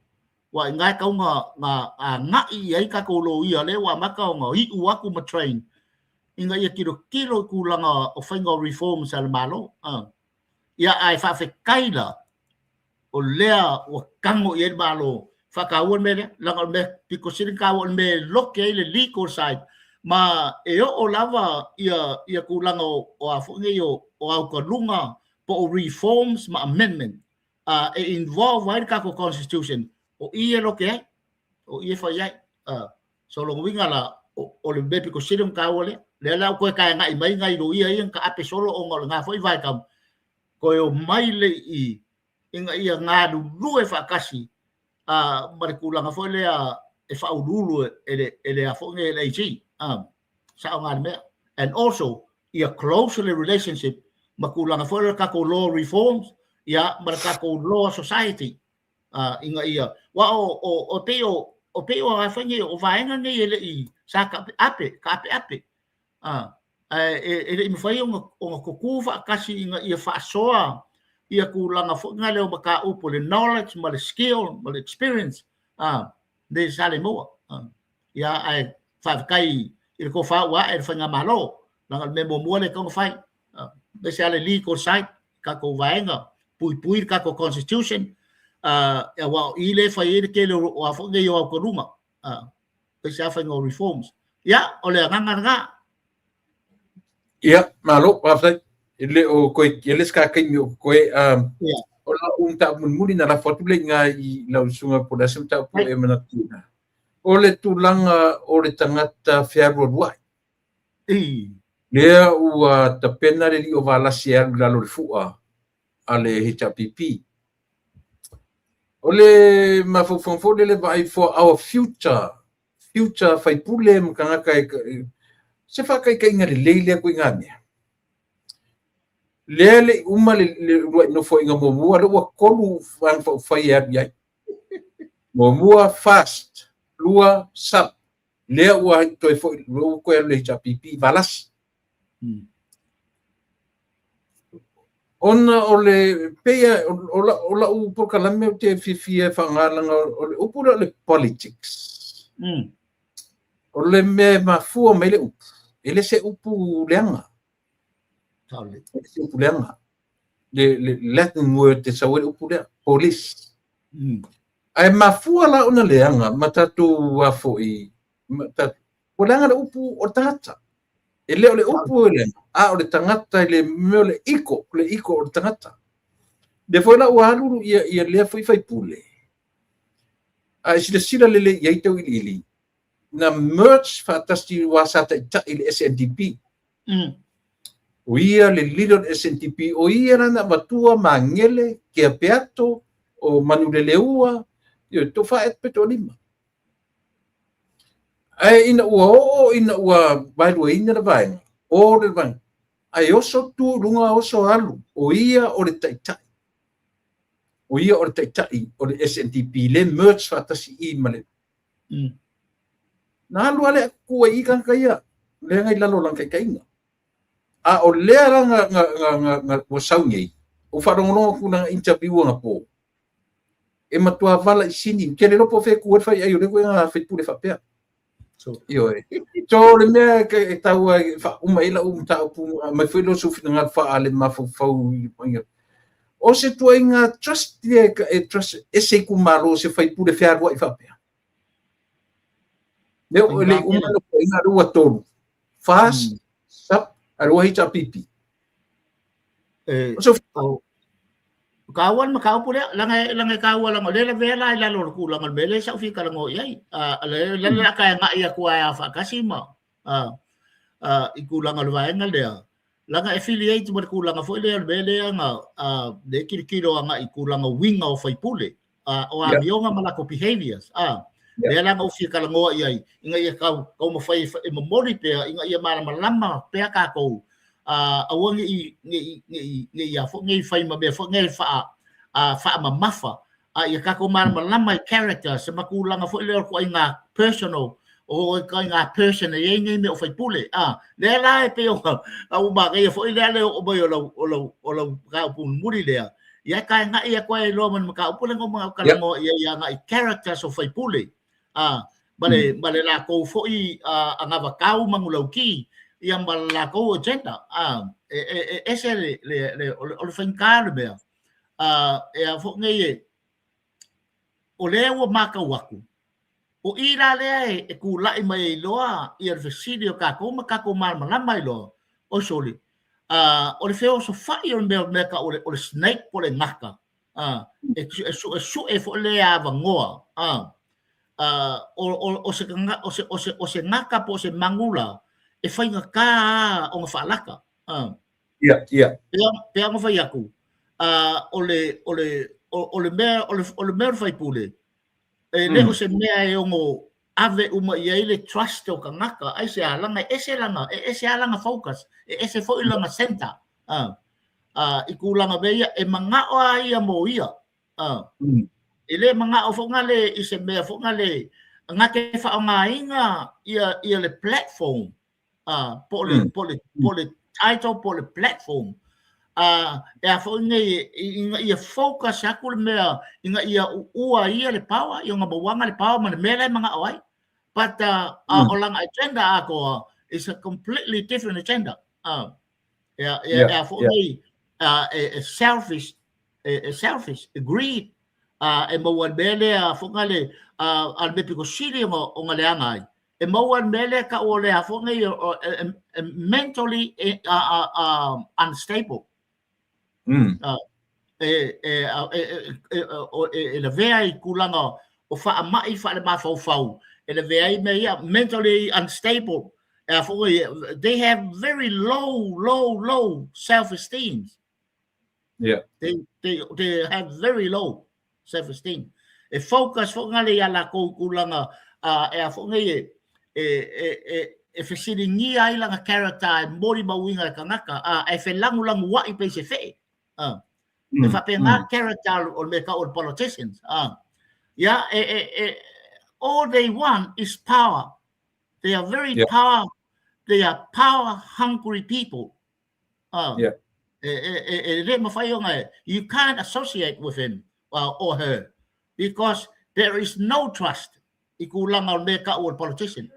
Ua i ngai tau nga agai i ai tatou loia lea ua amata ona iu atu ma train ina ia tilotilo i tulaga o faiga o reforms a le Malo. Ia ae faafetai la o lea ua tago i ai le Malo faataua le mea lea, leaga o le mea pito sili ona taua o le mea e loke ai le legal side ma e oo lava ia tulaga o a foi nei o aukaluga po o reforms ma amendment e involve ai le tatou constitution o i e loke ai, o i e fai ai. So lona uiga la o le mea pito sili ona taua lea. Lea la ua toe taena'i mai nai loia ia na taape solo ona o lena foi vaitau, toe omai le i ina ia galulue faatasi ma le tulaga foi lea e faauluulu e le e le a foi nei le AG. Sao na le mea. And also ia close le relationship ma tulaga foi lea o le tatou law reforms ia ma le tatou law society ina ia aua o o pei o o pei o a foi nei o vaega nei e le i sa taape taapeape ae e le i mafai ona tutu faatasi ina ia faasoa ia tulaga foi na lea o mataupu le knowledge ma le skill ma le experience le sa le maua. Ia ae faafetai i le tofa ua ae i le faigamalo leaga o le mea muamua lea e tatau ona fai aemaise lava le legal side tatou vaega puipui le tatou constitution aua o i lea e fai ai le tele o a foi nei o autonuga aemaise lava faiga o reforms. Ia o le agaga lena. Ia, malo, faafetai. E le o koe, e le se taimi o koe, o lau mataupu mulimuli na lafo atu lea i ina i lau susuga po o le a se mataupu e manatuina. O le tulaga o le tagata fealualuai. Lea ua tapena le alii o Valasi e alu i lalo o le fua a le HRPP. O le mafaufauga foi lele vaai for our future, future faipule ma tagata e, se faataitaiga lelei lea ituaiga mea. Lea e le i uma le uluai nofoaiga muamua, lea ua 3 Vaega Faaupufai e alu i ai. Muamua FAST, lua SUPP, lea ua toe foi, ua toe alu i le HRPP, Valasi. Ona o le pei o lau polokalame ou te fiafia e faaaoga leaga o le upu lea o le politics. O le mea e mafua mai le upu, e le se upu leaga. E le se upu leaga. Le Latin word e sau ai le upu lea, polis. Ae mafua la ona leaga ma tatou a foi, ua leaga le upu o le tagata. E le o le upu e leaga, a o le tagata i le mea o le iko, o le iko o le tagata. Lea foi la ua alu ia lea foi faipule, a e silasila lelei i ai tauiliili, na merge faatasi aua sa taitai i le SNDP. O ia le leader o le SNDP, o ia la na avatua Magele, Kea Peato, o Manuleleua, ioe, toafa ea pe toalima. Ae ina ua oo ina ua vaeluaina le vaega, o le vaega, ae oso tu i luga oso alu, o ia o le taitai. O ia o le taitai o le SNDP, le merge faatasi i ma le... Na alu lava le tu ai i tagata ia, lea na i lalo o lana taitaiga. A o lea la na ua sau nei, ua faalogologo atu i lana interview anapo, e matua vala i sini, ou te le iloa po o fea e tu ai le faiai o lea ituaiga faipule faapea. Ioe. So o le mea e taua e faauma ai lau mataupu, aumai foi lou finagalo faale-mafaufau. O se ituaiga trust lea e trust e se itumalo se faipule fealuai faapea. Lea ua le uma le ituaiga lea ua 3. FAST, SUPP, ae ua HRPP. Taua le mataupu lea, leaga e taua leaga o lea e lavea la i lalo o le tulaga o le mea lea sa ou fia talanoa i ai. Lea o le a ta agai atu lava faatasi ma i tulaga o le vaega lea, leaga e affiliate ma le tulaga foi lea o le mea lea na lea e tilotilo agai i tulaga o uiga o faipule, o amioga ma latou behaviors. Lea la na ou fia talanoa i ai, ina ia taumafai e momoli pea, ina ia malamalama pea tatou, aua ne i a foi ne i fai ma mea foi nei faamamafa, a ia tatou malamalama i characters ma tulaga foi lea o ituaiga personal, o ituaiga person e i ai nei mea o faipule. Lea la e pei o ua manaia foi lea le oo mai o lau mataupu mulimuli lea, ia e taena'i atu ai loa ma le mataupu lea na ou talanoa i ai agai characters o faipule, ma le latou foi anavatau manulauti, ia ma le latou agenda. E ese o le faigata o le mea, e a foi nei e, o lea ua matau atu, o i la lea e tulai mai ai loa ia le fesili o tatou ma tatou malamalama ai loa, oi sole, o le feosofai o le mea tau o le snake po o le gata, e suesue foi lea avanoa. O, o, se, o, se, o, se, o se gaka po o se magula e faigata a ona faalaka. Pea ona fai atu, o le mea o le faipule, e le o se mea e ono ave uma i ai le trust o tagata. Ai se alaga e ese lana, e ese a lana focus, e ese foi lana center. I tulaga mea ia, e manao a ia mo ia. E le manao foga le i se mea foga le nga ke faaaogaina ia le platform, po o le title po o le platform e a foi nei ina ia focus atu le mea ina ia uua ia le power ia ona mauaga le power ma le mea la e manao ai. But o lana agenda atoa is a completely different agenda. E a foi nei e selfish, e selfish, e greed, e maua le mea lea foga le a le mea pito sili ona leaga ai e maua le mea lea ka o le a foi nei e mentally unstable. E lavea i tulaga o faamai faale mafaufau, e lavea ai mea ia, mentally unstable. E a foi, they have very low, low, low self esteem. They have very low self esteem. E focus foi ngale ia lakou tulaga e a foi nei e fesiligia ai lana character e moli mauiga e tagata, e felagulagu ai pe se fee. E faapena character o le mea tau o le politicians. Ia, all they want is power. They are very power, they are power hungry people. E le mafai ona, you can't associate with him or her because there is no trust i tulaga o le mea tau o le politician.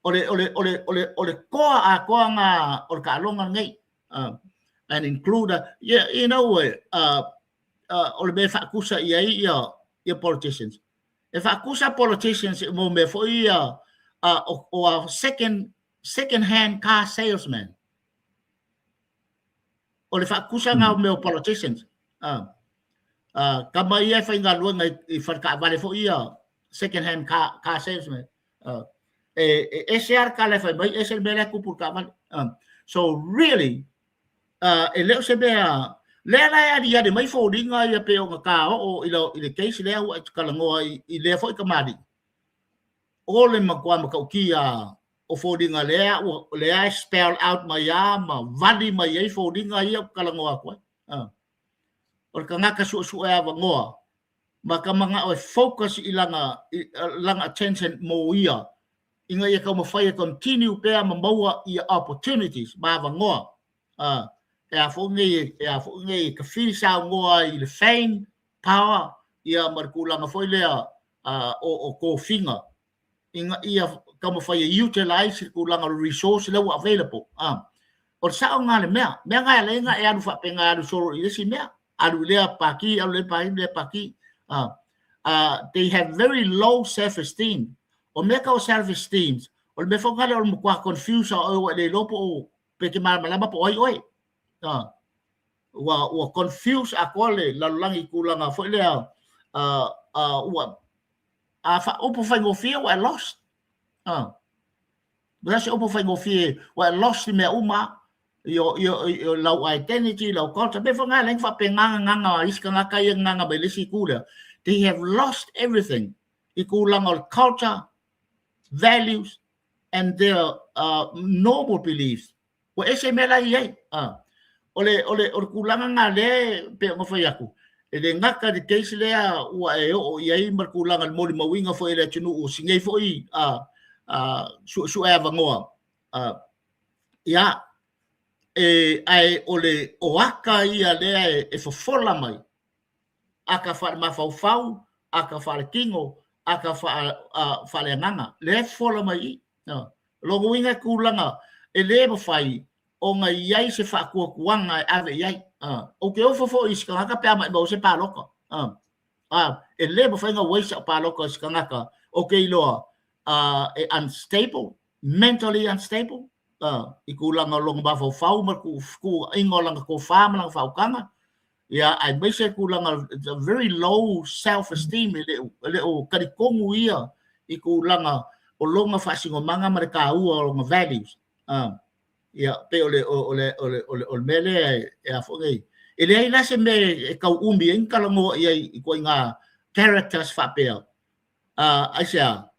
O le koa atoa nga o le taaloga lenei. And include, yeah, o le mea faatusa i ai ia politicians. E faatusa politicians mo mea foi ia o a second hand car salesman. O le faatusa nga o mea o politicians. Kama ia e faigaluega i faletaavale foi ia second hand car salesman. E ese a le kala e fai mai, ese le mea lea tupu i le taavale. So really, e le o se mea lea la e aliali mai foliga ia pe ona ka oo i le case lea ua e talanoa i lea foi kamali'i. O le matua matautia o foliga lea ua lea e spell out mai a ma vali mai ai foliga ia ua talanoa atu ai. O le tagata suesue avanoa ma ka manao e focus i lana attention mo ia ina ia taumafai e continue pea ma maua ia opportunities ma avanoa e a foi nei e a foi nei ka fili saunoa i le fame, power ia ma le tulaga foi lea o tofiga ina ia taumafai e utilize le tulaga o le resource lea ua available. O le sao nga le mea mea nga e ala e alu faapena, alu solo i le isi mea, alu i lea paki, alu lea paki, lea paki. They have very low self esteem. O mea ka o self esteem, o le mea foi ngale o le matua confuse o ua le iloa po o pe te malamalama po o ai oe. Ua confuse atoa le lalolagi i tulaga foi lea ua a faaupu faigofie ua e lost. Ua se upu faigofie ua e lost i mea uma i lau identity, lau culture. Mea foi nga le faapena gagaga a isi tagata ia gagaga mai le isi itu lea. They have lost everything i tulaga o le culture, values and their normal beliefs. Ua ese mea la i ai. O le tulaga nga lea pe ona fai atu. E le gata le case lea ua e oo i ai ma le tulaga le molimauina foi e le atunuu si nei foi suesue avanoa. Ia, e, ae o le o aka ia lea e fofola mai aka faale-mafaufau, aka faale-tino, aka faaleagaga lea e fofola mai i no. Lona uiga e tulaga e lē mafai ona i ai se faatuatuaga e ave i ai. Ou te ofo foi i se tagata pe a maimau se palota. E lē mafai ona waste au palota i se tagata ou te iloa e unstable, mentally unstable, i tulaga o lona mafaufau ma le tuuaiga o lana tofa ma lana faautaga. Ia, aemaise tulaga very low self esteem, e le o talitonu ia i tulaga o lona faasinomaga ma le taua o lona values. Ia, pei o le o le o le o le o le mea lea e a foi nei. E leai la se mea e tau umi ai ona talanoa i ai i ituaiga characters faapea. Aisea?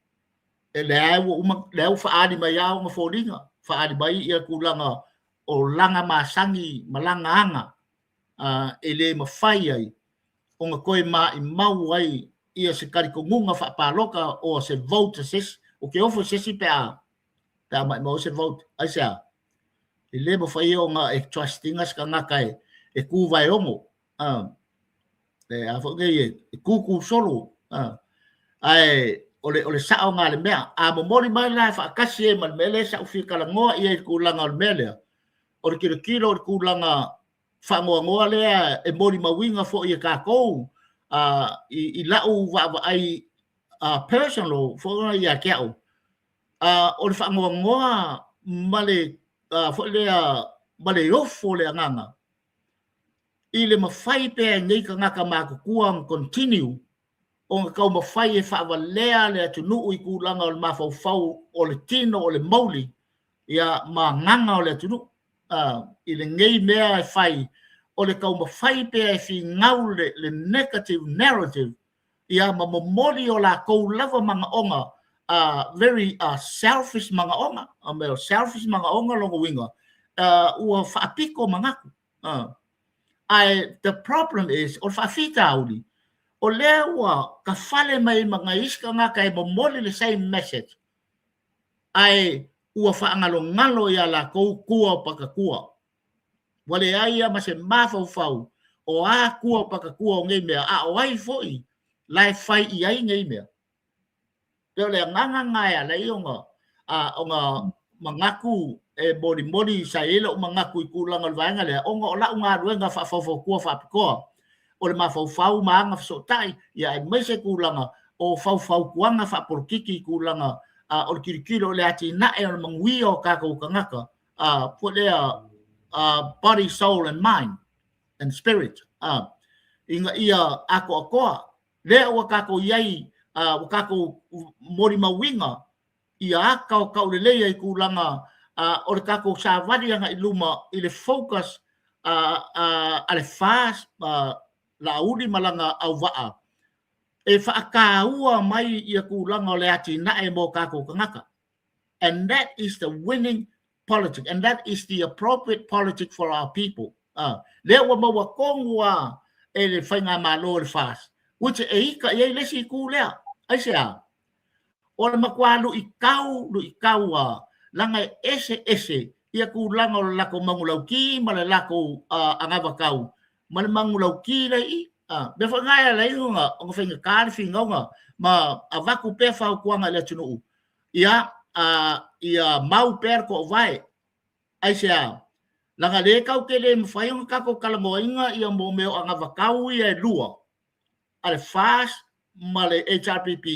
E lea ua uma, lea ua faaali mai lava ona foliga, faaali mai ia tulaga o laga masani ma laga aga e le mafai ai ona toe maimau ai ia se talitonuga faapalota o se vote a se isi. Ou te ofo i se isi pe a maimau ai se vote. Aisea? E le mafai ona e trust ina se tagata e tu vaeogo, e a foi nei e tutu solo, ae o le sao na le mea. A momoli mai la e faatasi ai ma le mea lea sa ou fia talanoa i ai i le tulaga o le mea lea, o le tilotilo o le tulaga faanoanoa lea e molimauina foi e tatou i lau vaavaai personal foi ia te au, o le faanoanoa ma le foi lea ma le ofo o le agaga i le mafai pea e nei tagata matutua ona continue ona taumafai e faavalea le atunuu i tulaga o le mafaufau o le tino o le mauli ia ma agaga o le atunuu i lenei mea e fai o le taumafai pea e finau le negative narrative ia ma momoli o latou lava manaoga, very selfish manaoga, mea selfish manaoga lona uiga ua faapito manatu. Ae the problem is o le faafitauli o lea ua tafale mai ma nai isi tagata e momoli le same message, ae ua faagalogalo ia latou tua o patatua. Ua leai ia ma se mafaufau o a tua o patatua o nei mea, a o ai foi la e fai i ai nei mea. Pei o le agaga lena e ala ai ona manatu e molimoli sa i ai lou manatu i tulaga o le vaega lea, ona o lau galuega faafaufautua faapitoa o le mafaufau ma aga fesootai, ia aemaise tulaga o faufautuaga faapolokiki i tulaga o le tilotilo o le atinae o le manuia o tatou tagata, foi lea body, soul and mind and spirit, ina ia atoatoa. Lea ua tatou i ai, ua tatou molimauina ia ata o tauleleia i tulaga o le tatou savali agai i luma i le focus a le FAST, Laauli ma lana auvaa e faataua mai ia tulaga o le atinae mo tatou tagata. And that is the winning politic, and that is the appropriate politic for our people. Lea ua maua tonu a e le faigamalo o le FAST, which e ita i ai le isi itu lea. Aisea? O le matua luitau, luitau a, laga e ese ese ia tulaga o le latou manulauti ma le latou anavatau ma le manulauti lea i i. Mea foi na e ala ai ona faigata le finauga ma avatu pea fautuaga i le atunuu, ia ia mau pea le toovae. Aisea? Laga le tau te le mafai ona tatou talanoaina ia mo mea o anavatau ia e lua, a le FAST ma le HRPP,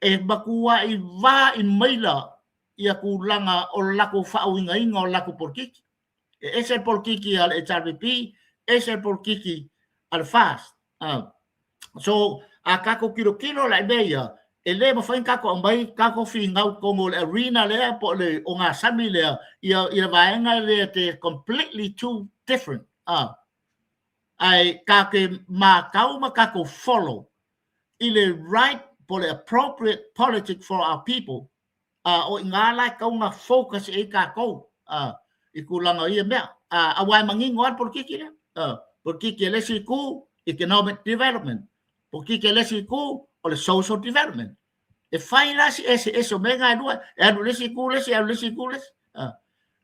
e matuai vaai maila ia tulaga o le latou faauigaina o le latou polokiki. E ese le polokiki a le HRPP, ese le polokiki a le FAST. So, a tatou tilotilo la i mea ia, e le mafai ona tatou aumai tatou finau tonu o le arena lea po o le ogasami lea ia i le vaega lea te completely too different. Ae tatou te matau ma tatou follow i le right po le appropriate politic for our people. O i ngā la e tau ona focus i ai tatou i tulaga o ia mea. Aua e manino lava le polokiki lea. Polokiki a le isi itu, economic development. Polokiki a le isi itu, o le social development. E fai la si eseese o mea na e lua, e alu i le isi itu le isi, alu i le isi itu le isi.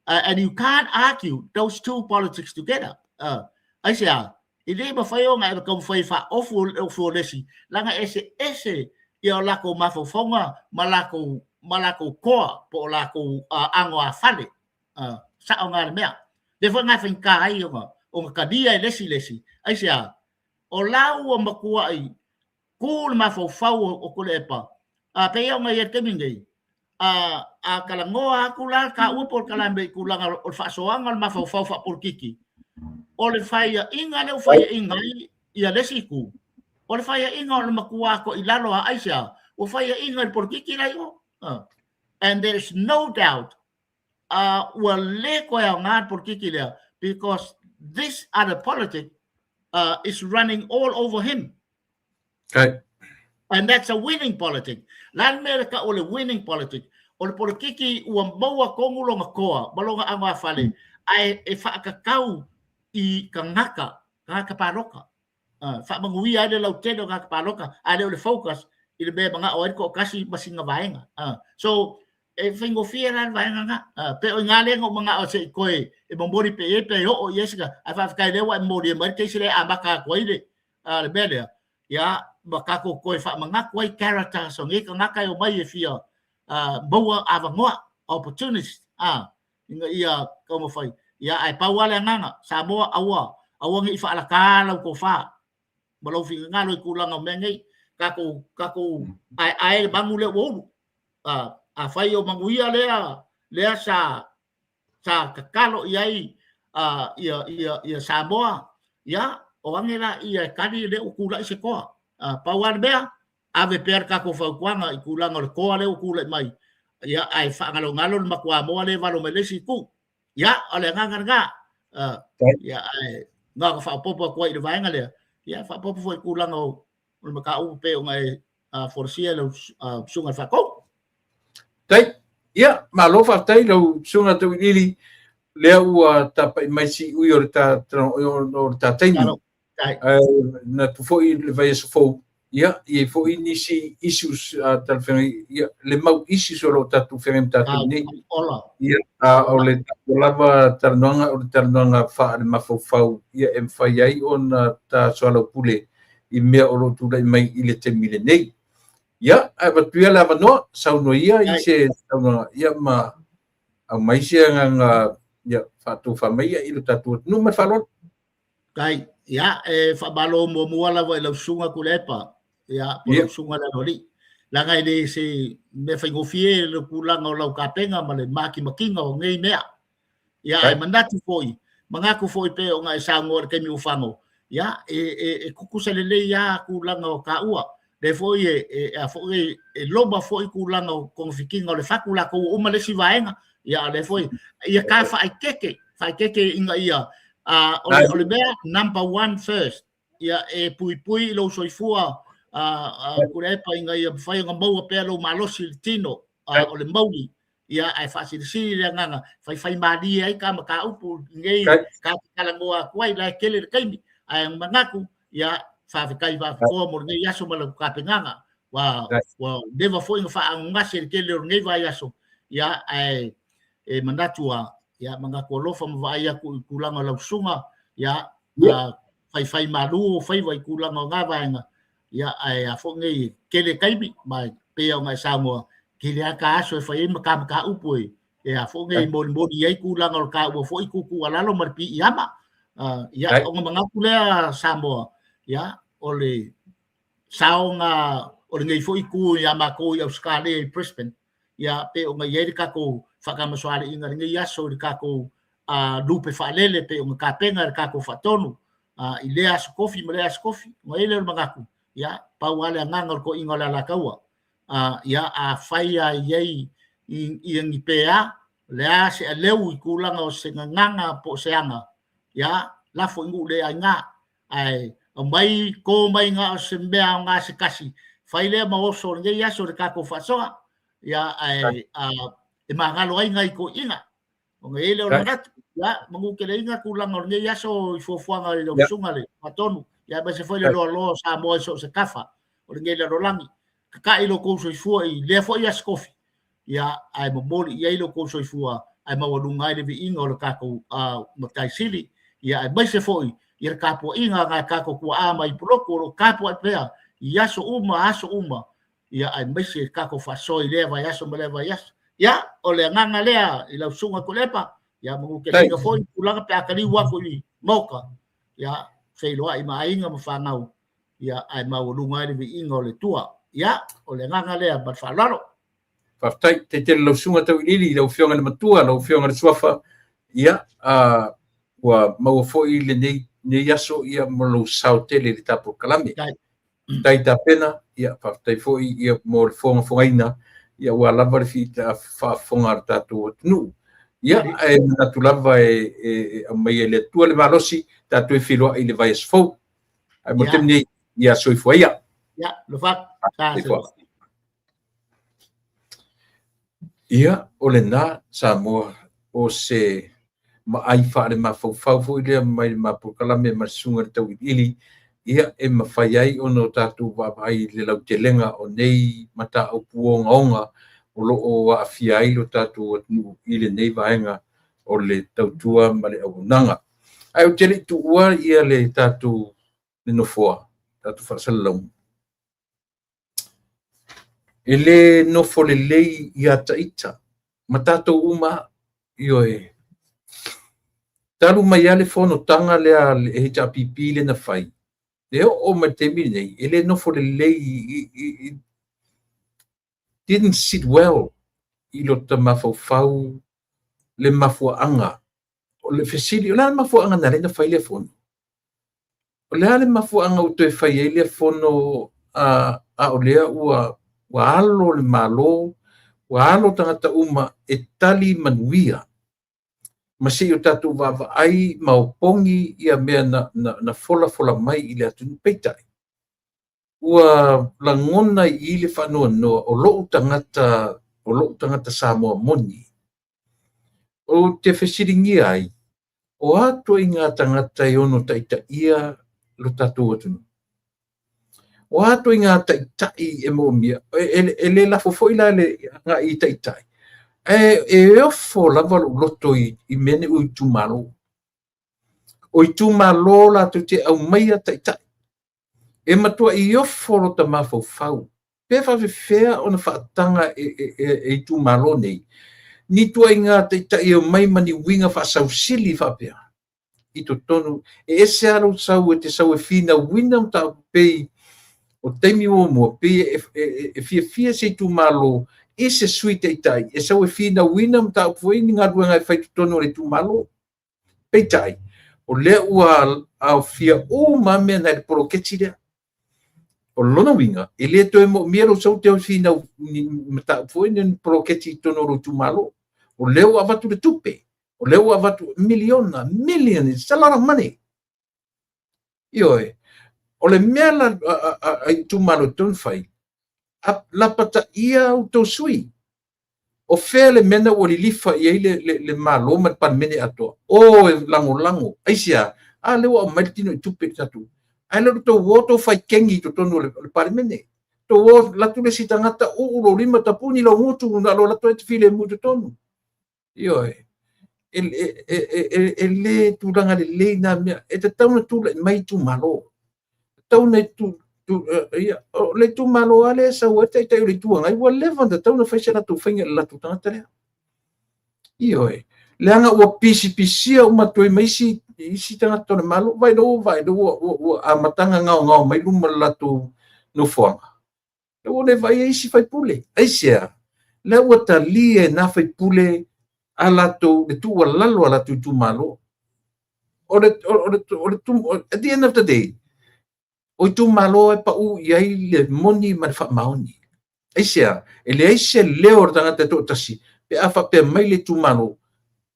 And you can't argue those two politics together. Aisea? E le mafai ona e taumafai e faaofu le ofu o le isi, laga e eseese ia o latou mafaufauga ma latou ma latou toa po o latou anoāfale. Sao na le mea. Lea foi na e faigata ai ona talia e le isi le isi. Aisea? O la ua matuai tu le mafaufau o Tuilaepa, a pei ona i ai i le taimi lenei, a talanoa atu la taua po o le kalame i tulaga o le faasoaga o le mafaufau faapolokiki, O le faiaʻiga lea ua faiaʻiga ai ia le isi itu, o le faiaʻiga o le matua atoa i lalo a aisea, ua faiaʻiga i le polokiki la i o. And there is no doubt ua le toe aoga le polokiki lea because this other politic is running all over him. Okay. And that's a winning politic. La le mea le tau o le winning politic, o le polokiki ua maua tonu lona toa ma lona augafale ae e faatatau i tagata, tagata palota. Faamanuia ai le lautele o tagata palota, ae le o le focus i le mea e manao ai le toatasi ma sina vaega. So, e faigofie la le vaega lena. Pe o i ina lea na ou manao se i toe e momoli pea i ai pe oo i ai sina, ae faafetai lea ua e momolia mai le case lea e amata atu ai le le mea lea, ia, ma tatou toe faamanatu ai characters o nei tagata e omai e fia maua avanoa, opportunities, ina ia taumafai. Ia, ae pau lava le agaga, Samoa, aua, aua ne i faalata lau tofa ma lou finagalo i tulaga o mea nei. Tatou, tatou aeae le manu lea ua ulu. Afai o manuia lea, lea sa sa tatalo i ai ia Samoa, ia, o age laia e tali lea ua tulai se toa. Pau lava le mea, ave pea le tatou fautuaga i tulaga o le toa lea ua tulai mai, ia, ae faagalogalo le matuamoa lea e valo mai le isi itu. Ia, o le agaga lena. Ia, ae na ona faaopoopo atu ai i le vaega lea, ia, faaopoopo foi i tulaga o le mataupu pei ona e folasia e lau susuga i le Faatonu. Tai, ia, malo faafetai lau susuga Tauiliili, lea ua tapai mai siui o le ta, o le ta taimi. Ae manatu foi le vaiaso fou, ia, i ai foi nisi issues talafeagai, ia, le mau issues o lo o tatou feagai ma tatou nei. Ia, a o le tatou lava talanoaga, o le talanoaga faale-mafaufau, ia, e mafai ai ona ta soalaupule i mea o lo o tulai mai i le taimi lenei. Ia, ae avatu ia le avanoa, saunoa ia i se saunoaga, ia ma aumai se agaga, ia, faatofa mai ia i lo tatou atunuu. Ma le faaaloalo. Tai, ia, e faamalo muamua lava i lau susuga Tuilaepa, ia, po lau susuga le Aloalii. Leaga e le se mea faigofie le tulaga o lau tapena ma le matimatina o nei mea. Ia, ae manatu foi, manatu foi pei ona e saunoa i le taimi ua fano, ia, e tutusa lelei lava tulaga o taua. Lea foi e, a foi, e loma foi tulaga o togafitiga o le fatu latou ua uma le isi vaega. Ia, a lea foi, ia ta faaeteete, faaeteete ina ia, o le mea number one first, ia e puipui i lou soifua, Tuilaepa, ina ia mafai ona maua pea lou malosi i le tino, o le mauli, ia ae faasilisili le agaga, faifaimalie ai ta mataupu nei ta te talanoa atu ai, la e tele le taimi, ae manatu, ia faafetai faapitoa mo lenei aso ma lau tapenaga, ua leva foi ona faaaaogagase i le tele o lenei vaiaso, ia ae e manatu lava, ia manatu alofa ma vaai atu i tulaga o lau susuga, ia faifaimalu ou faiva i tulaga o na vaega, ia ae a foi nei tele taimi, ma e pei ona e saunoa, tele lava ta aso e fai ai ma ta mataupu e a foi nei molimoli ai tulaga o le taua foi tuutuualalo ma le piiama. Ia, ona manatu lea Samoa, ia, o le saoga o lenei foi itu ia matou i Ausetalia i Brisbane, ia pei ona i ai le tatou faatamasoaliiga i lenei aso i le tatou lupe faalele pei ona tapena e le tatou faatonu i lea aso kofi ma lea aso kofi. Ona i ai lea o le manatu, ia, pau lava le agaga o le toeaina o le Alataua, ia, afai lava i ai ia ni pea, o le a se aleu i tulaga o se gagana po o se aga, ia, lafo i nuu le aiga, ae aumai to mai na o se mea aoga se tasi, fai lea ma oso o lenei aso i le tatou faasoa, ia, ae e magalo ai nai toeaiina. Ona i ai lea o le manatu, ia, manuteleina tulaga o lenei aso i fuafuaga i lau susuga le Faatonu, ia, aemaise foi le loaloa o Samoa i so o se tafa o lenei lalolagi. Tata'i lo outou soifua i lea foi aso kofi, ia, ae momoli i ai lo outou soifua ae maualuga ai le viiga o le tatou Matai Sili, ia, aemaise foi ia le tapuaiga a nai tatou tuaa mai Pulotu o lo o tapuai pea i aso uma aso uma, ia aemaise le tatou faasoa i lea vaiaso ma lea vaiaso. Ia, o le agaga lea i lau susuga Tuilaepa, ia manuteleina foi tulaga pe a taliu atu i Maota, ia feiloai ma aiga ma fanau, ia ae maualuga ai le viiga o le Atua. Ia, o le agaga lea ma le faaaloalo. Faafetai, faafetai tele lau susuga Tauiliili, lau Afioga i le Matua, lau Afioga i le Suafa. Ia, Ua maua foi lenei nei aso ia mo lou sao tele i le ta polokalame. Tai tapena, ia faafetai foi ia mo le fogafogaina ia ua lava le faafofoga a le tatou atunuu. Ia, ae manatu lava e aumai e le Atua le malosi tatou e feiloai i le vaiaso fou. Ae mo le taimi nei, ia soifua ia. Ia, lofa. Soifua. Ia, o lena Samoa o se maai faalemafaufau foi lea mai le ma polokalame ma le susuga i le tauiliili, ia e mafai ai ona o tatou vaavaai i le lautelega o nei mataupu ogaoga o lo o aafia ai lo tatou atunuu i lenei vaega o le tautua ma le auaunaga. Ae ou te le i tuua ia le tatou le nofoa, tatou faasalalauga. E le nofo lelei ia ita ma tatou uma, ioe. Talu mai lava le fonotaga lea a le HRPP lea na fai, e oo mai le taimi lenei, e le nofo lelei, it didn't sit well i lota mafaufau le mafuaaga. O le fesili, o le a le mafuaaga na ala ai ona fai lea fono? O le a le mafuaaga ua toe fai ai lea fono a o lea ua alo le Malo, ua alo tagata uma e tali manuia ma se i o tatou vaavaai ma opogi ia mea na folafola mai i le atunuu. Peitai, ua lagona i i le faanoanoa o lou tagata, o lou tagata Samoa moni. Ou te fesiligia ai, o a ituaiga tagata e ono taitaia lo tatou atunuu? O a ituaiga taitai e moomia? E le lafo foi la le agai i taitai, ae e ofo lava lou loto i mea nei o itumalo. O itumalo latou te aumaia taitai. E matuai ofo lota mafaufau. Pe faafefea ona faataga e itumalo nei ni ituaiga taitai e omai ma ni uiga faasausili faapea i totonu. E ese lava lou sau e te sau e finauina mataupu pei o taimi muamua, pei e fiafia se itumalo i se sui taitai e sau e finauina mataupu foi ni galuega e fai i totonu o le itumalo. Peitai, o lea ua aofia uma mea na i le poloketi lea. O lona uiga, e le toe moomia lou sau te finau ni mataupu foi ni poloketi i totonu o lou itumalo. O lea ua avatu le tupe, o lea ua avatu miliona, million, it's a lot of money. Ioe, o le mea la a itumalo e tatau ona fai, lapataia outou sui. O fea le mea na ua lilifa i ai le Malo ma le Palemene atoa? O e lagolago. Aisea? A lea ua aumai le tino i tupe i le tatou. Ae le o le tou o tou fai kegi i totonu o le Palemene. Tou o latu le isi tagata, uu lou lima, tapuni lou gutu, na lo latu ai te filemu i totonu. Ioe. E le tulaga lelei nā mea. E tatau ona tulai mai itumalo. Tatau ona ia, o le itumalo lava lea e sau ai le taitai o le Itu Agai, ua leva ona tatau ona fai se latou faiga i le latou tagata lea. Ioe. Leaga ua pisipisia uma atu ai ma isi tagata o le Malo. Vaai loa, vaai loa ua amataga gaogao mai luma o le latou nofoaga. Lea ua le vaaia isi faipule. Aisea? Lea ua talia e nā faipule a latou, le tuualalo a latou itumalo. O le, o le, o le, at the end of the day, o itumalo e pau i ai le moni ma le faamaoni. Aisea? E leai se leo o le tagata e toatasi, pe a faapea mai le itumalo,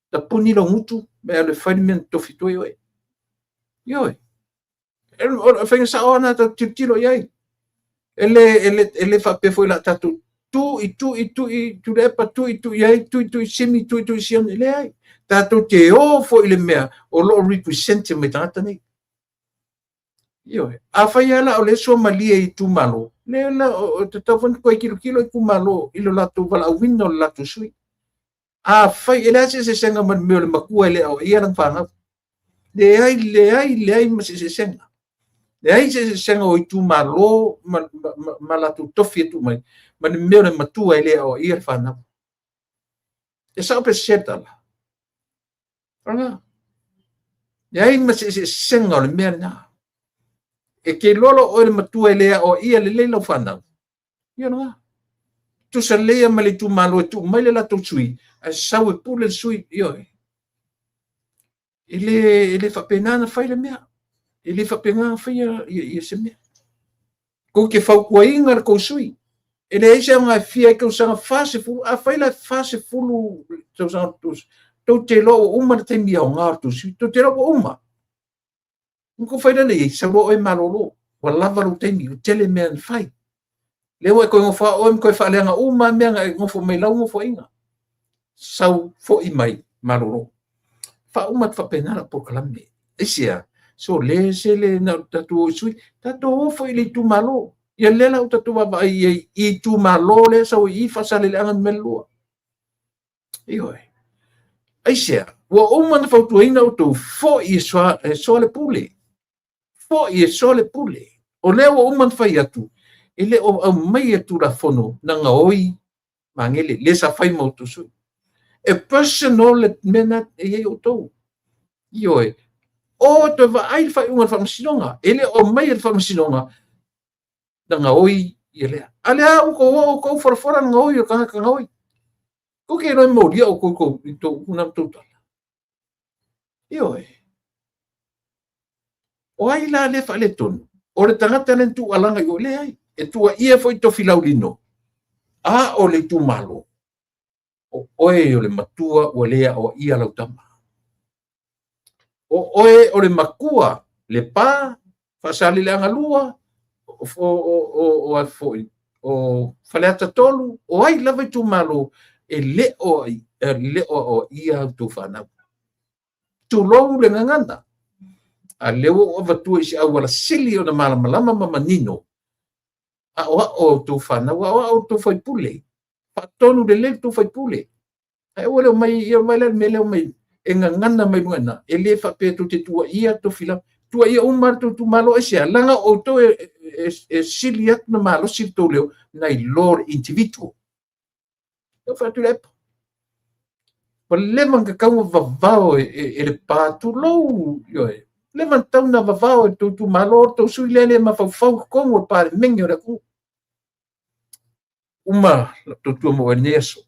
tapuni lou gutu, me alu e fai le mea na tofi atu ai oe. Ioe. O le faiga sao lava na tatou tilotilo i ai. E le faapea foi la tatou tu i tu i tu i Tuilaepa, tu i tu i ai, tu i tu i Simi, tu i tu i Sione. Leai. Tatou te o foi i le mea o lo o represent mai tagata nei. Ioe. Afai lava la o lea suamalie i itumalo, lea la o tatau foi ona toe tilotilo itumalo i lo latou valaauina o le latou sui. Afai, e leai se eseesega ma le mea o le matua e le aoaia lana fanau. Leai, leai, leai ma se eseesega. Leai se eseesega o itumalo ma latou tofi e tuu mai, ma le mea o le matua e le aoaia le fanau. E sao pe sese le tala? O lena. Leai ma se eseesega o le mea lena. E te iloa loa oe le matua e le aoaia lelei lau fanau. Ia lena. Tusa lelei ia ma le itumalo e tuu mai le latou sui, ae sau e pule le sui, ioe. E le faapena ona fai le mea. E le faapena ona faia ia se mea. Tou te fautuaina le tou sui. E leai se aoga e fia ai tausaga 40, afai la e 40 tausaga, tou te iloa ua uma le taimi aoga o le tou sui. Tou te iloa ua uma. Ona tou fai lea i ai, sau loa oe malolo, ua lava lou taimi, ua tele mea na fai. Lea ua e toe nofo lava oe ma toe faaleaga uma lava mea na e nofo mai lau nofoaiga. Sau foi mai malolo. Faauma atu faapena lau polokalame. Aisea? So le sele na o tatou o i sui, tatou o foi i le itumalo. Ia lea la ua tatou vaavaai i ai i itumalo lea e sau ai i i Faasaleleaga Nu.2. Ioe. Aisea? Ua uma ona fautuaina outou foi e soa le pule. Foi e soa le pule. O lea ua uma ona fai atu, e le o aumaia Tulafono na gaoi Magele, le sa fai ma outou sui. E personal le mea na e i ai outou. Ioe. O toe vaai le faaiuga a le Faamasinoga. E le o aumaia le Faamasinoga na gaoi ia lea. A lea ua outou o outou folafola le gaoi o le tagata gaoi. Tou te iloa e molia outou i tou upu na ma tou tala. Ioe. O ai la lea faaletonu? O le tagata lea na tuualaga i o, leai. E tuuaia foi Tofilau Lino, a o le itumalo, o oe o le matua ua le aoaia lau tama. O oe o le matua Lepa, Faasaleleaga 2, o foi, o Faleata 3, o ai lava itumalo, e le o aoaia a outou fanau. Tulou le gagana. A lea ua ou avatua i se auala sili ona malamalama ma manino, aoao outou fanau, aoao outou faipule, faatonu lelei outou faipule. Ae aua le omai, ia vaai la i le mea lea omai, e gagana mai luga i ina, e le faapea tou te tuuaia Tofilau. Tuuaia uma lava le tou itumalo, aisea? Leaga o outou e sili atu ona malosi le tou leo nai lo le individual. Ua fai atu le epo. Ua leva ona tatau ona vavao e le pa, tulou, ioe. Leva ona tatau ona vavao e le tou itumalo, le tou sui lea e le mafaufau i totonu o le Palemene o le atunuu. Uma lau tautua mo oe i lenei aso.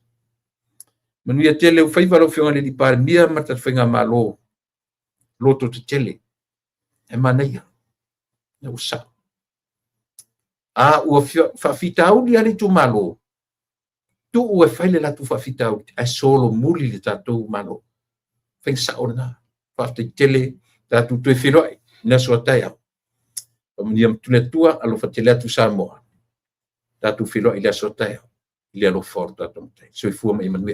Manuia tele ou faiva lau Afioga i le Palemia ma le tatou faigamalo, loto tetele. E manaia. Ua sao. A ua faafitauli lava le itumalo, tuu e fai le latou faafitauli, ae solomuli le tatou Malo. Faiga sao lena. Faafetai tele, tatou toe feiloai i le aso a taeao. Faamanuia atu le Atua, alofa tele atu Samoa. Tatou feiloai i le aso a taeao i le alofa o le tatou Matai. Soifua ma ia manuia.